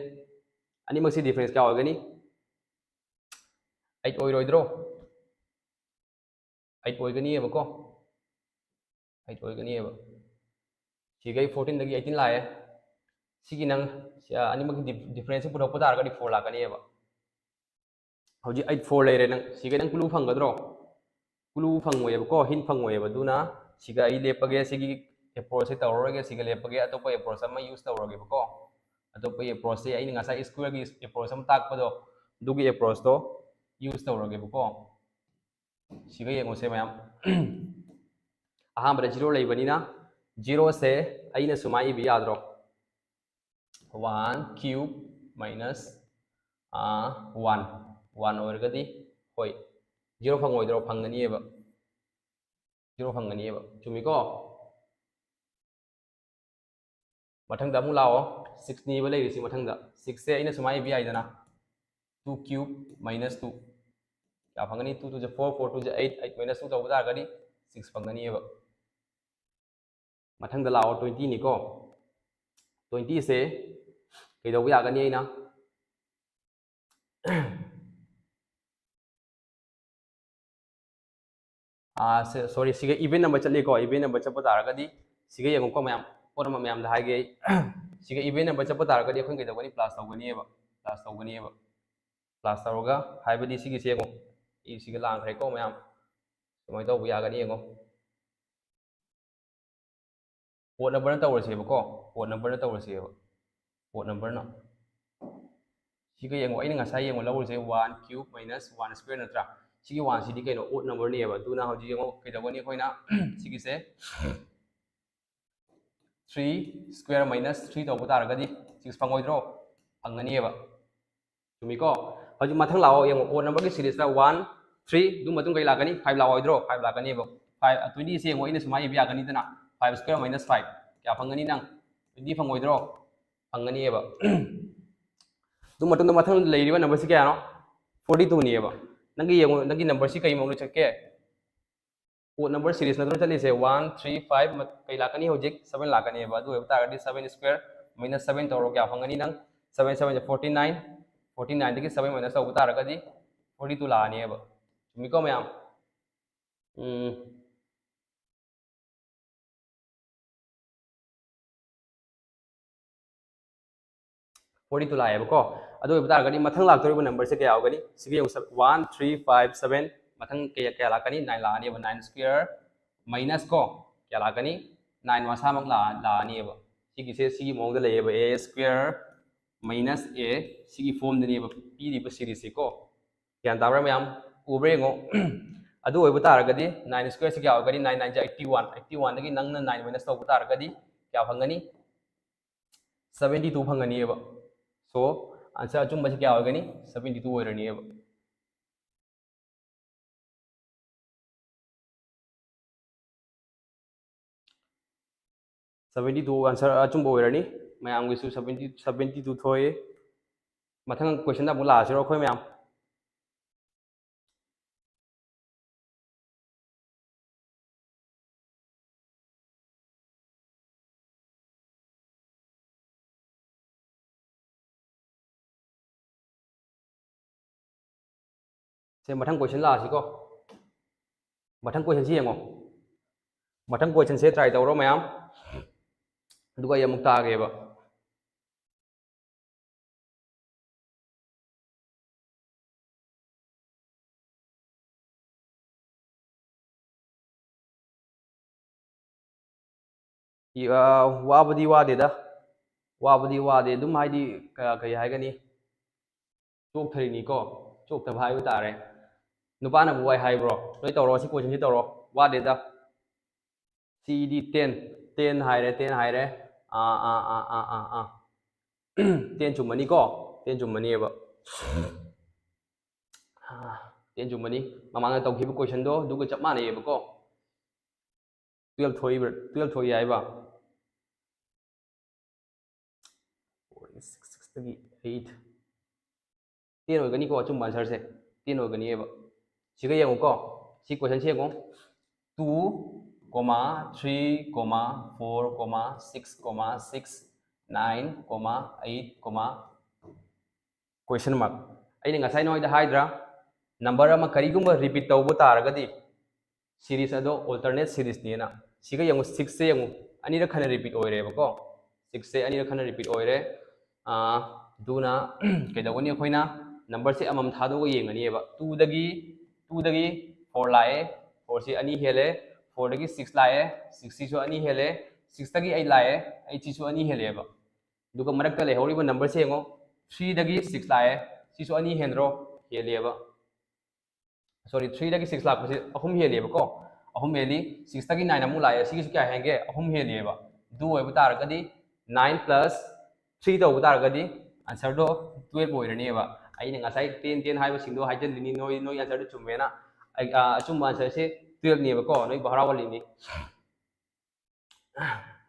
ꯑꯅꯤꯃꯛꯁꯤ difference ꯀꯌꯥ ꯑꯣꯏꯒꯅꯤ? Eight ꯑꯣꯏꯔꯣꯏꯗ꯭ꯔꯣ? Eight ꯑꯣꯏꯒꯅꯤꯕꯀꯣ꯫ Eight ꯑꯣꯏꯒꯅꯤꯕ꯫ ꯁꯤꯒꯩ fourteenꯗꯒꯤ eighteen ꯂꯥꯛꯑꯦ꯫ ꯁꯤꯒꯤ ꯅꯪ, ꯁꯤ, ꯑ, ꯑꯅꯤꯃꯛꯀꯤ dif-, differenceꯁꯤ ꯄꯨꯊꯣꯛꯄ ꯇꯥꯔꯒꯗꯤ four ꯂꯥꯛꯀꯅꯤꯕ꯫ ꯍꯧꯖꯤꯛ eight four ꯂꯩꯔꯦ꯫ ꯅꯪ ꯁꯤꯒ ꯅꯪ clue ꯐꯪꯒꯗ꯭ꯔꯣ? Clue ꯐꯪꯉꯣꯏꯕꯀꯣ, hint ꯐꯪꯉꯣꯏꯕ꯫ ꯑꯗꯨꯅ ꯁꯤꯒ ꯑꯩ ꯂꯦꯞꯄꯒꯦ꯫ ꯁꯤꯒꯤ ꯑꯦꯄ꯭ꯔꯣꯆꯁꯦ ꯇꯧꯔꯔꯣꯏꯒꯦ, ꯁꯤꯒ ꯂꯦꯞꯄꯒꯦ, ꯑꯇꯣꯞꯄ ꯑꯦꯄ꯭ꯔꯣꯆ ꯑꯃ ꯌꯨꯁ ꯇꯧꯔꯒꯦꯕꯀꯣ꯫ ꯑꯇꯣꯞꯄ ꯑꯦꯄ꯭ꯔꯣꯆꯁꯦ ꯑꯩꯅ ꯉꯁꯥꯏ ꯁ꯭ꯀ꯭ꯋꯦꯔꯒꯤ ꯑꯦꯄ꯭ꯔꯣꯆ ꯑꯃ ꯇꯥꯛꯄꯗꯣ, ꯑꯗꯨꯒꯤ ꯑꯦꯄ꯭ꯔꯣꯆꯇꯣ ꯌꯨꯁ ꯇꯧꯔꯒꯦꯕꯀꯣ꯫ ꯁꯤꯒ ꯌꯦꯡꯉꯨꯁꯦ ꯃꯌꯥꯝ꯫ ꯑꯍꯥꯟꯕꯗ ꯖꯤꯔꯣ ꯂꯩꯕꯅꯤꯅ, ꯖꯤꯔꯣꯁꯦ ꯑꯩꯅ ꯁꯨꯃꯥꯏꯅ ꯏꯕ ꯌꯥꯗ꯭ꯔꯣ? One cube minus one, one ꯑꯣꯏꯔꯒꯗꯤ, ꯍꯣꯏ, ꯖꯤꯔꯣ ꯐꯪꯉꯣꯏꯗ꯭ꯔꯣ? ꯐꯪꯒꯅꯤꯑꯕ, ꯖꯤꯔꯣ ꯐꯪꯒꯅꯤꯑꯕ, ꯆꯨꯝꯃꯤꯀꯣ? ꯃꯊꯪꯗ ꯑꯃꯨꯛ ꯂꯥꯛꯑꯣ, ꯁꯤꯛꯁꯅꯦꯕ ꯂꯩꯔꯤꯁꯤ꯫ ꯃꯊꯪꯗ ꯁꯤꯛꯁꯁꯦ ꯑꯩꯅ ꯁꯨꯃꯥꯏꯅ ꯏꯕ ꯌꯥꯏꯗꯅ, two cube minus two, ꯀꯌꯥ ꯐꯪꯒꯅꯤ? Two two J four, four two J eight, eight minus two ꯇꯧꯕ ꯇꯥꯔꯒꯗꯤ ꯁꯤꯛꯁ ꯐꯪꯒꯅꯤꯑꯕ꯫ ꯃꯊꯪꯗ ꯂꯥꯛꯑꯣ, ꯇ꯭ꯋꯦꯟꯇꯤꯅꯤꯀꯣ꯫ ꯇ꯭ꯋꯦꯟꯇꯤꯁꯦ ꯀꯩꯗꯧꯕ ꯌꯥꯒꯅꯤ? ꯑꯩꯅ ꯁꯣꯔꯤ, ꯁꯤꯒ ꯏꯚꯦꯟ ꯅꯝꯕꯔ ꯆꯠꯂꯤꯀꯣ꯫ ꯏꯚꯦꯟ ꯅꯝꯕꯔ ꯆꯠꯄ ꯇꯥꯔꯒꯗꯤ ꯁꯤꯒ ꯌꯦꯡꯉꯨꯀꯣ ꯃꯌꯥꯝ, ꯄꯣꯠ ꯑꯃ ꯃꯌꯥꯝꯗ ꯍꯥꯏꯒꯦ ꯑꯩ꯫ ꯁꯤꯒ ꯏꯚꯦꯟ ꯅꯝꯕꯔ ꯆꯠꯄ ꯇꯥꯔꯒꯗꯤ ꯑꯩꯈꯣꯏꯅ ꯀꯩꯗꯧꯒꯅꯤ? ꯄ꯭ꯂꯁ ꯇꯧꯒꯅꯤꯕ, ꯄ꯭ꯂꯁ ꯇꯧꯒꯅꯤꯕ꯫ ꯄ꯭ꯂꯁ ꯇꯧꯔꯒ, ꯍꯥꯏꯕꯗꯤ ꯁꯤꯒꯤꯁꯦ ꯌꯦꯡꯉꯣ, ꯑꯩ ꯁꯤꯒ ꯂꯥꯡꯈ꯭ꯔꯦꯀꯣ ꯃꯌꯥꯝ꯫ ꯁꯨꯃꯥꯏꯅ ꯇꯧꯕ ꯌꯥꯒꯅꯤ ꯌꯦꯡꯉꯣ꯫ ꯑꯣꯗ ꯅꯝꯕꯔꯅ ꯇꯧꯔꯁꯦꯕꯀꯣ, ꯑꯣꯗ ꯅꯝꯕꯔꯅ ꯇꯧꯔꯁꯦꯕ, ꯑꯣꯗ ꯅꯝꯕꯔꯅ꯫ ꯁꯤꯒ ꯌꯦꯡꯉꯣ, ꯑꯩꯅ ꯉꯁꯥꯏ ꯌꯦꯡꯉꯣ ꯂꯧꯔꯤꯁꯦ one cube minus one square ꯅꯠꯇ꯭ꯔꯥ? ꯁꯤꯒꯤ ꯋꯥꯟꯁꯤꯗꯤ ꯀꯩꯅꯣ? ꯑꯣꯗ ꯅꯝꯕꯔꯅꯦꯕ꯫ ꯑꯗꯨꯅ ꯍꯧꯖꯤꯛ ꯌꯦꯡꯉꯣ, ꯀꯩꯗꯧꯒꯅꯤ? ꯑꯩꯈꯣꯏꯅ ꯁꯤꯒꯤꯁꯦ three square minus three ꯇꯧꯕ ꯇꯥꯔꯒꯗꯤ ꯁꯤꯛꯁ ꯐꯪꯉꯣꯏꯗ꯭ꯔꯣ? ꯐꯪꯒꯅꯤꯕ꯫ ꯆꯨꯝꯃꯤꯀꯣ? ꯍꯧꯖꯤꯛ ꯃꯊꯪ ꯂꯥꯛꯑꯣ, ꯌꯦꯡꯉꯣ, ꯑꯣꯗ ꯅꯝꯕꯔꯒꯤ ꯁꯤꯔꯤꯁꯇ ꯋꯥꯟ, ꯊ꯭ꯔꯤ, ꯑꯗꯨ ꯃꯇꯨꯡ ꯀꯩ ꯂꯥꯛꯀꯅꯤ? ꯐꯥꯏꯚ ꯂꯥꯛꯑꯣꯏꯗ꯭ꯔꯣ? ꯐꯥꯏꯚ ꯂꯥꯛꯀꯅꯤꯕ꯫ ꯐꯥꯏꯚ, ꯇ꯭ꯋꯦꯟꯇꯤꯁꯦ ꯌꯦꯡꯉꯣ, ꯑꯩꯅ ꯁꯨꯃꯥꯏꯅ ꯏꯕ ꯌꯥꯒꯅꯤꯗꯅ, five square minus five, ꯀꯌꯥ ꯐꯪꯒꯅꯤ ꯅꯪ? ꯇ꯭ꯋꯦꯟꯇꯤ ꯐꯪꯉꯣꯏꯗ꯭ꯔꯣ? ꯐꯪꯒꯅꯤꯕ꯫ ꯑꯗꯨ ꯃꯇꯨꯡꯗ ꯃꯊꯪ ꯂꯩꯔꯤꯕ ꯅꯝꯕꯔꯁꯤ ꯀꯌꯥꯅꯣ? Forty twoꯅꯦꯕ꯫ ꯅꯪꯒꯤ ꯌꯦꯡꯉꯣ, ꯅꯪꯒꯤ ꯅꯝꯕꯔꯁꯤ ꯀꯩ ꯃꯑꯣꯡꯗ ꯆꯠꯀꯦ? ꯑꯣꯗ ꯅꯝꯕꯔ ꯁꯤꯔꯤꯁ ꯅꯠꯇ꯭ꯔꯣ ꯆꯠꯂꯤꯁꯦ? One, three, five, ꯀꯩ ꯂꯥꯛꯀꯅꯤ ꯍꯧꯖꯤꯛ? Seven ꯂꯥꯛꯀꯅꯦꯕ꯫ ꯑꯗꯨ ꯑꯣꯏꯕ ꯇꯥꯔꯒꯗꯤ seven square minus seven ꯇꯧꯔꯣ, ꯀꯌꯥ ꯐꯪꯒꯅꯤ ꯅꯪ? Seven seven forty nine, forty nineꯗꯒꯤ seven minus ꯇꯧꯕ ꯇꯥꯔꯒꯗꯤ forty two ꯂꯥꯛꯑꯅꯦꯕ꯫ ꯆꯨꯝꯃꯤꯀꯣ ꯃꯌꯥꯝ? ꯎꯝ꯫ Forty two ꯂꯥꯛꯑꯦꯕꯀꯣ꯫ ꯑꯗꯨ ꯑꯣꯏꯕ ꯇꯥꯔꯒꯗꯤ ꯃꯊꯪ ꯂꯥꯛꯇꯧꯔꯤꯕ ꯅꯝꯕꯔꯁꯦ ꯀꯌꯥ ꯑꯣꯏꯒꯅꯤ? ꯁꯤꯒ ꯌꯦꯡꯉꯨ, one, three, five, seven꯫ ꯃꯊꯪ ꯀꯌꯥ, ꯀꯌꯥ ꯂꯥꯛꯀꯅꯤ? Nine ꯂꯥꯛꯑꯅꯦꯕ꯫ Nine square minus ꯀꯣ, ꯀꯌꯥ ꯂꯥꯛꯀꯅꯤ? ꯅꯥꯏꯟ ꯃꯁꯥꯃꯛ ꯂꯥꯛꯑ ꯂꯥꯛꯑꯅꯦꯕ꯫ ꯁꯤꯒꯤꯁꯦ ꯁꯤꯒꯤ ꯃꯑꯣꯡꯗ ꯂꯩꯌꯦꯕ, ꯑꯦ ꯁ꯭ꯀ꯭ꯋꯦꯌꯔ ꯃꯥꯏꯅꯁ ꯑꯦ, ꯁꯤꯒꯤ ꯐꯣꯝꯗꯅꯦꯕ ꯄꯤꯔꯤꯕ ꯁꯤꯔꯤꯁꯁꯦ ꯀꯣ꯫ ꯒ꯭ꯌꯥꯟ ꯇꯥꯕ꯭ꯔꯥ ꯃꯌꯥꯝ? ꯎꯕ꯭ꯔꯥ ꯌꯦꯡꯉꯣ꯫ ꯑꯗꯨ ꯑꯣꯏꯕ ꯇꯥꯔꯒꯗꯤ ꯅꯥꯏꯟ ꯁ꯭ꯀ꯭ꯋꯦꯌꯔꯁꯤ ꯀꯌꯥ ꯑꯣꯏꯒꯅꯤ? ꯅꯥꯏꯟ ꯅꯥꯏꯟꯁꯦ ꯑꯩꯠꯇꯤ ꯋꯥꯟ, ꯑꯩꯠꯇꯤ ꯋꯥꯟꯗꯒꯤ ꯅꯪꯅ ꯅꯥꯏꯟ ꯃꯥꯏꯅꯁ ꯇꯧꯕ ꯇꯥꯔꯒꯗꯤ ꯀꯌꯥ ꯐꯪꯒꯅꯤ? ꯁꯕꯦꯟꯇꯤ ꯇꯨ ꯐꯪꯒꯅꯤꯕ꯫ So, ꯑꯟꯁꯔ ꯑꯆꯨꯝꯕꯁꯤ ꯀꯌꯥ ꯑꯣꯏꯒꯅꯤ? ꯁꯕꯦꯟꯇꯤ ꯇꯨ ꯑꯣꯏꯔꯅꯤꯕ꯫ ꯁꯕꯦꯟꯇꯤ ꯇꯨ ꯑꯟꯁꯔ ꯑꯆꯨꯝꯕ ꯑꯣꯏꯔꯅꯤ꯫ ꯃꯌꯥꯝꯒꯤꯁꯨ ꯁꯕꯦꯟꯇꯤ, ꯁꯕꯦꯟꯇꯤ ꯇꯨ ꯊꯣꯛꯑꯦ꯫ ꯃꯊꯪ ꯀꯣꯏꯁꯟꯗ ꯑꯃꯨꯛ ꯂꯥꯛꯑꯁꯤꯔꯣ ꯑꯩꯈꯣꯏ ꯃꯌꯥꯝ? ꯁꯦ, ꯃꯊꯪ ꯀꯣꯏꯁꯟ ꯂꯥꯛꯑꯁꯤꯀꯣ꯫ ꯃꯊꯪ ꯀꯣꯏꯁꯟꯁꯤ ꯌꯦꯡꯉꯣ꯫ ꯃꯊꯪ ꯀꯣꯏꯁꯟꯁꯦ ꯇ꯭ꯔꯥꯏ ꯇꯧꯔꯣ ꯃꯌꯥꯝ, ꯑꯗꯨꯒ ꯑꯩ ꯑꯃꯨꯛ ꯇꯥꯛꯑꯒꯦꯕ꯫ ꯏ-, ꯑ, ꯋꯥꯕꯗꯤ ꯋꯥꯗꯦꯗ꯫ ꯋꯥꯕꯗꯤ ꯋꯥꯗꯦ꯫ ꯑꯗꯨꯝ ꯍꯥꯏꯗꯤ, ꯀ-, ꯀꯩ ꯍꯥꯏꯒꯅꯤ? ꯆꯣꯛꯊꯔꯤꯅꯤꯀꯣ꯫ ꯆꯣꯛꯊꯕ ꯍꯥꯏꯕ ꯇꯥꯔꯦ꯫ ꯅꯨꯄꯥꯅꯕꯨ ꯋꯥꯏ ꯍꯥꯏꯕ꯭ꯔꯣ? ꯅꯣꯏ ꯇꯧꯔꯣ, ꯁꯤ ꯀꯣꯏꯁꯟꯁꯤ ꯇꯧꯔꯣ꯫ ꯋꯥꯗꯦꯗ꯫ ꯁꯤꯗꯤ ꯇꯦꯟ꯫ ꯇꯦꯟ ꯍꯥꯏꯔꯦ, ꯇꯦꯟ ꯍꯥꯏꯔꯦ꯫ ꯑꯥ, ꯑꯥ, ꯑꯥ, ꯑꯥ, ꯑꯥ, ꯑꯥ꯫ ꯇꯦꯟ ꯆꯨꯝꯃꯅꯤꯀꯣ? ꯇꯦꯟ ꯆꯨꯝꯃꯅꯤꯕ꯫ ꯇꯦꯟ ꯆꯨꯝꯃꯅꯤ꯫ ꯃꯃꯥꯡꯗ ꯇꯧꯈꯤꯕ ꯀꯣꯏꯁꯟꯗꯣ ꯑꯗꯨꯒ ꯆꯞ ꯃꯥꯟꯅꯩꯌꯦꯕꯀꯣ꯫ ꯇꯨꯌꯦꯜꯞ ꯊꯣꯛꯏꯕ, ꯇꯨꯌꯦꯜꯞ ꯊꯣꯛꯏ ꯍꯥꯏꯕ꯫ Six, ꯁꯤꯛꯁꯇꯒꯤ eight. ꯇꯦꯟ ꯑꯣꯏꯒꯅꯤꯀꯣ ꯑꯆꯨꯝꯕ ꯑꯟꯁꯔꯁꯦ꯫ ꯇꯦꯟ ꯑꯣꯏꯒꯅꯤꯕ꯫ ꯁꯤꯒ ꯌꯦꯡꯉꯨꯀꯣ꯫ ꯁꯤ ꯀꯣꯏꯁꯟꯁꯤ ꯌꯦꯡꯉꯣ꯫ Two comma three comma four comma six comma six, nine comma eight comma question mark꯫ ꯑꯩꯅ ꯉꯁꯥꯏ ꯅꯣꯏꯗ ꯍꯥꯏꯗ꯭ꯔꯥ, ꯅꯝꯕꯔ ꯑꯃ ꯀꯔꯤꯒꯨꯝꯕ ꯔꯤꯄꯤꯠ ꯇꯧꯕ ꯇꯥꯔꯒꯗꯤ ꯁꯤꯔꯤꯁ ꯑꯗꯣ ꯑꯣꯜꯇꯔꯅꯦꯠ ꯁꯤꯔꯤꯁꯅꯦꯅ꯫ ꯁꯤꯒ ꯌꯦꯡꯉꯨ, ꯁꯤꯛꯁꯁꯦ ꯌꯦꯡꯉꯨ, ꯑꯅꯤꯔꯛ ꯍꯟꯅ ꯔꯤꯄꯤꯠ ꯑꯣꯏꯔꯦꯕꯀꯣ꯫ ꯁꯤꯛꯁꯁꯦ ꯑꯅꯤꯔꯛ ꯍꯟꯅ ꯔꯤꯄꯤꯠ ꯑꯣꯏꯔꯦ꯫ ꯑꯥ, ꯑꯗꯨꯅ ꯀꯩꯗꯧꯒꯅꯤ? ꯑꯩꯈꯣꯏꯅ ꯅꯝꯕꯔꯁꯦ ꯑꯃꯃꯝ ꯊꯥꯗꯣꯛꯑꯒ ꯌꯦꯡꯒꯅꯤꯕ꯫ ꯇꯨꯗꯒꯤ, ꯇꯨꯗꯒꯤ ꯐꯣꯔ ꯂꯥꯛꯑꯦ, ꯐꯣꯔꯁꯤ ꯑꯅꯤ ꯍꯦꯜꯂꯦ, ꯐꯣꯔꯗꯒꯤ ꯁꯤꯛꯁ ꯂꯥꯛꯑꯦ, ꯁꯤꯛꯁꯁꯤꯁꯨ ꯑꯅꯤ ꯍꯦꯜꯂꯦ, ꯁꯤꯛꯁꯇꯒꯤ ꯑꯩꯠ ꯂꯥꯛꯑꯦ, ꯑꯩꯠꯁꯤꯁꯨ ꯑꯅꯤ ꯍꯦꯜꯂꯦꯕ꯫ ꯑꯗꯨꯒ ꯃꯔꯛꯇ ꯂꯩꯍꯧꯔꯤꯕ ꯅꯝꯕꯔꯁꯦ ꯌꯦꯡꯉꯣ, ꯊ꯭ꯔꯤꯗꯒꯤ ꯁꯤꯛꯁ ꯂꯥꯛꯑꯦ, ꯁꯤꯁꯨ ꯑꯅꯤ ꯍꯦꯟꯗ꯭ꯔꯣ? ꯍꯦꯜꯂꯦꯕ꯫ ꯁꯣꯔꯤ, ꯊ꯭ꯔꯤꯗꯒꯤ ꯁꯤꯛꯁ ꯂꯥꯛꯄꯁꯤ ꯑꯍꯨꯝ ꯍꯦꯜꯂꯦꯕꯀꯣ꯫ ꯑꯍꯨꯝ ꯍꯦꯜꯂꯤ꯫ ꯁꯤꯛꯁꯇꯒꯤ ꯅꯥꯏꯟ ꯑꯃꯨꯛ ꯂꯥꯛꯑꯦ, ꯁꯤꯒꯤꯁꯨ ꯀꯌꯥ ꯍꯦꯟꯒꯦ? ꯑꯍꯨꯝ ꯍꯦꯜꯂꯦꯕ꯫ ꯑꯗꯨ ꯑꯣꯏꯕ ꯇꯥꯔꯒꯗꯤ ꯅꯥꯏꯟ ꯄ꯭ꯂꯁ ꯊ꯭ꯔꯤ ꯇꯧꯕ ꯇꯥꯔꯒꯗꯤ ꯑꯟꯁꯔꯗꯣ ꯇꯨꯌꯦꯜꯞ ꯑꯣꯏꯔꯅꯦꯕ꯫ ꯑꯩꯅ ꯉꯁꯥꯏ ꯇꯦꯟ ꯇꯦꯟ ꯍꯥꯏꯕꯁꯤꯡꯗꯣ ꯍꯥꯏꯖꯤꯜꯂꯤꯅꯤ, ꯅꯣꯏ ꯅꯣꯏ ꯑꯟꯁꯔꯗꯣ ꯆꯨꯝꯃꯦꯅ꯫ ꯑꯩ, ꯑ, ꯑꯆꯨꯝꯕ ꯑꯟꯁꯔꯁꯦ ꯇꯨꯌꯦꯜꯞꯅꯦꯕꯀꯣ, ꯅꯣꯏ ꯚꯥꯔꯥ ꯋꯥꯂꯤꯅꯤ꯫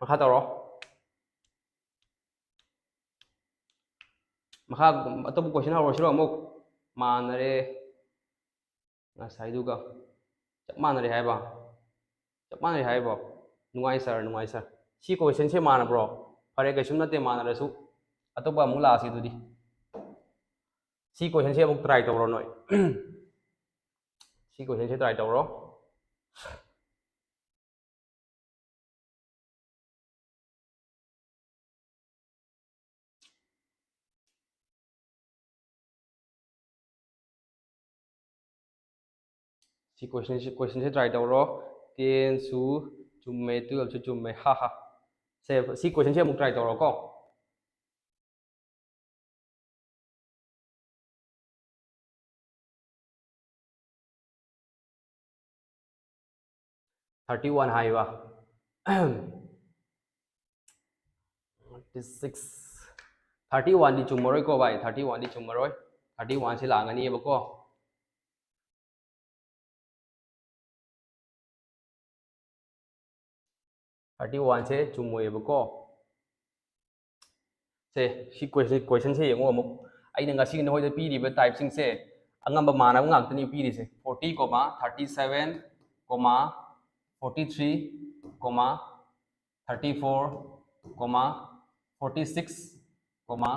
ꯃꯈꯥ ꯇꯧꯔꯣ꯫ ꯃꯈꯥ ꯑꯇꯣꯞꯄ ꯀꯣꯏꯁꯟ ꯍꯧꯔꯁꯤꯔꯣ ꯑꯃꯨꯛ? ꯃꯥꯟꯅꯔꯦ ꯉꯁꯥꯏꯗꯨꯒ꯫ ꯆꯞ ꯃꯥꯟꯅꯔꯦ ꯍꯥꯏꯕ? ꯆꯞ ꯃꯥꯟꯅꯔꯦ ꯍꯥꯏꯕꯣ? ꯅꯨꯡꯉꯥꯏ ꯁꯥꯔ, ꯅꯨꯡꯉꯥꯏ ꯁꯥꯔ꯫ ꯁꯤ ꯀꯣꯏꯁꯟꯁꯦ ꯃꯥꯟꯅꯕ꯭ꯔꯣ? ꯐꯔꯦ, ꯀꯩꯁꯨꯝ ꯅꯠꯇꯦ, ꯃꯥꯟꯅꯔꯁꯨ꯫ ꯑꯇꯣꯞꯄ ꯑꯃꯨꯛ ꯂꯥꯛꯑꯁꯤ ꯑꯗꯨꯗꯤ꯫ ꯁꯤ ꯀꯣꯏꯁꯟꯁꯦ ꯑꯃꯨꯛ ꯇ꯭ꯔꯥꯏ ꯇꯧꯔꯣ ꯅꯣꯏ꯫ ꯁꯤ ꯀꯣꯏꯁꯟꯁꯦ ꯇ꯭ꯔꯥꯏ ꯇꯧꯔꯣ꯫ ꯁꯤ ꯀꯣꯏꯁꯟꯁꯤ, ꯀꯣꯏꯁꯟꯁꯤ ꯇ꯭ꯔꯥꯏ ꯇꯧꯔꯣ꯫ ꯇꯦꯟꯁꯨ ꯆꯨꯝꯃꯦ, ꯇꯨꯌꯦꯜꯞꯁꯨ ꯆꯨꯝꯃꯦ, ꯍꯥ ꯍꯥ꯫ ꯁꯦ, ꯁꯤ ꯀꯣꯏꯁꯟꯁꯤ ꯑꯃꯨꯛ ꯇ꯭ꯔꯥꯏ ꯇꯧꯔꯣ ꯀꯣ꯫ ꯊꯥꯔꯇꯤ ꯋꯥꯟ ꯍꯥꯏꯕ꯫ Thirty six. ꯊꯥꯔꯇꯤ ꯋꯥꯟꯗꯤ ꯆꯨꯝꯃꯔꯣꯏꯀꯣ ꯚꯥꯏ, ꯊꯥꯔꯇꯤ ꯋꯥꯟꯗꯤ ꯆꯨꯝꯃꯔꯣꯏ꯫ ꯊꯥꯔꯇꯤ ꯋꯥꯟꯁꯤ ꯂꯥꯛꯑꯝꯒꯅꯤꯕꯀꯣ꯫ ꯊꯥꯔꯇꯤ ꯋꯥꯟꯁꯦ ꯆꯨꯝꯃꯣꯏꯌꯦꯕꯀꯣ꯫ ꯁꯦ, ꯁꯤ ꯀꯣꯏꯁꯟ, ꯀꯣꯏꯁꯟꯁꯦ ꯌꯦꯡꯉꯣ ꯑꯃꯨꯛ꯫ ꯑꯩꯅ ꯉꯁꯤ ꯅꯈꯣꯏꯗ ꯄꯤꯔꯤꯕ ꯇꯥꯏꯞꯁꯤꯡꯁꯦ ꯑꯉꯝꯕ ꯃꯥꯟꯅꯕ ꯉꯥꯛꯇꯅꯤ ꯄꯤꯔꯤꯁꯦ꯫ Forty comma thirty seven comma forty three comma thirty four comma forty six comma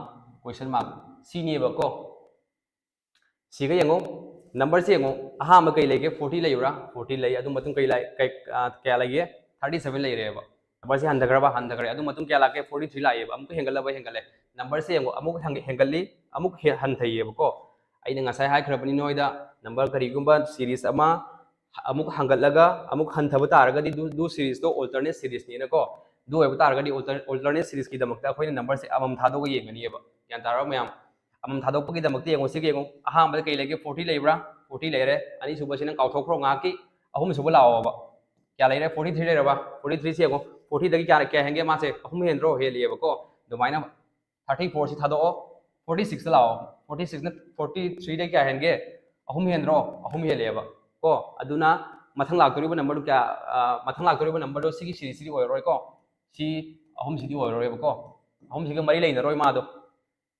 question mark, ꯁꯤꯅꯦꯕꯀꯣ꯫ ꯁꯤꯒ ꯌꯦꯡꯉꯣ, ꯅꯝꯕꯔꯁꯦ ꯌꯦꯡꯉꯣ꯫ ꯑꯍꯥꯟꯕ ꯀꯩ ꯂꯩꯒꯦ? ꯐꯣꯔꯇꯤ ꯂꯩꯕ꯭ꯔꯥ? ꯐꯣꯔꯇꯤ ꯂꯩ꯫ ꯑꯗꯨ ꯃꯇꯨꯡ ꯀꯩ ꯂꯥꯛ-, ꯀꯩ, ꯑ, ꯀꯌꯥ ꯂꯩꯒꯦ? ꯊꯥꯔꯇꯤ ꯁꯚꯦꯟ ꯂꯩꯔꯦꯕ꯫ ꯅꯝꯕꯔꯁꯦ ꯍꯟꯊꯈ꯭ꯔꯕ? ꯍꯟꯊꯈ꯭ꯔꯦ꯫ ꯑꯗꯨ ꯃꯇꯨꯡ ꯀꯌꯥ ꯂꯥꯛꯀꯦ? ꯐꯣꯔꯇꯤ ꯊ꯭ꯔꯤ ꯂꯥꯛꯑꯦꯕ꯫ ꯑꯃꯨꯛꯀ ꯍꯦꯟꯒꯠꯂꯕ? ꯍꯦꯟꯒꯠꯂꯦ꯫ ꯅꯝꯕꯔꯁꯦ ꯌꯦꯡꯉꯣ, ꯑꯃꯨꯛ ꯍꯪ-, ꯍꯦꯟꯒꯠꯂꯤ, ꯑꯃꯨꯛ ꯍꯦ-, ꯍꯟꯊꯩꯌꯦꯕꯀꯣ꯫ ꯑꯩꯅ ꯉꯁꯥꯏ ꯍꯥꯏꯈ꯭ꯔꯕꯅꯤ ꯅꯣꯏꯗ, ꯅꯝꯕꯔ ꯀꯔꯤꯒꯨꯝꯕ ꯁꯤꯔꯤꯁ ꯑꯃ ꯑꯃꯨꯛ ꯍꯪꯒꯠꯂꯒ ꯑꯃꯨꯛ ꯍꯟꯊꯕ ꯇꯥꯔꯒꯗꯤ do, do series to alternate series ꯅꯤꯅꯀꯣ, do ꯑꯣꯏꯕ ꯇꯥꯔꯒꯗꯤ alter-, alternate series ꯀꯤꯗꯃꯛꯇ ꯑꯩꯈꯣꯏꯅ number ꯁꯦ ꯑꯃꯃꯝ ꯊꯥꯗꯣꯛꯑꯒ ꯌꯦꯡꯒꯅꯤꯕ꯫ ꯒ꯭ꯌꯥꯟ ꯇꯥꯔꯕ ꯃꯌꯥꯝ? ꯑꯃꯃꯝ ꯊꯥꯗꯣꯛꯄꯒꯤꯗꯃꯛꯇ ꯌꯦꯡꯉꯣ, ꯁꯤꯒ ꯌꯦꯡꯉꯣ꯫ ꯑꯍꯥꯟꯕꯗ ꯀꯩ ꯂꯩꯒꯦ? Forty ꯂꯩꯕ꯭ꯔꯥ? Forty ꯂꯩꯔꯦ꯫ ꯑꯅꯤꯁꯨꯕꯁꯤ ꯅꯪ ꯀꯥꯎꯊꯣꯛꯈ꯭ꯔꯣ ꯉꯥꯏꯍꯥꯛꯀꯤ꯫ ꯑꯍꯨꯝꯁꯨꯕ ꯂꯥꯛꯑꯣꯕ꯫ ꯀꯌꯥ ꯂꯩꯔꯦ? Forty three ꯂꯩꯔꯕ? Forty three ꯁꯤ ꯌꯦꯡꯉꯣ꯫ Forty ꯗꯒꯤ ꯀꯌꯥ, ꯀꯌꯥ ꯍꯦꯟꯒꯦ ꯃꯥꯁꯦ? ꯑꯍꯨꯝ ꯍꯦꯟꯗ꯭ꯔꯣ? ꯍꯦꯜꯂꯤꯑꯕꯀꯣ꯫ ꯑꯗꯨꯃꯥꯏꯅ thirty four ꯁꯤ ꯊꯥꯗꯣꯛꯑꯣ꯫ Forty six ꯇ ꯂꯥꯛꯑꯣ꯫ Forty six ꯅ forty three ꯗꯒꯤ ꯀꯌꯥ ꯍꯦꯟꯒꯦ? ꯑꯍꯨꯝ ꯍꯦꯟꯗ꯭ꯔꯣ? ꯑꯍꯨꯝ ꯍꯦꯜꯂꯦꯕ ꯀꯣ꯫ ꯑꯗꯨꯅ ꯃꯊꯪ ꯂꯥꯛꯇꯧꯔꯤꯕ number ꯗꯨ ꯀꯌꯥ, ꯑ, ꯃꯊꯪ ꯂꯥꯛꯇꯧꯔꯤꯕ number ꯗꯣ ꯁꯤꯒꯤ series ꯁꯤꯗꯤ ꯑꯣꯏꯔꯔꯣꯏꯀꯣ꯫ ꯁꯤ ꯑꯍꯨꯝꯁꯤꯗꯤ ꯑꯣꯏꯔꯔꯣꯏꯕꯀꯣ꯫ ꯑꯍꯨꯝꯁꯤꯒ ꯃꯔꯤ ꯂꯩꯅꯔꯣꯏ ꯃꯥꯗꯣ꯫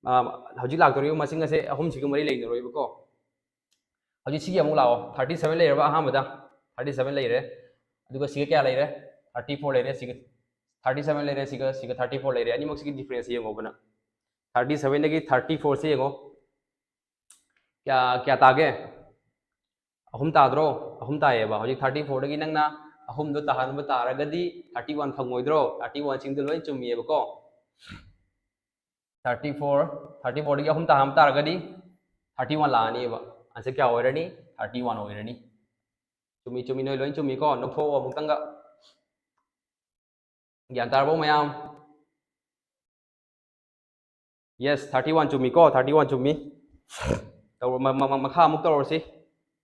ꯑ, ꯍꯧꯖꯤꯛ ꯂꯥꯛꯇꯧꯔꯤꯕ ꯃꯁꯤꯡ ꯑꯁꯦ ꯑꯍꯨꯝꯁꯤꯒ ꯃꯔꯤ ꯂꯩꯅꯔꯣꯏꯕꯀꯣ꯫ ꯍꯧꯖꯤꯛ ꯁꯤꯒꯤ ꯑꯃꯨꯛ ꯂꯥꯛꯑꯣ꯫ Thirty seven ꯂꯩꯔꯕ ꯑꯍꯥꯟꯕꯗ? Thirty seven ꯂꯩꯔꯦ꯫ ꯑꯗꯨꯒ ꯁꯤꯒ ꯀꯌꯥ ꯂꯩꯔꯦ? Thirty four ꯂꯩꯔꯦ꯫ ꯁꯤꯒ thirty seven ꯂꯩꯔꯦ, ꯁꯤꯒ, ꯁꯤꯒ thirty four ꯂꯩꯔꯦ꯫ ꯑꯅꯤꯃꯛꯁꯤꯒꯤ difference ꯌꯦꯡꯉꯣꯕ ꯅꯪ꯫ Thirty seven ꯗꯒꯤ thirty four ꯁꯦ ꯌꯦꯡꯉꯣ꯫ ꯀꯌꯥ, ꯀꯌꯥ ꯇꯥꯒꯦ? ꯑꯍꯨꯝ ꯇꯥꯗ꯭ꯔꯣ? ꯑꯍꯨꯝ ꯇꯥꯏꯌꯦꯕ꯫ ꯍꯧꯖꯤꯛ thirty four ꯗꯒꯤ ꯅꯪꯅ ꯑꯍꯨꯝꯗꯣ ꯇꯥꯍꯟꯕ ꯇꯥꯔꯒꯗꯤ thirty one ꯐꯪꯉꯣꯏꯗ꯭ꯔꯣ? Thirty one ꯁꯤꯡꯗꯣ ꯂꯣꯏ ꯆꯨꯝꯃꯤꯌꯦꯕꯀꯣ꯫ Thirty four, thirty four ꯗꯒꯤ ꯑꯍꯨꯝ ꯇꯥꯍꯟꯕ ꯇꯥꯔꯒꯗꯤ thirty one ꯂꯥꯛꯑꯅꯤꯕ꯫ Answer ꯀꯌꯥ ꯑꯣꯏꯔꯅꯤ? Thirty one ꯑꯣꯏꯔꯅꯤ꯫ ꯆꯨꯝꯃꯤ, ꯆꯨꯝꯃꯤ, ꯅꯣꯏ ꯂꯣꯏ ꯆꯨꯝꯃꯤꯀꯣ? ꯅꯣꯛꯊꯣꯛꯑꯣ ꯑꯃꯨꯛꯇꯪꯒ꯫ ꯒ꯭ꯌꯥꯟ ꯇꯥꯔꯕꯣ ꯃꯌꯥꯝ? Yes, thirty one ꯆꯨꯝꯃꯤꯀꯣ? Thirty one ꯆꯨꯝꯃꯤ꯫ ꯇꯧꯔꯣ, ꯃ-, ꯃ-, ꯃ-, ꯃꯈꯥ ꯑꯃꯨꯛ ꯇꯧꯔꯁꯤ꯫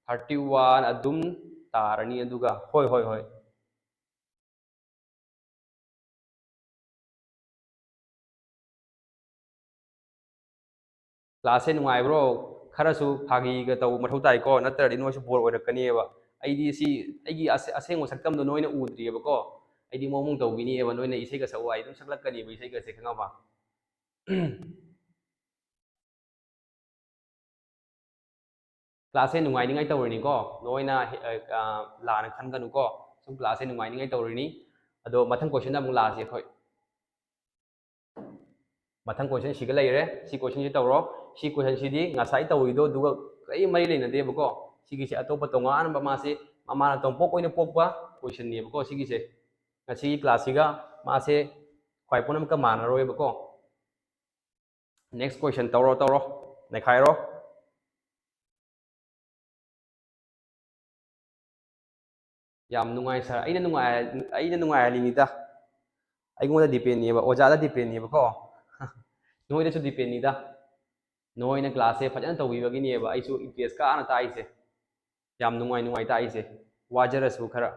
Thirty one ꯑꯗꯨꯝ ꯇꯥꯔꯅꯤ ꯑꯗꯨꯒ꯫ ꯍꯣꯏ, ꯍꯣꯏ, ꯍꯣꯏ꯫ Class ꯁꯦ ꯅꯨꯡꯉꯥꯏꯕ꯭ꯔꯣ? ꯈꯔꯁꯨ ꯐꯥꯒꯤꯒ ꯇꯧꯕ ꯃꯊꯧ ꯇꯥꯏꯀꯣ, ꯅꯠꯇ꯭ꯔꯗꯤ ꯅꯣꯏꯁꯨ bore ꯑꯣꯏꯔꯛꯀꯅꯤꯕ꯫ ꯑꯩꯗꯤ ꯁꯤ ꯑꯩꯒꯤ ꯑꯁ-, ꯑꯁꯦꯡꯕ ꯁꯛꯇꯝꯗꯣ ꯅꯣꯏꯅ ꯎꯗ꯭ꯔꯤꯑꯕꯀꯣ꯫ ꯑꯩꯗꯤ ꯃꯑꯣꯡ ꯃꯑꯣꯡ ꯇꯧꯕꯤꯅꯤꯕ, ꯅꯣꯏꯅ ꯏꯁꯩꯒ ꯁꯛꯎ ꯍꯥꯏ ꯑꯗꯨꯝ ꯁꯛꯂꯛꯀꯅꯤꯕ ꯏꯁꯩꯒꯁꯦ, ꯈꯪꯉꯕ? Class ꯁꯦ ꯅꯨꯡꯉꯥꯏꯅꯤꯡꯉꯥꯏ ꯇꯧꯔꯤꯅꯤꯀꯣ, ꯅꯣꯏꯅ ꯍꯦ-, ꯑ, ꯑ, ꯂꯥꯟꯅ ꯈꯟꯒꯅꯨꯀꯣ, ꯁꯨꯝ class ꯁꯦ ꯅꯨꯡꯉꯥꯏꯅꯤꯡꯉꯥꯏ ꯇꯧꯔꯤꯅꯤ꯫ ꯑꯗꯣ ꯃꯊꯪ question ꯗ ꯑꯃꯨꯛ ꯂꯥꯛꯑꯁꯤ ꯑꯩꯈꯣꯏ꯫ ꯃꯊꯪ question ꯁꯤꯒ ꯂꯩꯔꯦ꯫ ꯁꯤ question ꯁꯤ ꯇꯧꯔꯣ꯫ ꯁꯤ question ꯁꯤꯗꯤ ꯉꯁꯥꯏ ꯇꯧꯔꯤꯗꯣ ꯑꯗꯨꯒ ꯀꯔꯤ ꯃꯔꯤ ꯂꯩꯅꯗꯦꯕꯀꯣ꯫ ꯁꯤꯒꯤꯁꯦ ꯑꯇꯣꯞꯄ ꯇꯣꯉꯥꯟꯕ ꯃꯥꯁꯦ ꯃꯃꯥꯅ ꯇꯣꯝꯄꯣꯛ ꯑꯣꯏꯅ ꯄꯣꯛꯄ question ꯅꯦꯕꯀꯣ꯫ ꯁꯤꯒꯤꯁꯦ ꯉꯁꯤꯒꯤ class ꯁꯤꯒ ꯃꯥꯁꯦ ꯈ꯭ꯋꯥꯏ ꯄꯨꯝꯅꯃꯛꯀ ꯃꯥꯟꯅꯔꯣꯏꯕꯀꯣ꯫ Next question ꯇꯧꯔꯣ, ꯇꯧꯔꯣ, ꯅꯩꯈꯥꯏꯔꯣ꯫ ꯌꯥꯝ ꯅꯨꯡꯉꯥꯏ ꯁꯥꯔ꯫ ꯑꯩꯅ ꯅꯨꯡꯉꯥꯏ ꯑꯩꯅ ꯅꯨꯡꯉꯥꯏꯍꯜꯂꯤꯅꯤꯗ꯫ ꯑꯩꯉꯣꯟꯗ ꯗꯤꯄꯦꯟꯅꯦꯕ, ꯑꯣꯖꯥꯗ ꯗꯤꯄꯦꯟꯅꯦꯕꯀꯣ꯫ ꯅꯣꯏꯗꯁꯨ ꯗꯤꯄꯦꯟꯅꯤꯗ꯫ ꯅꯣꯏꯅ ꯀ꯭ꯂꯥꯁꯁꯦ ꯐꯖꯅ ꯇꯧꯕꯤꯕꯒꯤꯅꯦꯕ ꯑꯩꯁꯨ ꯏꯟꯇꯔꯦꯁ ꯀꯥꯅ ꯇꯥꯛꯏꯁꯦ꯫ ꯌꯥꯝ ꯅꯨꯡꯉꯥꯏ ꯅꯨꯡꯉꯥꯏ ꯇꯥꯛꯏꯁꯦ, ꯋꯥꯖꯔꯁꯨ ꯈꯔ꯫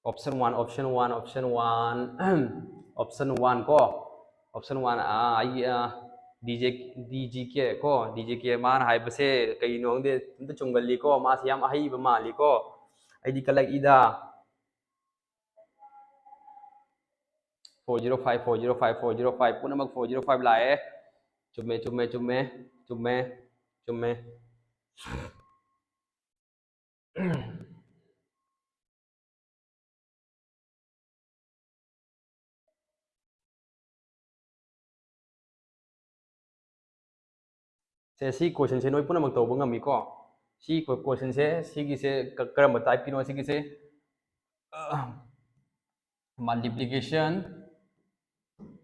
Option one, option one, option one, option one ꯀꯣ, option one꯫ ꯑꯩ ꯗꯤ ꯖꯦ ꯗꯤ ꯖꯤ ꯀꯦ ꯀꯣ, ꯗꯤ ꯖꯦ ꯀꯦ ꯃꯥꯅ ꯍꯥꯏꯕꯁꯦ ꯀꯩꯅꯣ ꯈꯪꯗꯦ, ꯑꯝꯇ ꯆꯨꯝꯒꯜꯂꯤꯀꯣ꯫ ꯃꯥꯁꯦ ꯌꯥꯝ ꯑꯍꯩꯕ ꯃꯥꯜꯂꯤꯀꯣ꯫ ꯑꯩꯗꯤ ꯀꯜꯂꯛꯏꯗ꯫ Four zero five, four zero five, four zero five, ꯄꯨꯝꯅꯃꯛ four zero five ꯂꯥꯛꯑꯦ꯫ ꯆꯨꯝꯃꯦ, ꯆꯨꯝꯃꯦ, ꯆꯨꯝꯃꯦ, ꯆꯨꯝꯃꯦ, ꯆꯨꯝꯃꯦ꯫ ꯁꯦ, ꯁꯤ questionꯁꯦ ꯅꯣꯏ ꯄꯨꯝꯅꯃꯛ ꯇꯧꯕ ꯉꯝꯃꯤꯀꯣ꯫ ꯁꯤ questionꯁꯦ, ꯁꯤꯒꯤꯁꯦ ꯀ-, ꯀꯔꯝꯕ typeꯀꯤꯅꯣ? ꯁꯤꯒꯤꯁꯦ multiplication,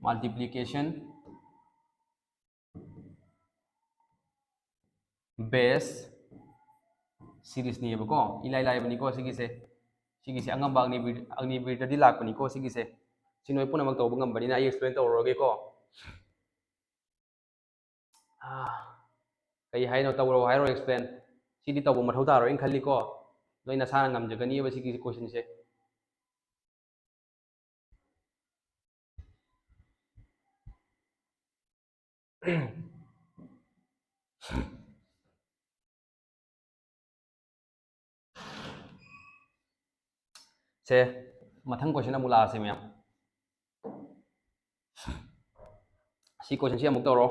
multiplication based seriesꯅꯦꯕꯀꯣ꯫ ꯏꯂꯥꯏ ꯂꯥꯏꯕꯅꯤꯀꯣ ꯁꯤꯒꯤꯁꯦ꯫ ꯁꯤꯒꯤꯁꯦ ꯑꯉꯝꯕ ꯑꯒꯅꯤꯕꯤꯔ, ꯑꯒꯅꯤꯕꯤꯔꯗꯗꯤ ꯂꯥꯛꯄꯅꯤꯀꯣ ꯁꯤꯒꯤꯁꯦ꯫ ꯁꯤ ꯅꯣꯏ ꯄꯨꯝꯅꯃꯛ ꯇꯧꯕ ꯉꯝꯕꯅꯤꯅ ꯑꯩ explain ꯇꯧꯔꯔꯣꯏꯒꯦꯀꯣ꯫ ꯑꯥ, ꯀꯩ ꯍꯥꯏꯅꯣ? ꯇꯧꯔꯣ ꯍꯥꯏꯔꯣ explain? ꯁꯤꯗꯤ ꯇꯧꯕ ꯃꯊꯧ ꯇꯥꯔꯣꯏꯅ ꯈꯜꯂꯤꯀꯣ꯫ ꯅꯣꯏ ꯅꯁꯥꯅ ꯉꯝꯖꯒꯅꯤꯕ ꯁꯤꯒꯤ questionꯁꯦ꯫ ꯁꯦ, ꯃꯊꯪ question ꯑꯃꯨꯛ ꯂꯥꯛꯑꯁꯦ ꯃꯌꯥꯝ꯫ ꯁꯤ questionꯁꯤ ꯑꯃꯨꯛ ꯇꯧꯔꯣ꯫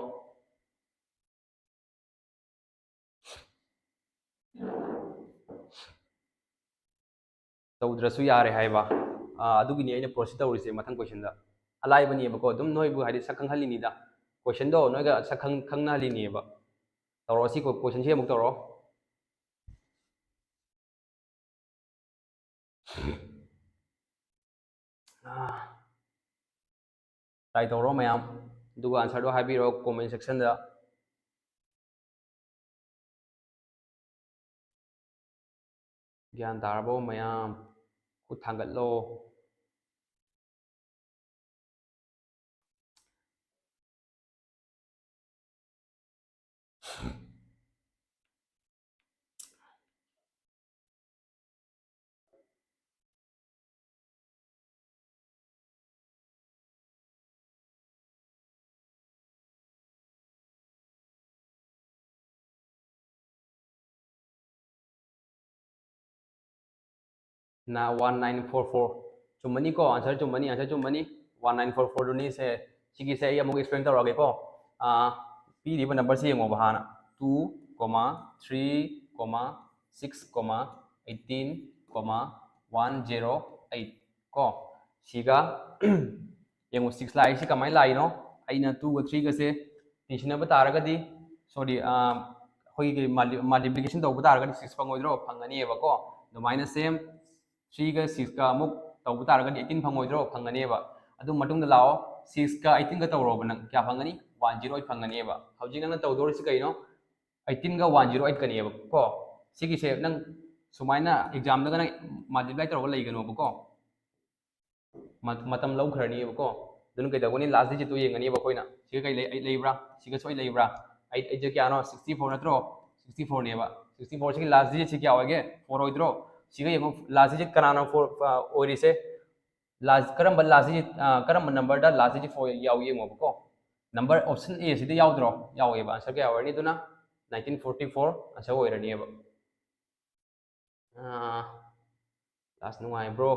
ꯇꯧꯗ꯭ꯔꯁꯨ ꯌꯥꯔꯦ ꯍꯥꯏꯕ꯫ ꯑꯥ, ꯑꯗꯨꯒꯤꯅꯤ ꯑꯩꯅ proceed ꯇꯧꯔꯤꯁꯦ ꯃꯊꯪ questionꯗ꯫ ꯑꯂꯥꯏꯕꯅꯦꯕꯀꯣ, ꯑꯗꯨꯝ ꯅꯣꯏꯕꯨ ꯍꯥꯏꯗꯤ ꯁꯛ ꯈꯪꯍꯜꯂꯤꯅꯤꯗ꯫ Questionꯗꯣ ꯅꯣꯏꯒ ꯁꯛ ꯈꯪ-, ꯈꯪꯅꯍꯜꯂꯤꯅꯦꯕ꯫ ꯇꯧꯔꯣ, ꯁꯤ ꯀꯣ-, questionꯁꯤ ꯑꯃꯨꯛ ꯇꯧꯔꯣ꯫ ꯑꯥ꯫ Try ꯇꯧꯔꯣ ꯃꯌꯥꯝ꯫ ꯑꯗꯨꯒ answer ꯗꯣ ꯍꯥꯏꯕꯤꯔꯛꯑꯣ comment section ꯗ꯫ ꯒ꯭ꯌꯥꯟ ꯇꯥꯔꯕꯣ ꯃꯌꯥꯝ? ꯈꯨꯠ ꯊꯥꯡꯒꯠꯂꯣ꯫ ꯅ one nine four four꯫ ꯆꯨꯝꯃꯅꯤꯀꯣ? Answer ꯆꯨꯝꯃꯅꯤ, answer ꯆꯨꯝꯃꯅꯤ꯫ One nine four four ꯗꯨꯅꯤ ꯁꯦ꯫ ꯁꯤꯒꯤꯁꯦ ꯑꯩ ꯑꯃꯨꯛ explain ꯇꯧꯔꯛꯑꯒꯦꯀꯣ꯫ ꯑꯥ, ꯄꯤꯔꯤꯕ number ꯁꯤ ꯌꯦꯡꯉꯣꯕ ꯍꯥꯟꯅ꯫ Two comma three comma six comma eighteen comma one zero eight ꯀꯣ꯫ ꯁꯤꯒ ꯌꯦꯡꯉꯨ, six ꯂꯥꯛꯏꯁꯤ ꯀꯃꯥꯏꯅ ꯂꯥꯛꯏꯅꯣ? ꯑꯩꯅ two ꯒ three ꯒꯁꯦ ꯇꯤꯟꯁꯤꯟꯅꯕ ꯇꯥꯔꯒꯗꯤ, sorry, ꯑꯩꯈꯣꯏꯒꯤ multi-, multiplication ꯇꯧꯕ ꯇꯥꯔꯒꯗꯤ six ꯐꯪꯉꯣꯏꯗ꯭ꯔꯣ? ꯐꯪꯒꯅꯤꯕꯀꯣ꯫ ꯑꯗꯨꯃꯥꯏꯅ same three ꯒ six ꯀ ꯑꯃꯨꯛ ꯇꯧꯕ ꯇꯥꯔꯒꯗꯤ eighteen ꯐꯪꯉꯣꯏꯗ꯭ꯔꯣ? ꯐꯪꯒꯅꯦꯕ꯫ ꯑꯗꯨ ꯃꯇꯨꯡꯗ ꯂꯥꯛꯑꯣ, six ꯀ eighteen ꯒ ꯇꯧꯔꯣꯕ, ꯅꯪ ꯀꯌꯥ ꯐꯪꯒꯅꯤ? One zero eight ꯐꯪꯒꯅꯦꯕ꯫ ꯍꯧꯖꯤꯛ ꯅꯪꯅ ꯇꯧꯗꯣꯔꯤꯁꯤ ꯀꯩꯅꯣ? Eighteen ꯒ one zero eight ꯀꯅꯦꯕ ꯀꯣ꯫ ꯁꯤꯒꯤꯁꯦ ꯅꯪ ꯁꯨꯃꯥꯏꯅ exam ꯗꯒ ꯅꯪ multiply ꯇꯧꯔꯒ ꯂꯩꯒꯅꯣꯕꯀꯣ꯫ ꯃ-, ꯃꯇꯝ ꯂꯧꯈ꯭ꯔꯅꯤꯕꯀꯣ꯫ ꯑꯗꯨꯅ ꯀꯩꯗꯧꯒꯅꯤ? Last digit ꯇꯣ ꯌꯦꯡꯒꯅꯤꯕ ꯑꯩꯈꯣꯏꯅ꯫ ꯁꯤꯒ ꯀꯩ ꯂꯩ? Eight ꯂꯩꯕ꯭ꯔꯥ? ꯁꯤꯒ eight ꯂꯩꯕ꯭ꯔꯥ? Eight, eight ꯁꯦ ꯀꯌꯥꯅꯣ? Sixty four ꯅꯠꯇ꯭ꯔꯣ? Sixty four ꯅꯦꯕ꯫ Sixty four ꯁꯤꯒꯤ last digit ꯁꯤ ꯀꯌꯥ ꯑꯣꯏꯒꯦ? Four ꯑꯣꯏꯗ꯭ꯔꯣ? ꯁꯤꯒ ꯌꯦꯡꯉꯣ, last digit ꯀꯅꯥꯅꯣ four, ꯑ, ꯑꯣꯏꯔꯤꯁꯦ? Last, ꯀꯔꯝꯕ last digit, ꯑ, ꯀꯔꯝꯕ number ꯗ last digit four ꯌꯥꯎꯏ ꯌꯦꯡꯉꯣꯕꯀꯣ꯫ Number option A ꯁꯤꯗ ꯌꯥꯎꯗ꯭ꯔꯣ? ꯌꯥꯎꯋꯦꯕ꯫ Answer ꯀꯌꯥ ꯑꯣꯏꯔꯅꯤ ꯑꯗꯨꯅ? Nineteen forty four answer ꯑꯣꯏꯔꯅꯤꯕ꯫ ꯑꯥ, class ꯅꯨꯡꯉꯥꯏꯕ꯭ꯔꯣ?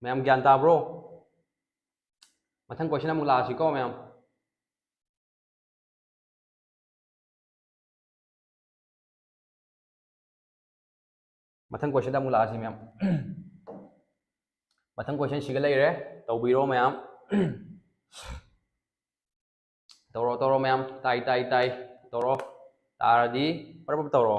ꯃꯌꯥꯝ ꯒ꯭ꯌꯥꯟ ꯇꯥꯕ꯭ꯔꯣ? ꯃꯊꯪ question ꯑꯃꯨꯛ ꯂꯥꯛꯑꯁꯤꯀꯣ ꯃꯌꯥꯝ꯫ ꯃꯊꯪ question ꯗ ꯑꯃꯨꯛ ꯂꯥꯛꯑꯁꯤ ꯃꯌꯥꯝ꯫ ꯃꯊꯪ question ꯁꯤꯒ ꯂꯩꯔꯦ, ꯇꯧꯕꯤꯔꯣ ꯃꯌꯥꯝ꯫ ꯇꯧꯔꯣ, ꯇꯧꯔꯣ ꯃꯌꯥꯝ, ꯇꯥꯏ, ꯇꯥꯏ, ꯇꯥꯏ, ꯇꯧꯔꯣ꯫ ꯇꯥꯔꯗꯤ ꯄꯔꯞ ꯄꯔꯞ ꯇꯧꯔꯣ꯫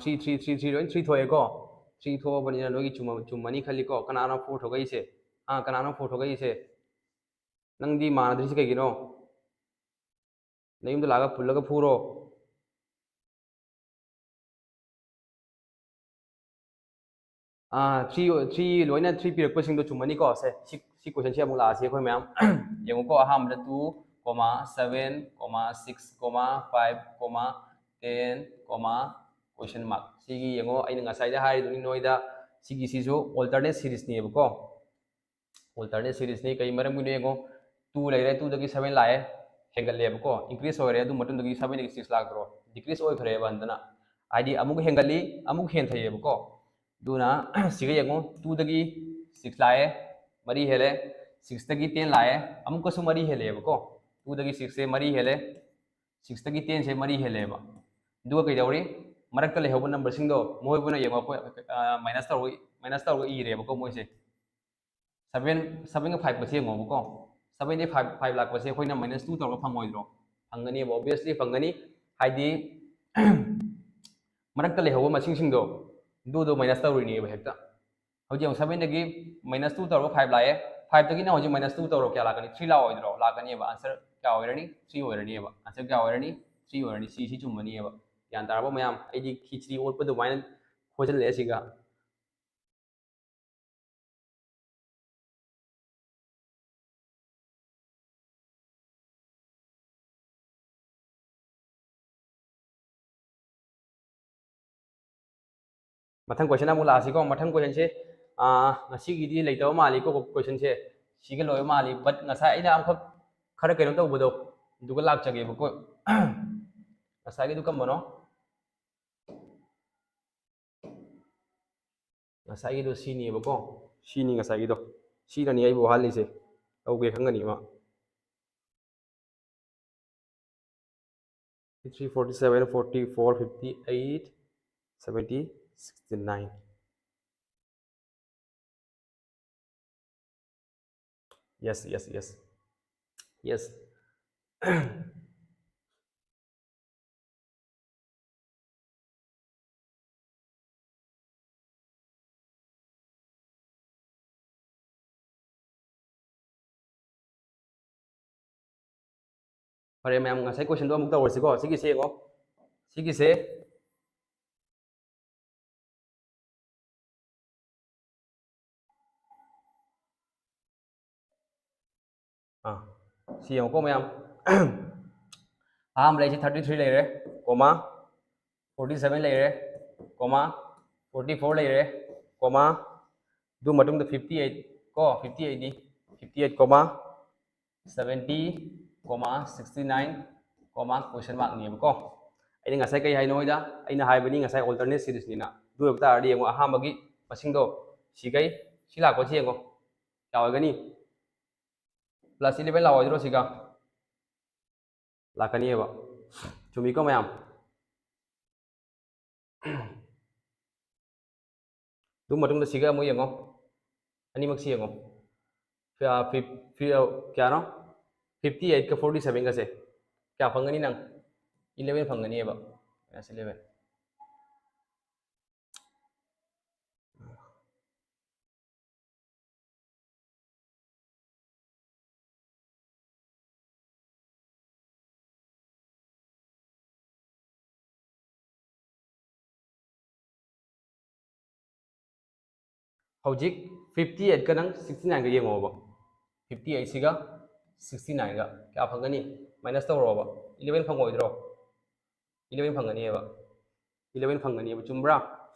ꯊ꯭ꯔꯤ ꯊ꯭ꯔꯤ ꯊ꯭ꯔꯤ ꯊ꯭ꯔꯤ ꯂꯣꯏ ꯊ꯭ꯔꯤ ꯊꯣꯛꯑꯦꯀꯣ꯫ ꯊ꯭ꯔꯤ ꯊꯣꯛꯑꯕꯅꯤꯅ ꯅꯣꯏꯒꯤ ꯆꯨꯝꯃ- ꯆꯨꯝꯃꯅꯤ ꯈꯜꯂꯤꯀꯣ꯫ ꯀꯅꯥꯅꯣ ꯐꯣꯔ ꯊꯣꯛꯂꯛꯏꯁꯦ? ꯑꯥ, ꯀꯅꯥꯅꯣ ꯐꯣꯔ ꯊꯣꯛꯂꯛꯏꯁꯦ? ꯅꯪꯗꯤ ꯃꯥꯟꯅꯗ꯭ꯔꯤꯁꯤ ꯀꯩꯒꯤꯅꯣ? ꯅꯌꯨꯝꯗ ꯂꯥꯛꯑꯒ ꯄꯨꯜꯂꯒ ꯐꯨꯔꯣ꯫ ꯊ꯭ꯔꯤ ꯊ꯭ꯔꯤ ꯂꯣꯏꯅ ꯊ꯭ꯔꯤ ꯄꯤꯔꯛꯄꯁꯤꯡꯗꯣ ꯆꯨꯝꯃꯅꯤꯀꯣ꯫ ꯁꯦ, ꯁꯤ ꯁꯤ ꯀꯣꯏꯁꯟꯁꯦ ꯑꯃꯨꯛ ꯂꯥꯛꯑꯁꯤ ꯑꯩꯈꯣꯏ ꯃꯌꯥꯝ꯫ ꯌꯦꯡꯉꯨꯀꯣ, ꯑꯍꯥꯟꯕꯗ two comma seven comma six comma five comma ten comma question mark. ꯁꯤꯒꯤ ꯌꯦꯡꯉꯣ, ꯑꯩꯅ ꯉꯁꯥꯏꯗ ꯍꯥꯏꯔꯤꯗꯨꯅꯤ ꯅꯣꯏꯗ, ꯁꯤꯒꯤꯁꯤꯁꯨ ꯑꯣꯜꯇꯔꯅꯦꯠ ꯁꯤꯔꯤꯁꯅꯦꯕꯀꯣ꯫ ꯑꯣꯜꯇꯔꯅꯦꯠ ꯁꯤꯔꯤꯁꯅꯤ꯫ ꯀꯩ ꯃꯔꯝꯒꯤꯅꯣ ꯌꯦꯡꯉꯣ, ꯇꯨ ꯂꯩꯔꯦ, ꯇꯨꯗꯒꯤ ꯁꯕꯦꯟ ꯂꯥꯛꯑꯦ, ꯍꯦꯟꯒꯠꯂꯦꯕꯀꯣ, ꯏꯟꯀ꯭ꯔꯤꯁ ꯑꯣꯏꯔꯦ꯫ ꯑꯗꯨ ꯃꯇꯨꯡꯗꯒꯤ ꯁꯕꯦꯟꯗꯒꯤ ꯁꯤꯛꯁ ꯂꯥꯛꯇ꯭ꯔꯣ? ꯗꯤꯀ꯭ꯔꯤꯁ ꯑꯣꯏꯈ꯭ꯔꯦꯕ ꯍꯟꯗꯅ, ꯍꯥꯏꯗꯤ ꯑꯃꯨꯛ ꯍꯦꯟꯒꯠꯂꯤ, ꯑꯃꯨꯛ ꯍꯦꯟꯊꯩꯌꯦꯕꯀꯣ꯫ ꯑꯗꯨꯅ ꯁꯤꯒ ꯌꯦꯡꯉꯣ, ꯇꯨꯗꯒꯤ ꯁꯤꯛꯁ ꯂꯥꯛꯑꯦ, ꯃꯔꯤ ꯍꯦꯜꯂꯦ꯫ ꯁꯤꯛꯁꯇꯒꯤ ꯇꯦꯟ ꯂꯥꯛꯑꯦ, ꯑꯃꯨꯛꯀꯁꯨ ꯃꯔꯤ ꯍꯦꯜꯂꯦꯕꯀꯣ꯫ ꯇꯨꯗꯒꯤ ꯁꯤꯛꯁꯁꯦ ꯃꯔꯤ ꯍꯦꯜꯂꯦ, ꯁꯤꯛꯁꯇꯒꯤ ꯇꯦꯟꯁꯦ ꯃꯔꯤ ꯍꯦꯜꯂꯦꯕ꯫ ꯑꯗꯨꯒ ꯀꯩꯗꯧꯔꯤ? ꯃꯔꯛꯇ ꯂꯩꯍꯧꯕ ꯅꯝꯕꯔꯁꯤꯡꯗꯣ ꯃꯣꯏꯕꯨꯅ ꯌꯦꯡꯉꯣ, ꯑꯩꯈꯣꯏ ꯃꯥꯏꯅꯁ ꯇꯧꯔꯒ, ꯃꯥꯏꯅꯁ ꯇꯧꯔꯒ ꯏꯔꯦꯕꯀꯣ ꯃꯣꯏꯁꯦ꯫ ꯁꯕꯦꯟ, ꯁꯕꯦꯟꯒ ꯐꯥꯏꯚꯀꯁꯦ ꯌꯦꯡꯉꯣꯕꯀꯣ꯫ ꯁꯕꯦꯟꯗꯒꯤ ꯐꯥꯏꯚ, ꯐꯥꯏꯚ ꯂꯥꯛꯄꯁꯦ ꯑꯩꯈꯣꯏꯅ ꯃꯥꯏꯅꯁ ꯇꯨ ꯇꯧꯔꯒ ꯐꯪꯉꯣꯏꯗ꯭ꯔꯣ? ꯐꯪꯒꯅꯦꯕ, ꯑꯣꯕꯤꯌꯁꯂꯤ ꯐꯪꯒꯅꯤ꯫ ꯍꯥꯏꯗꯤ ꯃꯔꯛꯇ ꯂꯩꯍꯧꯕ ꯃꯁꯤꯡꯁꯤꯡꯗꯣ, ꯑꯗꯨꯗꯣ ꯃꯥꯏꯅꯁ ꯇꯧꯔꯤꯅꯦꯕ ꯍꯦꯛꯇ꯫ ꯍꯧꯖꯤꯛ ꯌꯦꯡꯉꯣ, ꯁꯕꯦꯟꯗꯒꯤ ꯃꯥꯏꯅꯁ ꯇꯨ ꯇꯧꯔꯒ ꯐꯥꯏꯚ ꯂꯥꯛꯑꯦ꯫ ꯐꯥꯏꯚꯇꯒꯤꯅ ꯍꯧꯖꯤꯛ ꯃꯥꯏꯅꯁ ꯇꯨ ꯇꯧꯔꯒ ꯀꯌꯥ ꯂꯥꯛꯀꯅꯤ? ꯊ꯭ꯔꯤ ꯂꯥꯛꯑꯣꯏꯗ꯭ꯔꯣ? ꯂꯥꯛꯀꯅꯦꯕ꯫ ꯑꯟꯁꯔ ꯀꯌꯥ ꯑꯣꯏꯔꯅꯤ? ꯊ꯭ꯔꯤ ꯑꯣꯏꯔꯅꯦꯕ꯫ ꯑꯟꯁꯔ ꯀꯌꯥ ꯑꯣꯏꯔꯅꯤ? ꯊ꯭ꯔꯤ ꯑꯣꯏꯔꯅꯤ꯫ ꯁꯤ, ꯁꯤ ꯆꯨꯝꯃꯅꯤꯕ꯫ ꯒ꯭ꯌꯥꯟ ꯇꯥꯔꯕ ꯃꯌꯥꯝ? ꯑꯩꯗꯤ ꯈꯤꯆ꯭ꯔꯤ ꯑꯣꯠꯄ ꯑꯗꯨꯃꯥꯏꯅ ꯈꯣꯠꯆꯜꯂꯛꯑꯦ ꯁꯤꯒ꯫ ꯃꯊꯪ ꯀꯣꯏꯁꯟ ꯑꯃꯨꯛ ꯂꯥꯛꯑꯁꯤꯀꯣ꯫ ꯃꯊꯪ ꯀꯣꯏꯁꯟꯁꯦ, ꯑꯥ, ꯉꯁꯤꯒꯤꯗꯤ ꯂꯩꯇꯕ ꯃꯥꯜꯂꯤꯀꯣ ꯀꯣꯏꯁꯟꯁꯦ꯫ ꯁꯤꯒ ꯂꯣꯏꯕ ꯃꯥꯜꯂꯤ꯫ But ꯉꯁꯥꯏ ꯑꯩꯅ ꯑꯃꯈꯛ ꯈꯔ ꯀꯩꯅꯣ ꯇꯧꯕꯗꯣ, ꯑꯗꯨꯒ ꯂꯥꯛꯆꯒꯦꯕꯀꯣ꯫ ꯉꯁꯥꯏꯒꯤꯗꯨ ꯀꯝꯕꯅꯣ? ꯉꯁꯥꯏꯒꯤꯗꯣ ꯁꯤꯅꯦꯕꯀꯣ꯫ ꯁꯤꯅꯤ ꯉꯁꯥꯏꯒꯤꯗꯣ꯫ ꯁꯤꯅꯅꯤ ꯑꯩꯕꯨ ꯋꯥꯍꯜꯂꯤꯁꯦ꯫ ꯇꯧꯒꯦ ꯈꯪꯒꯅꯤ ꯃꯥ꯫ Three forty seven, forty four, fifty eight, seventy, sixty nine. Yes, yes, yes. Yes. ꯐꯔꯦ ꯃꯌꯥꯝ, ꯉꯁꯥꯏ ꯀꯣꯏꯁꯟꯗꯣ ꯑꯃꯨꯛ ꯇꯧꯔꯁꯤꯀꯣ꯫ ꯁꯤꯒꯤꯁꯦ ꯌꯦꯡꯉꯣ, ꯁꯤꯒꯤꯁꯦ, ꯑꯥ, ꯁꯤ ꯌꯦꯡꯉꯣꯀꯣ ꯃꯌꯥꯝ꯫ ꯑꯍꯥꯟꯕ ꯂꯩꯁꯤ ꯊꯥꯔꯇꯤ ꯊ꯭ꯔꯤ ꯂꯩꯔꯦ, ꯀꯣꯃꯥ, ꯐꯣꯔꯇꯤ ꯁꯚꯦꯟ ꯂꯩꯔꯦ, ꯀꯣꯃꯥ, ꯐꯣꯔꯇꯤ ꯐꯣꯔ ꯂꯩꯔꯦ, ꯀꯣꯃꯥ, ꯑꯗꯨ ꯃꯇꯨꯡꯗ ꯐꯤꯐꯇꯤ ꯑꯩꯠ ꯀꯣ, ꯐꯤꯐꯇꯤ ꯑꯩꯠꯅꯤ, fifty eight comma, seventy comma sixty nine comma question ꯃꯥꯔꯛꯅꯦꯕꯀꯣ꯫ ꯑꯩꯅ ꯉꯁꯥꯏ ꯀꯩ ꯍꯥꯏꯅꯣ ꯍꯣꯏꯗ, ꯑꯩꯅ ꯍꯥꯏꯕꯅꯤ ꯉꯁꯥꯏ ꯑꯣꯜꯇꯔꯅꯦꯠ ꯁꯤꯔꯤꯁꯅꯤꯅ꯫ ꯑꯗꯨ ꯑꯣꯏꯕ ꯇꯥꯔꯗꯤ ꯌꯦꯡꯉꯣ, ꯑꯍꯥꯟꯕꯒꯤ ꯃꯁꯤꯡꯗꯣ ꯁꯤꯈꯩ, ꯁꯤ ꯂꯥꯛꯄꯁꯤ ꯌꯦꯡꯉꯣ, ꯀꯌꯥ ꯑꯣꯏꯒꯅꯤ? ꯄ꯭ꯂꯁ ꯏꯂꯦꯚꯦꯟ ꯂꯥꯛꯑꯣꯏꯗ꯭ꯔꯣ ꯁꯤꯒ? ꯂꯥꯛꯀꯅꯤꯕ꯫ ꯆꯨꯝꯃꯤꯀꯣ ꯃꯌꯥꯝ? ꯑꯗꯨ ꯃꯇꯨꯡꯗ ꯁꯤꯒ ꯑꯃꯨꯛ ꯌꯦꯡꯉꯣ, ꯑꯅꯤꯃꯛꯁꯤ ꯌꯦꯡꯉꯣ꯫ ꯐꯤ-, ꯐꯤ-, ꯐꯤ-, ꯀꯌꯥꯅꯣ? ꯐꯤꯐꯇꯤ ꯑꯩꯠꯀ ꯐꯣꯔꯇꯤ ꯁꯚꯦꯟꯒꯁꯦ ꯀꯌꯥ ꯐꯪꯒꯅꯤ ꯅꯪ? ꯏꯂꯦꯚꯦꯟ ꯐꯪꯒꯅꯤꯕ, ꯃꯥꯏꯅꯁ ꯏꯂꯦꯚꯦꯟ꯫ ꯍꯧꯖꯤꯛ ꯐꯤꯐꯇꯤ ꯑꯩꯠꯀ ꯅꯪ ꯁꯤꯛꯁꯇꯤ ꯅꯥꯏꯟꯒ ꯌꯦꯡꯉꯣꯕ꯫ ꯐꯤꯐꯇꯤ ꯑꯩꯠꯁꯤꯒ ꯁꯤꯛꯁꯇꯤ ꯅꯥꯏꯟꯒ ꯀꯌꯥ ꯐꯪꯒꯅꯤ? ꯃꯥꯏꯅꯁ ꯇꯧꯔꯣꯕ꯫ ꯏꯂꯦꯚꯦꯟ ꯐꯪꯉꯣꯏꯗ꯭ꯔꯣ? ꯏꯂꯦꯚꯦꯟ ꯐꯪꯒꯅꯤꯕ꯫ ꯏꯂꯦꯚꯦꯟ ꯐꯪꯒꯅꯤꯕ꯫ ꯆꯨꯝꯕ꯭ꯔꯥ?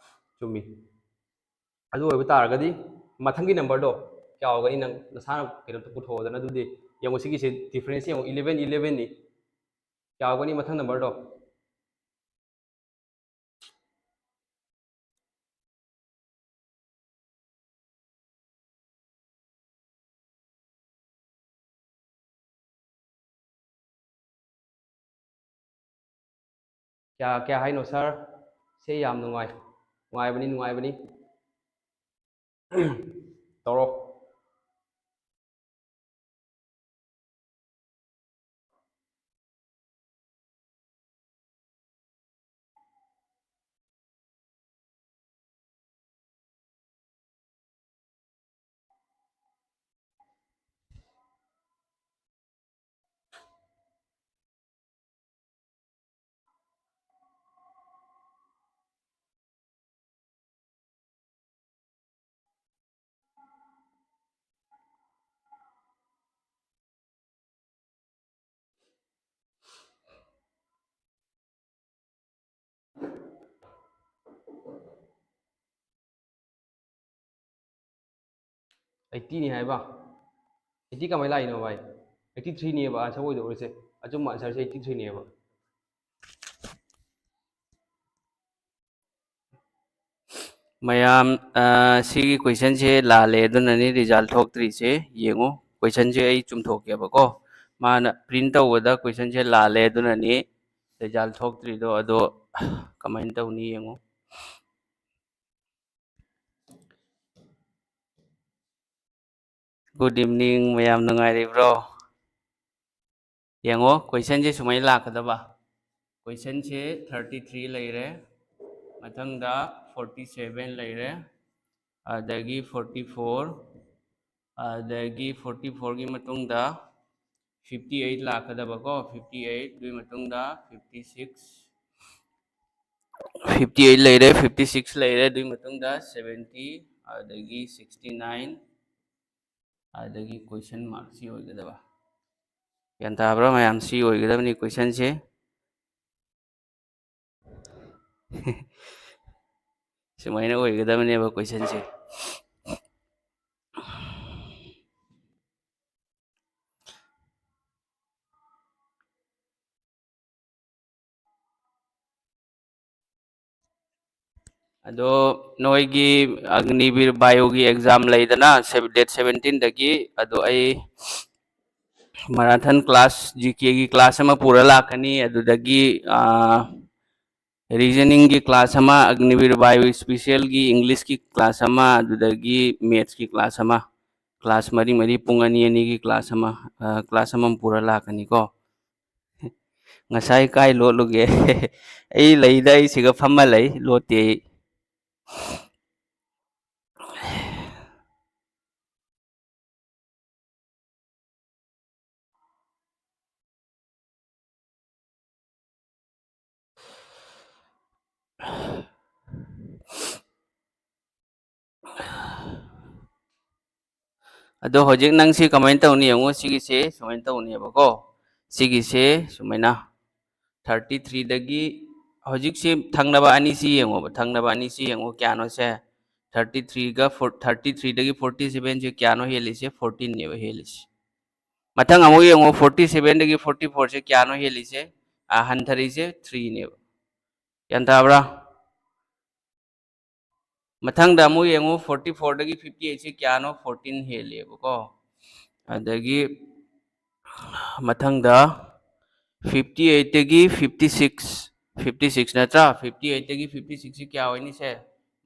ꯆꯨꯝꯃꯤ꯫ ꯑꯗꯨ ꯑꯣꯏꯕ ꯇꯥꯔꯒꯗꯤ ꯃꯊꯪꯒꯤ ꯅꯝꯕꯔꯗꯣ ꯀꯌꯥ ꯑꯣꯏꯒꯅꯤ? ꯅꯪ ꯅꯁꯥꯅ ꯀꯩꯅꯣ ꯄꯨꯊꯣꯛꯑꯣꯗꯅ꯫ ꯑꯗꯨꯗꯤ ꯌꯦꯡꯉꯣ, ꯁꯤꯒꯤꯁꯦ ꯗꯤꯐ꯭ꯔꯦꯟꯁ ꯌꯦꯡꯉꯣ, ꯏꯂꯦꯚꯦꯟ, ꯏꯂꯦꯚꯦꯟꯅꯤ꯫ ꯀꯌꯥ ꯑꯣꯏꯒꯅꯤ ꯃꯊꯪ ꯅꯝꯕꯔꯗꯣ? ꯀꯌꯥ, ꯀꯌꯥ ꯍꯥꯏꯅꯣ ꯁꯥꯔ? ꯁꯦ ꯌꯥꯝ ꯅꯨꯡꯉꯥꯏ꯫ ꯅꯨꯡꯉꯥꯏꯕꯅꯤ, ꯅꯨꯡꯉꯥꯏꯕꯅꯤ꯫ ꯇꯧꯔꯣ꯫ ꯑꯩꯠꯇꯤꯅꯤ ꯍꯥꯏꯕ? ꯑꯩꯠꯇꯤ ꯀꯃꯥꯏꯅ ꯂꯥꯛꯏꯅꯣ ꯚꯥꯏ? ꯑꯩꯠꯇꯤ ꯊ꯭ꯔꯤꯅꯦꯕ ꯑꯟꯁꯔ ꯑꯣꯏꯗꯧꯔꯤꯁꯦ꯫ ꯑꯆꯨꯝꯕ ꯑꯟꯁꯔꯁꯦ ꯑꯩꯠꯇꯤ ꯊ꯭ꯔꯤꯅꯦꯕ꯫ ꯃꯌꯥꯝ, ꯑ, ꯁꯤꯒꯤ questionꯁꯦ ꯂꯥꯜꯂꯦ, ꯑꯗꯨꯅꯅꯤ result ꯊꯣꯛꯇ꯭ꯔꯤꯁꯦ꯫ ꯌꯦꯡꯉꯨ, questionꯁꯦ ꯑꯩ ꯆꯨꯝꯊꯣꯛꯀꯦꯕꯀꯣ꯫ ꯃꯥꯅ print ꯇꯧꯕꯗ questionꯁꯦ ꯂꯥꯜꯂꯦ, ꯑꯗꯨꯅꯅꯤ result ꯊꯣꯛꯇ꯭ꯔꯤꯗꯣ꯫ ꯑꯗꯣ ꯀꯃꯥꯏꯅ ꯇꯧꯅꯤ ꯌꯦꯡꯉꯨ꯫ Good evening, ꯃꯌꯥꯝ ꯅꯨꯡꯉꯥꯏꯔꯤꯕ꯭ꯔꯣ? ꯌꯦꯡꯉꯣ, questionꯁꯦ ꯁꯨꯃꯥꯏꯅ ꯂꯥꯛꯀꯗꯕ꯫ Questionꯁꯦ thirty three ꯂꯩꯔꯦ, ꯃꯊꯪꯗ forty seven ꯂꯩꯔꯦ, ꯑꯗꯒꯤ forty four, ꯑꯗꯒꯤ forty fourꯒꯤ ꯃꯇꯨꯡꯗ fifty eight ꯂꯥꯛꯀꯗꯕꯀꯣ, fifty eight, ꯑꯗꯨꯒꯤ ꯃꯇꯨꯡꯗ fifty six, fifty eight ꯂꯩꯔꯦ, fifty six ꯂꯩꯔꯦ, ꯑꯗꯨꯒꯤ ꯃꯇꯨꯡꯗ seventy, ꯑꯗꯒꯤ sixty nine, ꯑꯗꯒꯤ question mark ꯁꯤ ꯑꯣꯏꯒꯗꯕ꯫ ꯒ꯭ꯌꯥꯟ ꯇꯥꯕ꯭ꯔꯥ ꯃꯌꯥꯝ? ꯁꯤ ꯑꯣꯏꯒꯗꯕꯅꯤ questionꯁꯦ꯫ ꯁꯨꯃꯥꯏꯅ ꯑꯣꯏꯒꯗꯕꯅꯦꯕ questionꯁꯦ꯫ ꯑꯗꯣ ꯅꯣꯏꯒꯤ ꯑꯒꯅꯤꯕꯤꯔ ꯕꯥꯌꯣꯒꯤ exam ꯂꯩꯗꯅ, ꯁꯦ-, date seventeenꯗꯒꯤ, ꯑꯗꯣ ꯑꯩ marathon class, GKꯒꯤ class ꯑꯃ ꯄꯨꯔ ꯂꯥꯛꯀꯅꯤ꯫ ꯑꯗꯨꯗꯒꯤ, ꯑꯥ, reasoningꯒꯤ class ꯑꯃ, ꯑꯒꯅꯤꯕꯤꯔ ꯕꯥꯌꯣ specialꯒꯤ Englishꯀꯤ class ꯑꯃ, ꯑꯗꯨꯗꯒꯤ mathsꯀꯤ class ꯑꯃ, class ꯃꯔꯤ ꯃꯔꯤ, ꯄꯨꯡ ꯑꯅꯤ ꯑꯅꯤꯒꯤ class ꯑꯃ, ꯑꯥ, class ꯑꯃ ꯄꯨꯔ ꯂꯥꯛꯀꯅꯤꯀꯣ꯫ ꯉꯁꯥꯏ ꯀꯥꯏ ꯂꯣꯠꯂꯨꯒꯦ? ꯑꯩ ꯂꯩꯗ, ꯑꯩ ꯁꯤꯒ ꯐꯝꯃ ꯂꯩ, ꯂꯣꯠꯇꯦ ꯑꯩ꯫ ꯑꯗꯣ ꯍꯧꯖꯤꯛ ꯅꯪ ꯁꯤ ꯀꯃꯥꯏꯅ ꯇꯧꯅꯤ ꯌꯦꯡꯉꯣ, ꯁꯤꯒꯤꯁꯦ ꯁꯨꯃꯥꯏꯅ ꯇꯧꯅꯦꯕꯀꯣ, ꯁꯤꯒꯤꯁꯦ ꯁꯨꯃꯥꯏꯅ thirty threeꯗꯒꯤ ꯍꯧꯖꯤꯛꯁꯤ ꯊꯪꯅꯕ ꯑꯅꯤꯁꯤ ꯌꯦꯡꯉꯣꯕ, ꯊꯪꯅꯕ ꯑꯅꯤꯁꯤ ꯌꯦꯡꯉꯣ, ꯀꯌꯥꯅꯣ ꯁꯦ? ꯊꯥꯔꯇꯤ ꯊ꯭ꯔꯤꯒ ꯐꯣꯔ ꯊꯥꯔꯇꯤ ꯊ꯭ꯔꯤꯗꯒꯤ ꯐꯣꯔꯇꯤ ꯁꯦꯚꯦꯟꯁꯦ ꯀꯌꯥꯅꯣ ꯍꯦꯜꯂꯤꯁꯦ? ꯐꯣꯔꯇꯤꯟꯅꯦꯕ ꯍꯦꯜꯂꯤꯁꯦ꯫ ꯃꯊꯪ ꯑꯃꯨꯛ ꯌꯦꯡꯉꯣ, ꯐꯣꯔꯇꯤ ꯁꯦꯚꯦꯟꯗꯒꯤ ꯐꯣꯔꯇꯤ ꯐꯣꯔꯁꯦ ꯀꯌꯥꯅꯣ ꯍꯦꯜꯂꯤꯁꯦ? ꯑꯥ, ꯍꯟꯊꯔꯤꯁꯦ ꯊ꯭ꯔꯤꯅꯦꯕ꯫ ꯒ꯭ꯌꯥꯟ ꯇꯥꯕ꯭ꯔꯥ? ꯃꯊꯪꯗ ꯑꯃꯨꯛ ꯌꯦꯡꯉꯨ, ꯐꯣꯔꯇꯤ ꯐꯣꯔꯗꯒꯤ ꯐꯤꯐꯇꯤ ꯑꯩꯠꯁꯦ ꯀꯌꯥꯅꯣ? ꯐꯣꯔꯇꯤꯟ ꯍꯦꯜꯂꯦꯕꯀꯣ꯫ ꯑꯗꯒꯤ ꯃꯊꯪꯗ ꯐꯤꯐꯇꯤ ꯑꯩꯠꯇꯒꯤ ꯐꯤꯐꯇꯤ ꯁꯤꯛꯁ, ꯐꯤꯐꯇꯤ ꯁꯤꯛꯁ ꯅꯠꯇ꯭ꯔꯥ? ꯐꯤꯐꯇꯤ ꯑꯩꯠꯇꯒꯤ ꯐꯤꯐꯇꯤ ꯁꯤꯛꯁꯁꯤ ꯀꯌꯥ ꯑꯣꯏꯅꯤ ꯁꯦ?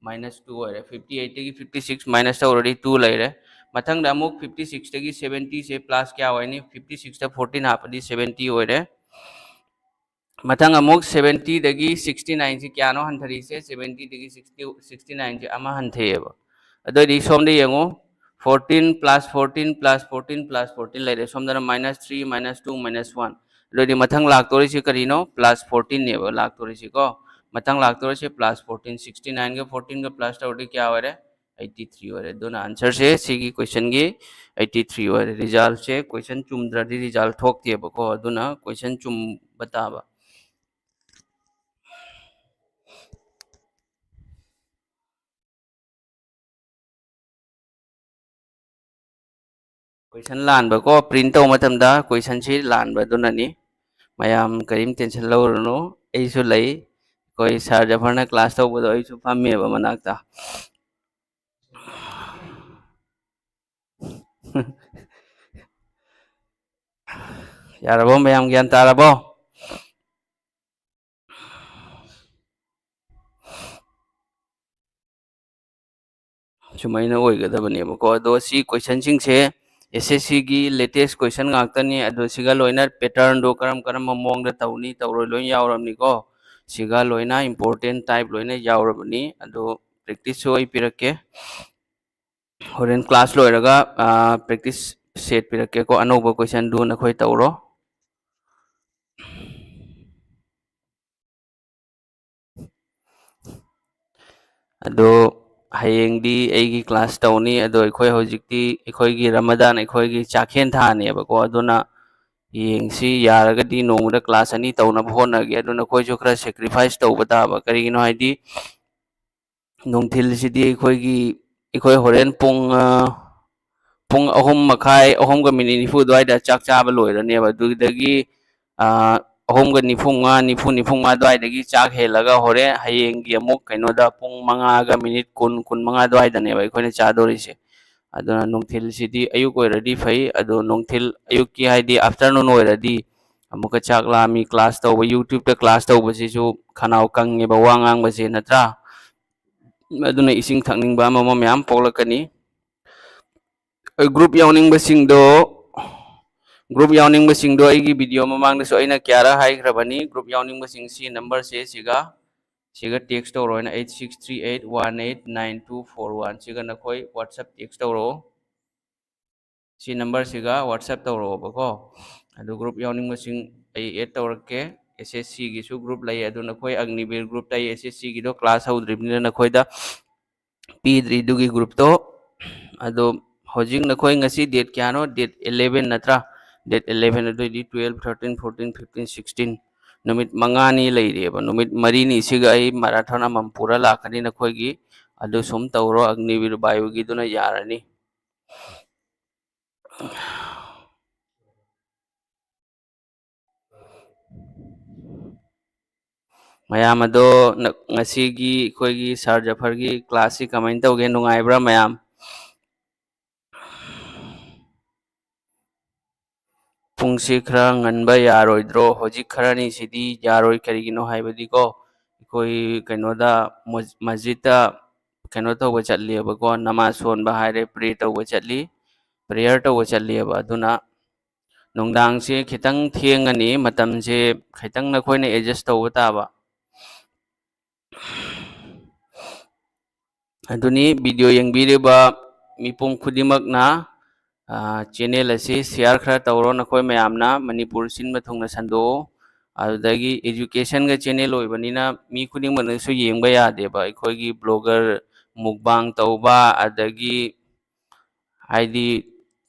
ꯃꯥꯏꯅꯁ ꯇꯨ ꯑꯣꯏꯔꯦ꯫ ꯐꯤꯐꯇꯤ ꯑꯩꯠꯇꯒꯤ ꯐꯤꯐꯇꯤ ꯁꯤꯛꯁ ꯃꯥꯏꯅꯁ ꯇꯧꯔꯗꯤ ꯇꯨ ꯂꯩꯔꯦ꯫ ꯃꯊꯪꯗ ꯑꯃꯨꯛ ꯐꯤꯐꯇꯤ ꯁꯤꯛꯁꯇꯒꯤ ꯁꯦꯚꯦꯟꯇꯤꯁꯦ ꯄ꯭ꯂꯁ ꯀꯌꯥ ꯑꯣꯏꯅꯤ? ꯐꯤꯐꯇꯤ ꯁꯤꯛꯁꯇ ꯐꯣꯔꯇꯤꯟ ꯍꯥꯞꯄꯗꯤ ꯁꯦꯚꯦꯟꯇꯤ ꯑꯣꯏꯔꯦ꯫ ꯃꯊꯪ ꯑꯃꯨꯛ ꯁꯦꯚꯦꯟꯇꯤꯗꯒꯤ ꯁꯤꯛꯁꯇꯤ ꯅꯥꯏꯟꯁꯤ ꯀꯌꯥꯅꯣ ꯍꯟꯊꯔꯤꯁꯦ? ꯁꯦꯚꯦꯟꯇꯤꯗꯒꯤ ꯁꯤꯛꯁꯇꯤ, ꯁꯤꯛꯁꯇꯤ ꯅꯥꯏꯟꯁꯤ ꯑꯃ ꯍꯟꯊꯩꯑꯕ꯫ ꯑꯗꯨꯑꯣꯏꯗꯤ ꯁꯣꯝꯗ ꯌꯦꯡꯉꯨ, fourteen plus fourteen plus fourteen plus fourteen ꯂꯩꯔꯦ꯫ ꯁꯣꯝꯗꯅ minus three, minus two, minus one. ꯑꯗꯨꯑꯣꯏꯗꯤ ꯃꯊꯪ ꯂꯥꯛꯇꯣꯔꯤꯁꯤ ꯀꯔꯤꯅꯣ? ꯄ꯭ꯂꯁ ꯐꯣꯔꯇꯤꯟꯅꯦꯕ ꯂꯥꯛꯇꯣꯔꯤꯁꯤꯀꯣ꯫ ꯃꯊꯪ ꯂꯥꯛꯇꯣꯔꯤꯁꯦ ꯄ꯭ꯂꯁ ꯐꯣꯔꯇꯤꯟ, ꯁꯤꯛꯁꯇꯤ ꯅꯥꯏꯟꯒ ꯐꯣꯔꯇꯤꯟꯒ ꯄ꯭ꯂꯁ ꯇꯧꯔꯗꯤ ꯀꯌꯥ ꯑꯣꯏꯔꯦ? ꯑꯩꯠꯇꯤ ꯊ꯭ꯔꯤ ꯑꯣꯏꯔꯦ꯫ ꯑꯗꯨꯅ ꯑꯟꯁꯔꯁꯦ ꯁꯤꯒꯤ ꯀꯣꯏꯁꯟꯒꯤ ꯑꯩꯠꯇꯤ ꯊ꯭ꯔꯤ ꯑꯣꯏꯔꯦ꯫ ꯔꯤꯖꯜꯁꯦ ꯀꯣꯏꯁꯟ ꯆꯨꯝꯗ꯭ꯔꯗꯤ ꯔꯤꯖꯜ ꯊꯣꯛꯇꯦꯕꯀꯣ꯫ ꯑꯗꯨꯅ ꯀꯣꯏꯁꯟ ꯆꯨꯝꯕ ꯇꯥꯕ꯫ ꯀꯣꯏꯁꯟ ꯂꯥꯟꯕꯀꯣ, ꯄ꯭ꯔꯤꯟ ꯇꯧꯕ ꯃꯇꯝꯗ ꯀꯣꯏꯁꯟꯁꯤ ꯂꯥꯟꯕ꯫ ꯑꯗꯨꯅꯅꯤ꯫ ꯃꯌꯥꯝ ꯀꯔꯤꯝ ꯇꯦꯟꯁꯟ ꯂꯧꯔꯨꯅꯨ꯫ ꯑꯩꯁꯨ ꯂꯩ꯫ ꯑꯩꯈꯣꯏ ꯁꯥꯔ ꯖꯐꯔꯅ ꯀ꯭ꯂꯥꯁ ꯇꯧꯕꯗꯣ ꯑꯩꯁꯨ ꯐꯝꯃꯦꯕ ꯃꯅꯥꯛꯇ꯫ ꯌꯥꯔꯕꯣ? ꯃꯌꯥꯝ ꯒ꯭ꯌꯥꯟ ꯇꯥꯔꯕꯣ? ꯁꯨꯃꯥꯏꯅ ꯑꯣꯏꯒꯗꯕꯅꯦꯕꯀꯣ꯫ ꯑꯗꯣ ꯁꯤ ꯀꯣꯏꯁꯟꯁꯤꯡꯁꯦ ꯑꯦꯁ ꯑꯦꯁ ꯁꯤꯒꯤ ꯂꯦꯇꯦꯁ ꯀꯣꯏꯁꯟ ꯉꯥꯛꯇꯅꯤ꯫ ꯑꯗꯣ ꯁꯤꯒ ꯂꯣꯏꯅ ꯄꯦꯇꯔꯟꯗꯣ ꯀꯔꯝ ꯀꯔꯝꯕ ꯃꯑꯣꯡꯗ ꯇꯧꯅꯤ ꯇꯧꯔꯣꯏ ꯂꯣꯏ ꯌꯥꯎꯔꯕꯅꯤꯀꯣ꯫ ꯁꯤꯒ ꯂꯣꯏꯅ ꯏꯝꯄꯣꯔꯇꯦꯟ ꯇꯥꯏꯞ ꯂꯣꯏꯅ ꯌꯥꯎꯔꯕꯅꯤ꯫ ꯑꯗꯣ ꯄ꯭ꯔꯦꯛꯇꯤꯁꯁꯨ ꯑꯩ ꯄꯤꯔꯛꯀꯦ꯫ ꯍꯣꯔꯦꯟ ꯀ꯭ꯂꯥꯁ ꯂꯣꯏꯔꯒ, ꯑꯥ, ꯄ꯭ꯔꯦꯛꯇꯤꯁ ꯁꯦꯠ ꯄꯤꯔꯛꯀꯦꯀꯣ꯫ ꯑꯅꯧꯕ ꯀꯣꯏꯁꯟꯗꯨ ꯅꯈꯣꯏ ꯇꯧꯔꯣ꯫ ꯑꯗꯣ ꯍꯌꯦꯡꯗꯤ ꯑꯩꯒꯤ ꯀ꯭ꯂꯥꯁ ꯇꯧꯅꯤ꯫ ꯑꯗꯣ ꯑꯩꯈꯣꯏ ꯍꯧꯖꯤꯛꯇꯤ ꯑꯩꯈꯣꯏꯒꯤ ꯔꯃꯗꯥꯟ, ꯑꯩꯈꯣꯏꯒꯤ ꯆꯥꯛꯈꯦꯟ ꯊꯥꯅꯦꯕꯀꯣ꯫ ꯑꯗꯨꯅ ꯌꯦꯡꯁꯤ, ꯌꯥꯔꯒꯗꯤ ꯅꯣꯡꯃꯗ ꯀ꯭ꯂꯥꯁ ꯑꯅꯤ ꯇꯧꯅꯕ ꯍꯣꯠꯅꯒꯦ꯫ ꯑꯗꯨ ꯅꯈꯣꯏꯁꯨ ꯈꯔ ꯁꯦꯀ꯭ꯔꯤꯐꯥꯏꯁ ꯇꯧꯕ ꯇꯥꯕ꯫ ꯀꯔꯤꯒꯤꯅꯣ ꯍꯥꯏꯗꯤ ꯅꯨꯡꯊꯤꯜꯁꯤꯗꯤ ꯑꯩꯈꯣꯏꯒꯤ, ꯑꯩꯈꯣꯏ ꯍꯣꯔꯦꯟ ꯄꯨꯡ, ꯑ, ꯄꯨꯡ ꯑꯍꯨꯝ ꯃꯈꯥꯏ, ꯑꯍꯨꯝꯒ ꯃꯤꯅꯤꯠ ꯅꯤꯐꯨ ꯑꯗꯨꯋꯥꯏꯗ ꯆꯥꯛ ꯆꯥꯕ ꯂꯣꯏꯔꯅꯦꯕ꯫ ꯑꯗꯨꯗꯒꯤ, ꯑ, ꯑꯍꯨꯝꯒ ꯅꯤꯐꯨ ꯃꯉꯥ, ꯅꯤꯐꯨ, ꯅꯤꯐꯨ ꯃꯉꯥ ꯑꯗꯨꯋꯥꯏꯗꯒꯤ ꯆꯥꯛ ꯍꯦꯜꯂꯒ ꯍꯣꯔꯦꯟ ꯍꯌꯦꯡꯒꯤ ꯑꯃꯨꯛ ꯀꯩꯅꯣꯗ ꯄꯨꯡ ꯃꯉꯥꯒ ꯃꯤꯅꯤꯠ ꯀꯨꯟ, ꯀꯨꯟ ꯃꯉꯥ ꯑꯗꯨꯋꯥꯏꯗꯅꯦꯕ ꯑꯩꯈꯣꯏꯅ ꯆꯥꯗꯣꯔꯤꯁꯦ꯫ ꯑꯗꯨꯅ ꯅꯨꯡꯊꯤꯜꯁꯤꯗꯤ ꯑꯌꯨꯛ ꯑꯣꯏꯔꯗꯤ ꯐꯩ, ꯑꯗꯣ ꯅꯨꯡꯊꯤꯜ, ꯑꯌꯨꯛꯀꯤ ꯍꯥꯏꯗꯤ afternoon ꯑꯣꯏꯔꯗꯤ ꯑꯃꯨꯛꯀ ꯆꯥꯛ ꯂꯥꯝꯃꯤ, class ꯇꯧꯕ, YouTube-ꯇ class ꯇꯧꯕꯁꯤꯁꯨ ꯈꯅꯥꯎ ꯀꯪꯉꯦꯕ, ꯋꯥ ꯉꯥꯡꯕꯁꯦ, ꯅꯠꯇ꯭ꯔꯥ? ꯑꯗꯨꯅ ꯏꯁꯤꯡ ꯊꯛꯅꯤꯡꯕ ꯑꯃ ꯑꯃ ꯃꯌꯥꯝ ꯄꯣꯛꯂꯛꯀꯅꯤ꯫ Group ꯌꯥꯎꯅꯤꯡꯕꯁꯤꯡꯗꯣ, group ꯌꯥꯎꯅꯤꯡꯕꯁꯤꯡꯗꯣ ꯑꯩꯒꯤ video ꯃꯃꯥꯡꯗꯁꯨ ꯑꯩꯅ ꯀꯌꯥꯔꯛ ꯍꯥꯏꯈ꯭ꯔꯕꯅꯤ, group ꯌꯥꯎꯅꯤꯡꯕꯁꯤꯡ ꯁꯤ number-ꯁꯦ ꯁꯤꯒ, ꯁꯤꯒ text ꯇꯧꯔꯣ ꯍꯥꯏꯅ, eight six three eight one eight nine two four one꯫ ꯁꯤꯒ ꯅꯈꯣꯏ WhatsApp text ꯇꯧꯔꯛꯑꯣ꯫ ꯁꯤ number-ꯁꯤꯒ WhatsApp ꯇꯧꯔꯛꯑꯣꯕꯀꯣ꯫ ꯑꯗꯨ group ꯌꯥꯎꯅꯤꯡꯕꯁꯤꯡ ꯑꯩ add ꯇꯧꯔꯛꯀꯦ꯫ SSC-ꯒꯤꯁꯨ group ꯂꯩ, ꯑꯗꯨ ꯅꯈꯣꯏ ꯑꯒꯅꯤꯕꯤꯔ group-ꯇ ꯑꯩ SSC-ꯒꯤꯗꯣ class ꯍꯧꯗ꯭ꯔꯤꯕꯅꯤꯅ ꯅꯈꯣꯏꯗ ꯄꯤꯗ꯭ꯔꯤ ꯑꯗꯨꯒꯤ group-ꯇꯣ꯫ ꯑꯗꯣ ꯍꯧꯖꯤꯛ ꯅꯈꯣꯏ ꯉꯁꯤ date ꯀꯌꯥꯅꯣ? Date eleven ꯅꯠꯇ꯭ꯔꯥ? Date eleven, ꯑꯗꯨꯑꯣꯏꯗꯤ twelve, thirteen, fourteen, fifteen, sixteen, ꯅꯨꯃꯤꯠ ꯃꯉꯥꯅꯤ ꯂꯩꯔꯤꯑꯕ꯫ ꯅꯨꯃꯤꯠ ꯃꯔꯤꯅꯤꯁꯤꯒ ꯑꯩ marathon ꯑꯃꯃꯝ ꯄꯨꯔ ꯂꯥꯛꯀꯅꯤ ꯅꯈꯣꯏꯒꯤ꯫ ꯑꯗꯨ ꯁꯨꯝ ꯇꯧꯔꯣ, ꯑꯒꯅꯤꯕꯤꯔ ꯕꯥꯌꯨꯒꯤꯗꯨꯅ ꯌꯥꯔꯅꯤ꯫ ꯃꯌꯥꯝ ꯑꯗꯣ, ꯅ-, ꯉꯁꯤꯒꯤ ꯑꯩꯈꯣꯏꯒꯤ ꯁꯥꯔ ꯖꯐꯔꯒꯤ class-ꯁꯤ ꯀꯃꯥꯏꯅ ꯇꯧꯒꯦ? ꯅꯨꯡꯉꯥꯏꯕ꯭ꯔꯥ ꯃꯌꯥꯝ? ꯄꯨꯡꯁꯤ ꯈꯔ ꯉꯟꯕ ꯌꯥꯔꯣꯏꯗ꯭ꯔꯣ? ꯍꯧꯖꯤꯛ ꯈꯔꯅꯤꯁꯤꯗꯤ ꯌꯥꯔꯣꯏ꯫ ꯀꯔꯤꯒꯤꯅꯣ ꯍꯥꯏꯕꯗꯤꯀꯣ, ꯑꯩꯈꯣꯏ ꯀꯩꯅꯣꯗ, ꯃꯁ-, ꯃꯁꯖꯤꯠꯇ ꯀꯩꯅꯣ ꯇꯧꯕ ꯆꯠꯂꯤꯑꯕꯀꯣ, ꯅꯃꯥꯖ ꯁꯣꯟꯕ ꯍꯥꯏꯔꯦ, pray ꯇꯧꯕ ꯆꯠꯂꯤ, prayer ꯇꯧꯕ ꯆꯠꯂꯤꯑꯕ꯫ ꯑꯗꯨꯅ ꯅꯨꯡꯗꯥꯡꯁꯦ ꯈꯤꯇꯪ ꯊꯦꯡꯉꯅꯤ, ꯃꯇꯝꯁꯦ ꯈꯤꯇꯪ ꯅꯈꯣꯏꯅ adjust ꯇꯧꯕ ꯇꯥꯕ꯫ ꯑꯗꯨꯅꯤ, video ꯌꯦꯡꯕꯤꯔꯤꯕ ꯃꯤꯄꯨꯝ ꯈꯨꯗꯤꯡꯃꯛꯅ, ꯑ, channel ꯑꯁꯤ share ꯈꯔ ꯇꯧꯔꯣ꯫ ꯅꯈꯣꯏ ꯃꯌꯥꯝꯅ ꯃꯅꯤꯄꯨꯔ ꯁꯤꯟꯕ ꯊꯨꯡꯅ ꯁꯟꯗꯣꯛꯑꯣ꯫ ꯑꯗꯨꯗꯒꯤ education-ꯒ channel ꯑꯣꯏꯕꯅꯤꯅ ꯃꯤ ꯈꯨꯗꯤꯡꯃꯛꯅꯁꯨ ꯌꯦꯡꯕ ꯌꯥꯗꯦꯕ꯫ ꯑꯩꯈꯣꯏꯒꯤ blogger, mukbang ꯇꯧꯕ, ꯑꯗꯒꯤ ꯍꯥꯏꯗꯤ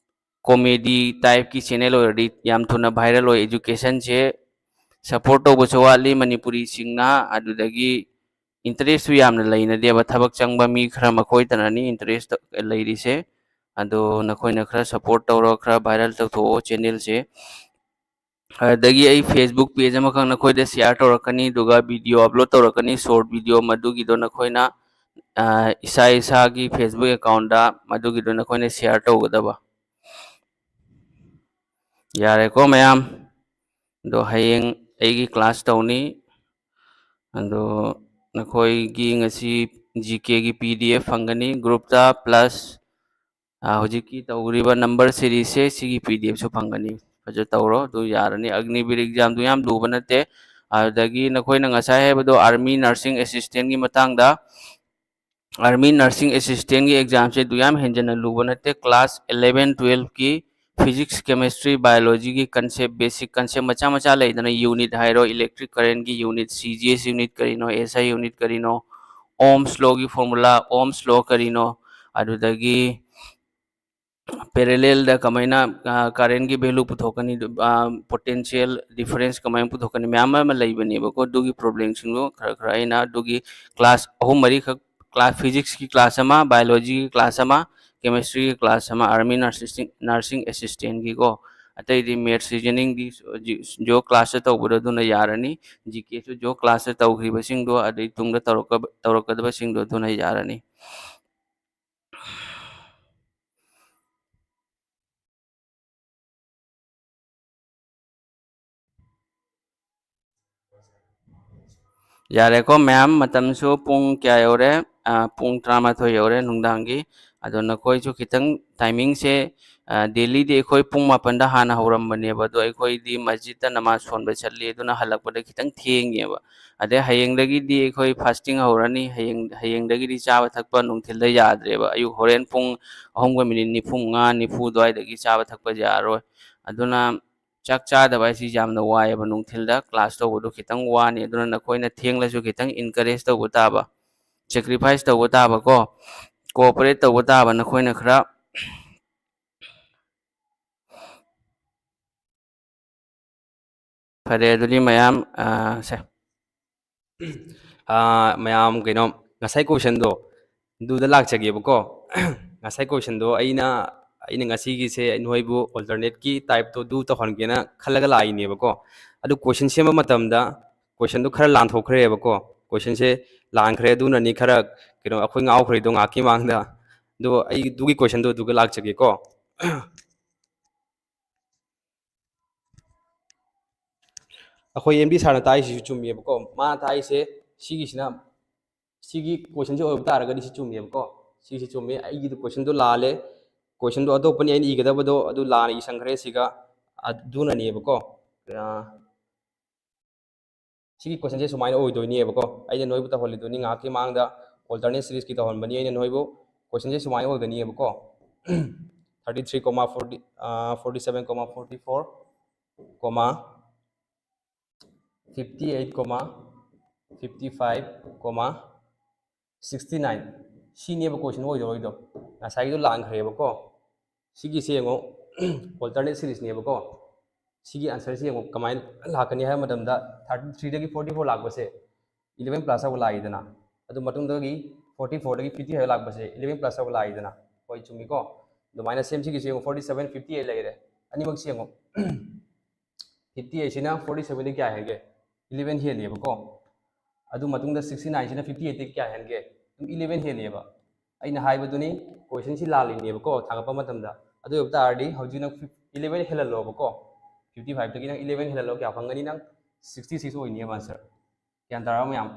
comedy type-ꯀꯤ channel ꯑꯣꯏꯔꯗꯤ ꯌꯥꯝ ꯊꯨꯅ viral ꯑꯣꯏ꯫ Education-ꯁꯦ support ꯇꯧꯕꯁꯨ ꯋꯥꯠꯂꯤ ꯃꯅꯤꯄꯨꯔꯤꯁꯤꯡꯅ, ꯑꯗꯨꯗꯒꯤ interest ꯁꯨ ꯌꯥꯝꯅ ꯂꯩꯅꯗꯦꯕ꯫ ꯊꯕꯛ ꯆꯪꯕ ꯃꯤ ꯈꯔ ꯃꯈꯣꯏꯇꯅꯅꯤ interest ꯂꯩꯔꯤꯁꯦ꯫ ꯑꯗꯣ ꯅꯈꯣꯏꯅ ꯈꯔ support ꯇꯧꯔꯣ, ꯈꯔ viral ꯇꯧꯊꯣꯛꯑꯣ channel ꯁꯦ꯫ ꯑꯗꯒꯤ ꯑꯩ Facebook page ꯑꯃꯈꯛ ꯅꯈꯣꯏꯗ share ꯇꯧꯔꯛꯀꯅꯤ, ꯑꯗꯨꯒ video upload ꯇꯧꯔꯛꯀꯅꯤ, short video, ꯃꯗꯨꯒꯤꯗꯣ ꯅꯈꯣꯏꯅ, ꯑ, ꯏꯁꯥ ꯏꯁꯥꯒꯤ Facebook account ꯇ ꯃꯗꯨꯒꯤꯗꯣ ꯅꯈꯣꯏꯅ share ꯇꯧꯒꯗꯕ꯫ ꯌꯥꯔꯦꯀꯣ ꯃꯌꯥꯝ? ꯑꯗꯣ ꯍꯌꯦꯡ ꯑꯩꯒꯤ class ꯇꯧꯅꯤ꯫ ꯑꯗꯣ ꯅꯈꯣꯏꯒꯤ ꯉꯁꯤ G K ꯒꯤ P D F ꯐꯪꯒꯅꯤ group ꯇ, plus, ꯑ, ꯍꯧꯖꯤꯛꯀꯤ ꯇꯧꯔꯤꯕ number series ꯁꯦ, ꯁꯤꯒꯤ P D F ꯁꯨ ꯐꯪꯒꯅꯤ꯫ ꯐꯖ ꯇꯧꯔꯣ, ꯑꯗꯨ ꯌꯥꯔꯅꯤ꯫ ꯑꯒꯅꯤꯕꯤꯔ exam ꯗꯨ ꯌꯥꯝ ꯂꯨꯕ ꯅꯠꯇꯦ꯫ ꯑꯗꯨꯗꯒꯤ ꯅꯈꯣꯏꯅ ꯉꯁꯥꯏ ꯍꯥꯏꯕꯗꯣ army nursing assistant ꯀꯤ ꯃꯇꯥꯡꯗ, army nursing assistant ꯀꯤ exam ꯁꯦ ꯑꯗꯨ ꯌꯥꯝ ꯍꯦꯟꯖꯟꯅ ꯂꯨꯕ ꯅꯠꯇꯦ꯫ Class eleven twelve ꯀꯤ physics, chemistry, biology ꯒꯤ concept, basic concept ꯃꯆꯥ ꯃꯆꯥ ꯂꯩꯗꯅ, unit ꯍꯥꯏꯔꯣ, electric current ꯀꯤ unit, C G S unit ꯀꯔꯤꯅꯣ, S I unit ꯀꯔꯤꯅꯣ, Ohm's law ꯒꯤ formula, Ohm's law ꯀꯔꯤꯅꯣ, ꯑꯗꯨꯗꯒꯤ parallel ꯗ ꯀꯃꯥꯏꯅ, ꯑ, current ꯀꯤ value ꯄꯨꯊꯣꯛꯀꯅꯤ, ꯑ, potential difference ꯀꯃꯥꯏꯅ ꯄꯨꯊꯣꯛꯀꯅꯤ, ꯃꯌꯥꯝ ꯑꯃ ꯂꯩꯕꯅꯦꯕꯀꯣ꯫ ꯑꯗꯨꯒꯤ problem ꯁꯤꯡꯗꯣ ꯈꯔ ꯈꯔ ꯑꯩꯅ ꯑꯗꯨꯒꯤ class ꯑꯍꯨꯝ ꯃꯔꯤꯈꯛ, class physics ꯀꯤ class ꯑꯃ, biology ꯒꯤ class ꯑꯃ, chemistry ꯒꯤ class ꯑꯃ, army nursing, nursing assistant ꯒꯤꯀꯣ꯫ ꯑꯇꯩꯗꯤ maths, reasoning ꯗꯤ ꯖꯣ class ꯇ ꯇꯧꯕꯗꯣ ꯑꯗꯨꯅ ꯌꯥꯔꯅꯤ꯫ G K ꯁꯨ ꯖꯣ class ꯇ ꯇꯧꯈꯤꯕꯁꯤꯡꯗꯣ ꯑꯗꯩ ꯇꯨꯡꯗ ꯇꯧꯔꯛꯀ-, ꯇꯧꯔꯛꯀꯗꯕꯁꯤꯡꯗꯣ ꯑꯗꯨꯅ ꯌꯥꯔꯅꯤ꯫ ꯌꯥꯔꯦꯀꯣ ꯃꯌꯥꯝ, ꯃꯇꯝꯁꯨ ꯄꯨꯡ ꯀꯌꯥ ꯌꯧꯔꯦ? ꯑ, ꯄꯨꯡ ꯇꯔꯥꯃꯥꯊꯣꯏ ꯌꯧꯔꯦ ꯅꯨꯡꯗꯥꯡꯒꯤ꯫ ꯑꯗꯣ ꯅꯈꯣꯏꯁꯨ ꯈꯤꯇꯪ timing ꯁꯦ, ꯑ, daily ꯗꯤ ꯑꯩꯈꯣꯏ ꯄꯨꯡ ꯃꯥꯄꯟꯗ ꯍꯥꯟꯅ ꯍꯧꯔꯝꯕꯅꯦꯕ, ꯑꯗꯣ ꯑꯩꯈꯣꯏꯗꯤ ꯃꯁꯖꯤꯗꯇ ꯅꯃꯥꯖ ꯁꯣꯟꯕ ꯆꯠꯂꯤ, ꯑꯗꯨꯅ ꯍꯜꯂꯛꯄꯗ ꯈꯤꯇꯪ ꯊꯦꯡꯉꯦꯕ꯫ ꯑꯗꯩ ꯍꯌꯦꯡꯗꯒꯤꯗꯤ ꯑꯩꯈꯣꯏ fasting ꯍꯧꯔꯅꯤ꯫ ꯍꯌꯦꯡ, ꯍꯌꯦꯡꯗꯒꯤꯗꯤ ꯆꯥꯕ ꯊꯛꯄ ꯅꯨꯡꯊꯤꯜꯗ ꯌꯥꯗ꯭ꯔꯦꯕ꯫ ꯑꯌꯨꯛ ꯍꯣꯔꯦꯟ ꯄꯨꯡ ꯑꯍꯨꯝꯒ minute ꯅꯤꯐꯨ ꯃꯉꯥ, ꯅꯤꯐꯨ ꯑꯗꯨꯋꯥꯏꯗꯒꯤ ꯆꯥꯕ ꯊꯛꯄꯁꯦ ꯌꯥꯔꯔꯣꯏ꯫ ꯑꯗꯨꯅ ꯆꯥꯛ ꯆꯥꯗꯕ ꯍꯥꯏꯁꯤ ꯌꯥꯝꯅ ꯋꯥꯏꯑꯦꯕ꯫ ꯅꯨꯡꯊꯤꯜꯗ class ꯇꯧꯕꯗꯣ ꯈꯤꯇꯪ ꯋꯥꯅꯤ꯫ ꯑꯗꯨꯅ ꯅꯈꯣꯏꯅ ꯊꯦꯡꯂꯁꯨ ꯈꯤꯇꯪ encourage ꯇꯧꯕ ꯇꯥꯕ, sacrifice ꯇꯧꯕ ꯇꯥꯕ ꯀꯣ, cooperate ꯇꯧꯕ ꯇꯥꯕ ꯅꯈꯣꯏꯅ ꯈꯔ꯫ ꯐꯔꯦ, ꯑꯗꯨꯗꯤ ꯃꯌꯥꯝ, ꯑ, ꯁꯦ, ꯃꯌꯥꯝ ꯀꯩꯅꯣ, ꯉꯁꯥꯏ ꯀꯣꯏꯁꯟꯗꯣ ꯑꯗꯨꯗ ꯂꯥꯛꯆꯒꯦꯕꯀꯣ꯫ ꯉꯁꯥꯏ ꯀꯣꯏꯁꯟꯗꯣ ꯑꯩꯅ ꯑꯩꯅ ꯉꯁꯤꯒꯤꯁꯦ ꯅꯣꯏꯕꯨ ꯑꯣꯜꯇꯔꯅꯦꯠꯀꯤ ꯇꯥꯏꯞꯇꯣ ꯑꯗꯨ ꯇꯧꯍꯟꯒꯦꯅ ꯈꯜꯂꯒ ꯂꯥꯛꯏꯅꯦꯕꯀꯣ꯫ ꯑꯗꯨ ꯀꯣꯏꯁꯟ ꯁꯦꯝꯕ ꯃꯇꯝꯗ ꯀꯣꯏꯁꯟꯗꯣ ꯈꯔ ꯂꯥꯟꯊꯣꯛꯈ꯭ꯔꯦꯕꯀꯣ꯫ ꯀꯣꯏꯁꯟꯁꯦ ꯂꯥꯟꯈ꯭ꯔꯦ, ꯑꯗꯨꯅꯅꯤ ꯈꯔ ꯀꯩꯅꯣ ꯑꯩꯈꯣꯏ ꯉꯥꯎꯈ꯭ꯔꯤꯗꯣ ꯉꯥꯏꯍꯥꯛꯀꯤ ꯃꯃꯥꯡꯗ꯫ ꯑꯗꯣ ꯑꯩ ꯑꯗꯨꯒꯤ ꯀꯣꯏꯁꯟꯗꯣ ꯑꯗꯨꯒ ꯂꯥꯛꯆꯒꯦꯀꯣ꯫ ꯑꯩꯈꯣꯏ ꯑꯦꯝ ꯗꯤ ꯁꯥꯔꯅ ꯇꯥꯛꯏꯁꯤꯁꯨ ꯆꯨꯝꯃꯦꯕꯀꯣ꯫ ꯃꯥꯅ ꯇꯥꯛꯏꯁꯦ ꯁꯤꯒꯤꯁꯤꯅ, ꯁꯤꯒꯤ ꯀꯣꯏꯁꯟꯁꯦ ꯑꯣꯏꯕ ꯇꯥꯔꯒꯗꯤ ꯁꯤ ꯆꯨꯝꯃꯦꯕꯀꯣ꯫ ꯁꯤꯁꯤ ꯆꯨꯝꯃꯦ, ꯑꯩꯒꯤꯗꯤ ꯀꯣꯏꯁꯟꯗꯣ ꯂꯥꯜꯂꯦ꯫ ꯀꯣꯏꯁꯟꯗꯣ ꯑꯇꯣꯞꯄꯅꯤ ꯑꯩꯅ ꯏꯒꯗꯕꯗꯣ, ꯑꯗꯨ ꯂꯥꯟꯅ ꯏꯁꯟꯈ꯭ꯔꯦ ꯁꯤꯒ꯫ ꯑꯗꯨꯅꯅꯦꯕꯀꯣ꯫ ꯑ, ꯁꯤꯒꯤ ꯀꯣꯏꯁꯟꯁꯦ ꯁꯨꯃꯥꯏꯅ ꯑꯣꯏꯗꯣꯏꯅꯦꯕꯀꯣ꯫ ꯑꯩꯅ ꯅꯣꯏꯕꯨ ꯇꯧꯍꯜꯂꯤꯗꯨꯅꯤ ꯉꯥꯏꯍꯥꯛꯀꯤ ꯃꯃꯥꯡꯗ, ꯑꯣꯜꯇꯔꯅꯦꯠ ꯁꯤꯔꯤꯁꯀꯤ ꯇꯧꯍꯟꯕꯅꯤ ꯑꯩꯅ ꯅꯣꯏꯕꯨ꯫ ꯀꯣꯏꯁꯟꯁꯦ ꯁꯨꯃꯥꯏꯅ ꯑꯣꯏꯒꯅꯤꯕꯀꯣ꯫ Thirty three comma forty, forty seven comma forty four comma fifty eight comma fifty five comma sixty nine, ꯁꯤꯅꯦꯕ ꯀꯣꯏꯁꯟ ꯑꯣꯏꯗꯧꯔꯤꯗꯣ꯫ ꯉꯁꯥꯏꯒꯤꯗꯣ ꯂꯥꯟꯈ꯭ꯔꯦꯕꯀꯣ꯫ ꯁꯤꯒꯤꯁꯦ ꯌꯦꯡꯉꯣ, ꯑꯣꯜꯇꯔꯅꯦꯠ ꯁꯤꯔꯤꯁꯅꯦꯕꯀꯣ꯫ ꯁꯤꯒꯤ ꯑꯟꯁꯔꯁꯤ ꯌꯦꯡꯉꯣ, ꯀꯃꯥꯏꯅ ꯂꯥꯛꯀꯅꯤ ꯍꯥꯏꯕ ꯃꯇꯝꯗ, ꯊꯥꯔꯇꯤ ꯊ꯭ꯔꯤꯗꯒꯤ ꯐꯣꯔꯇꯤ ꯐꯣꯔ ꯂꯥꯛꯄꯁꯦ ꯏꯂꯦꯚꯦꯟ ꯄ꯭ꯂꯁ ꯇꯧꯕ ꯂꯥꯛꯏꯗꯅ, ꯑꯗꯨ ꯃꯇꯨꯡꯗꯒꯤ ꯐꯣꯔꯇꯤ ꯐꯣꯔꯗꯒꯤ ꯐꯤꯐꯇꯤ ꯐꯥꯏꯚ ꯂꯥꯛꯄꯁꯦ ꯏꯂꯦꯚꯦꯟ ꯄ꯭ꯂꯁ ꯇꯧꯕ ꯂꯥꯛꯏꯗꯅ꯫ ꯍꯣꯏ, ꯆꯨꯝꯃꯤꯀꯣ? ꯑꯗꯨꯃꯥꯏꯅ ꯁꯦꯝ ꯁꯤꯒꯤꯁꯨ ꯌꯦꯡꯉꯣ, ꯐꯣꯔꯇꯤ ꯁꯚꯦꯟ, ꯐꯤꯐꯇꯤ ꯑꯩꯠ ꯂꯩꯔꯦ꯫ ꯑꯅꯤꯃꯛꯁꯤ ꯌꯦꯡꯉꯣ, ꯐꯤꯐꯇꯤ ꯑꯩꯠꯁꯤꯅ ꯐꯣꯔꯇꯤ ꯁꯚꯦꯟꯗꯒꯤ ꯀꯌꯥ ꯍꯦꯟꯒꯦ? ꯏꯂꯦꯚꯦꯟ ꯍꯦꯜꯂꯦꯕꯀꯣ꯫ ꯑꯗꯨ ꯃꯇꯨꯡꯗ ꯁꯤꯛꯁꯇꯤ ꯅꯥꯏꯟꯁꯤꯅ ꯐꯤꯐꯇꯤ ꯑꯩꯠꯇꯒꯤ ꯀꯌꯥ ꯍꯦꯟꯒꯦ? ꯑꯗꯨꯝ ꯏꯂꯦꯚꯦꯟ ꯍꯦꯜꯂꯦꯕ꯫ ꯑꯩꯅ ꯍꯥꯏꯕꯗꯨꯅꯤ, ꯀꯣꯏꯁꯟꯁꯤ ꯂꯥꯜꯂꯤꯅꯦꯕꯀꯣ ꯊꯥꯡꯒꯠꯄ ꯃꯇꯝꯗ꯫ ꯑꯗꯨ ꯑꯣꯏꯕ ꯇꯥꯔꯗꯤ ꯍꯧꯖꯤꯛ ꯅꯪ ꯏꯂꯦꯚꯦꯟ ꯍꯦꯜꯍꯜꯂꯣꯕꯀꯣ꯫ ꯐꯤꯐꯇꯤ ꯐꯥꯏꯚꯇꯒꯤ ꯅꯪ ꯏꯂꯦꯚꯦꯟ ꯍꯦꯜꯍꯜꯂꯣ, ꯀꯌꯥ ꯐꯪꯒꯅꯤ? ꯅꯪ ꯁꯤꯛꯁꯇꯤ ꯁꯤꯛꯁ ꯑꯣꯏꯅꯦꯕ ꯑꯟꯁꯔ꯫ ꯒ꯭ꯌꯥꯟ ꯇꯥꯔꯕ ꯃꯌꯥꯝ?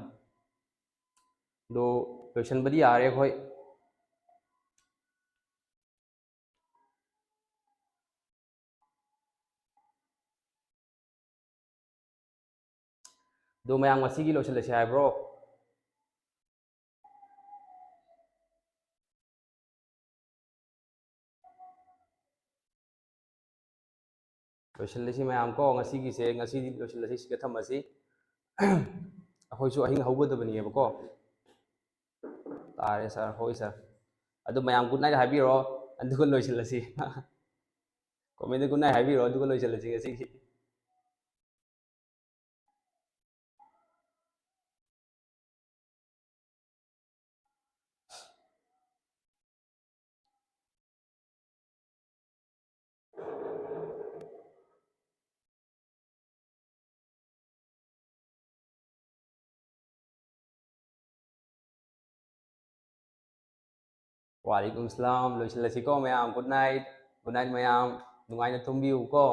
ꯑꯗꯣ ꯂꯣꯏꯁꯟꯕꯗꯤ ꯌꯥꯔꯦ ꯑꯩꯈꯣꯏ꯫ ꯑꯗꯣ ꯃꯌꯥꯝ ꯉꯁꯤꯒꯤ ꯂꯣꯏꯁꯤꯜꯂꯁꯤ ꯍꯥꯏꯕ꯭ꯔꯣ? ꯂꯣꯏꯁꯤꯜꯂꯁꯤ ꯃꯌꯥꯝ ꯀꯣ, ꯉꯁꯤꯒꯤꯁꯦ, ꯉꯁꯤꯗꯤ ꯂꯣꯏꯁꯤꯜꯂꯁꯤ, ꯁꯤꯗ ꯊꯝꯃꯁꯤ꯫ ꯑꯩꯈꯣꯏꯁꯨ ꯑꯍꯤꯡ ꯍꯧꯒꯗꯕꯅꯦꯕꯀꯣ꯫ ꯇꯥꯔꯦ ꯁꯥꯔ, ꯍꯣꯏ ꯁꯥꯔ꯫ ꯑꯗꯨ ꯃꯌꯥꯝ good night ꯍꯥꯏꯕꯤꯔꯣ, ꯑꯗꯨꯒ ꯂꯣꯏꯁꯤꯜꯂꯁꯤ꯫ Comment ꯗ good night ꯍꯥꯏꯕꯤꯔꯣ, ꯑꯗꯨꯒ ꯂꯣꯏꯁꯤꯜꯂꯁꯤ ꯉꯁꯤꯒꯤ꯫ ꯋꯥꯂꯤꯀꯨꯝ ꯁꯂꯥꯝ꯫ ꯂꯣꯏꯁꯤꯜꯂꯁꯤꯀꯣ ꯃꯌꯥꯝ꯫ Good night, good night ꯃꯌꯥꯝ꯫ ꯅꯨꯡꯉꯥꯏꯅ ꯇꯨꯝꯕꯤꯌꯨꯀꯣ꯫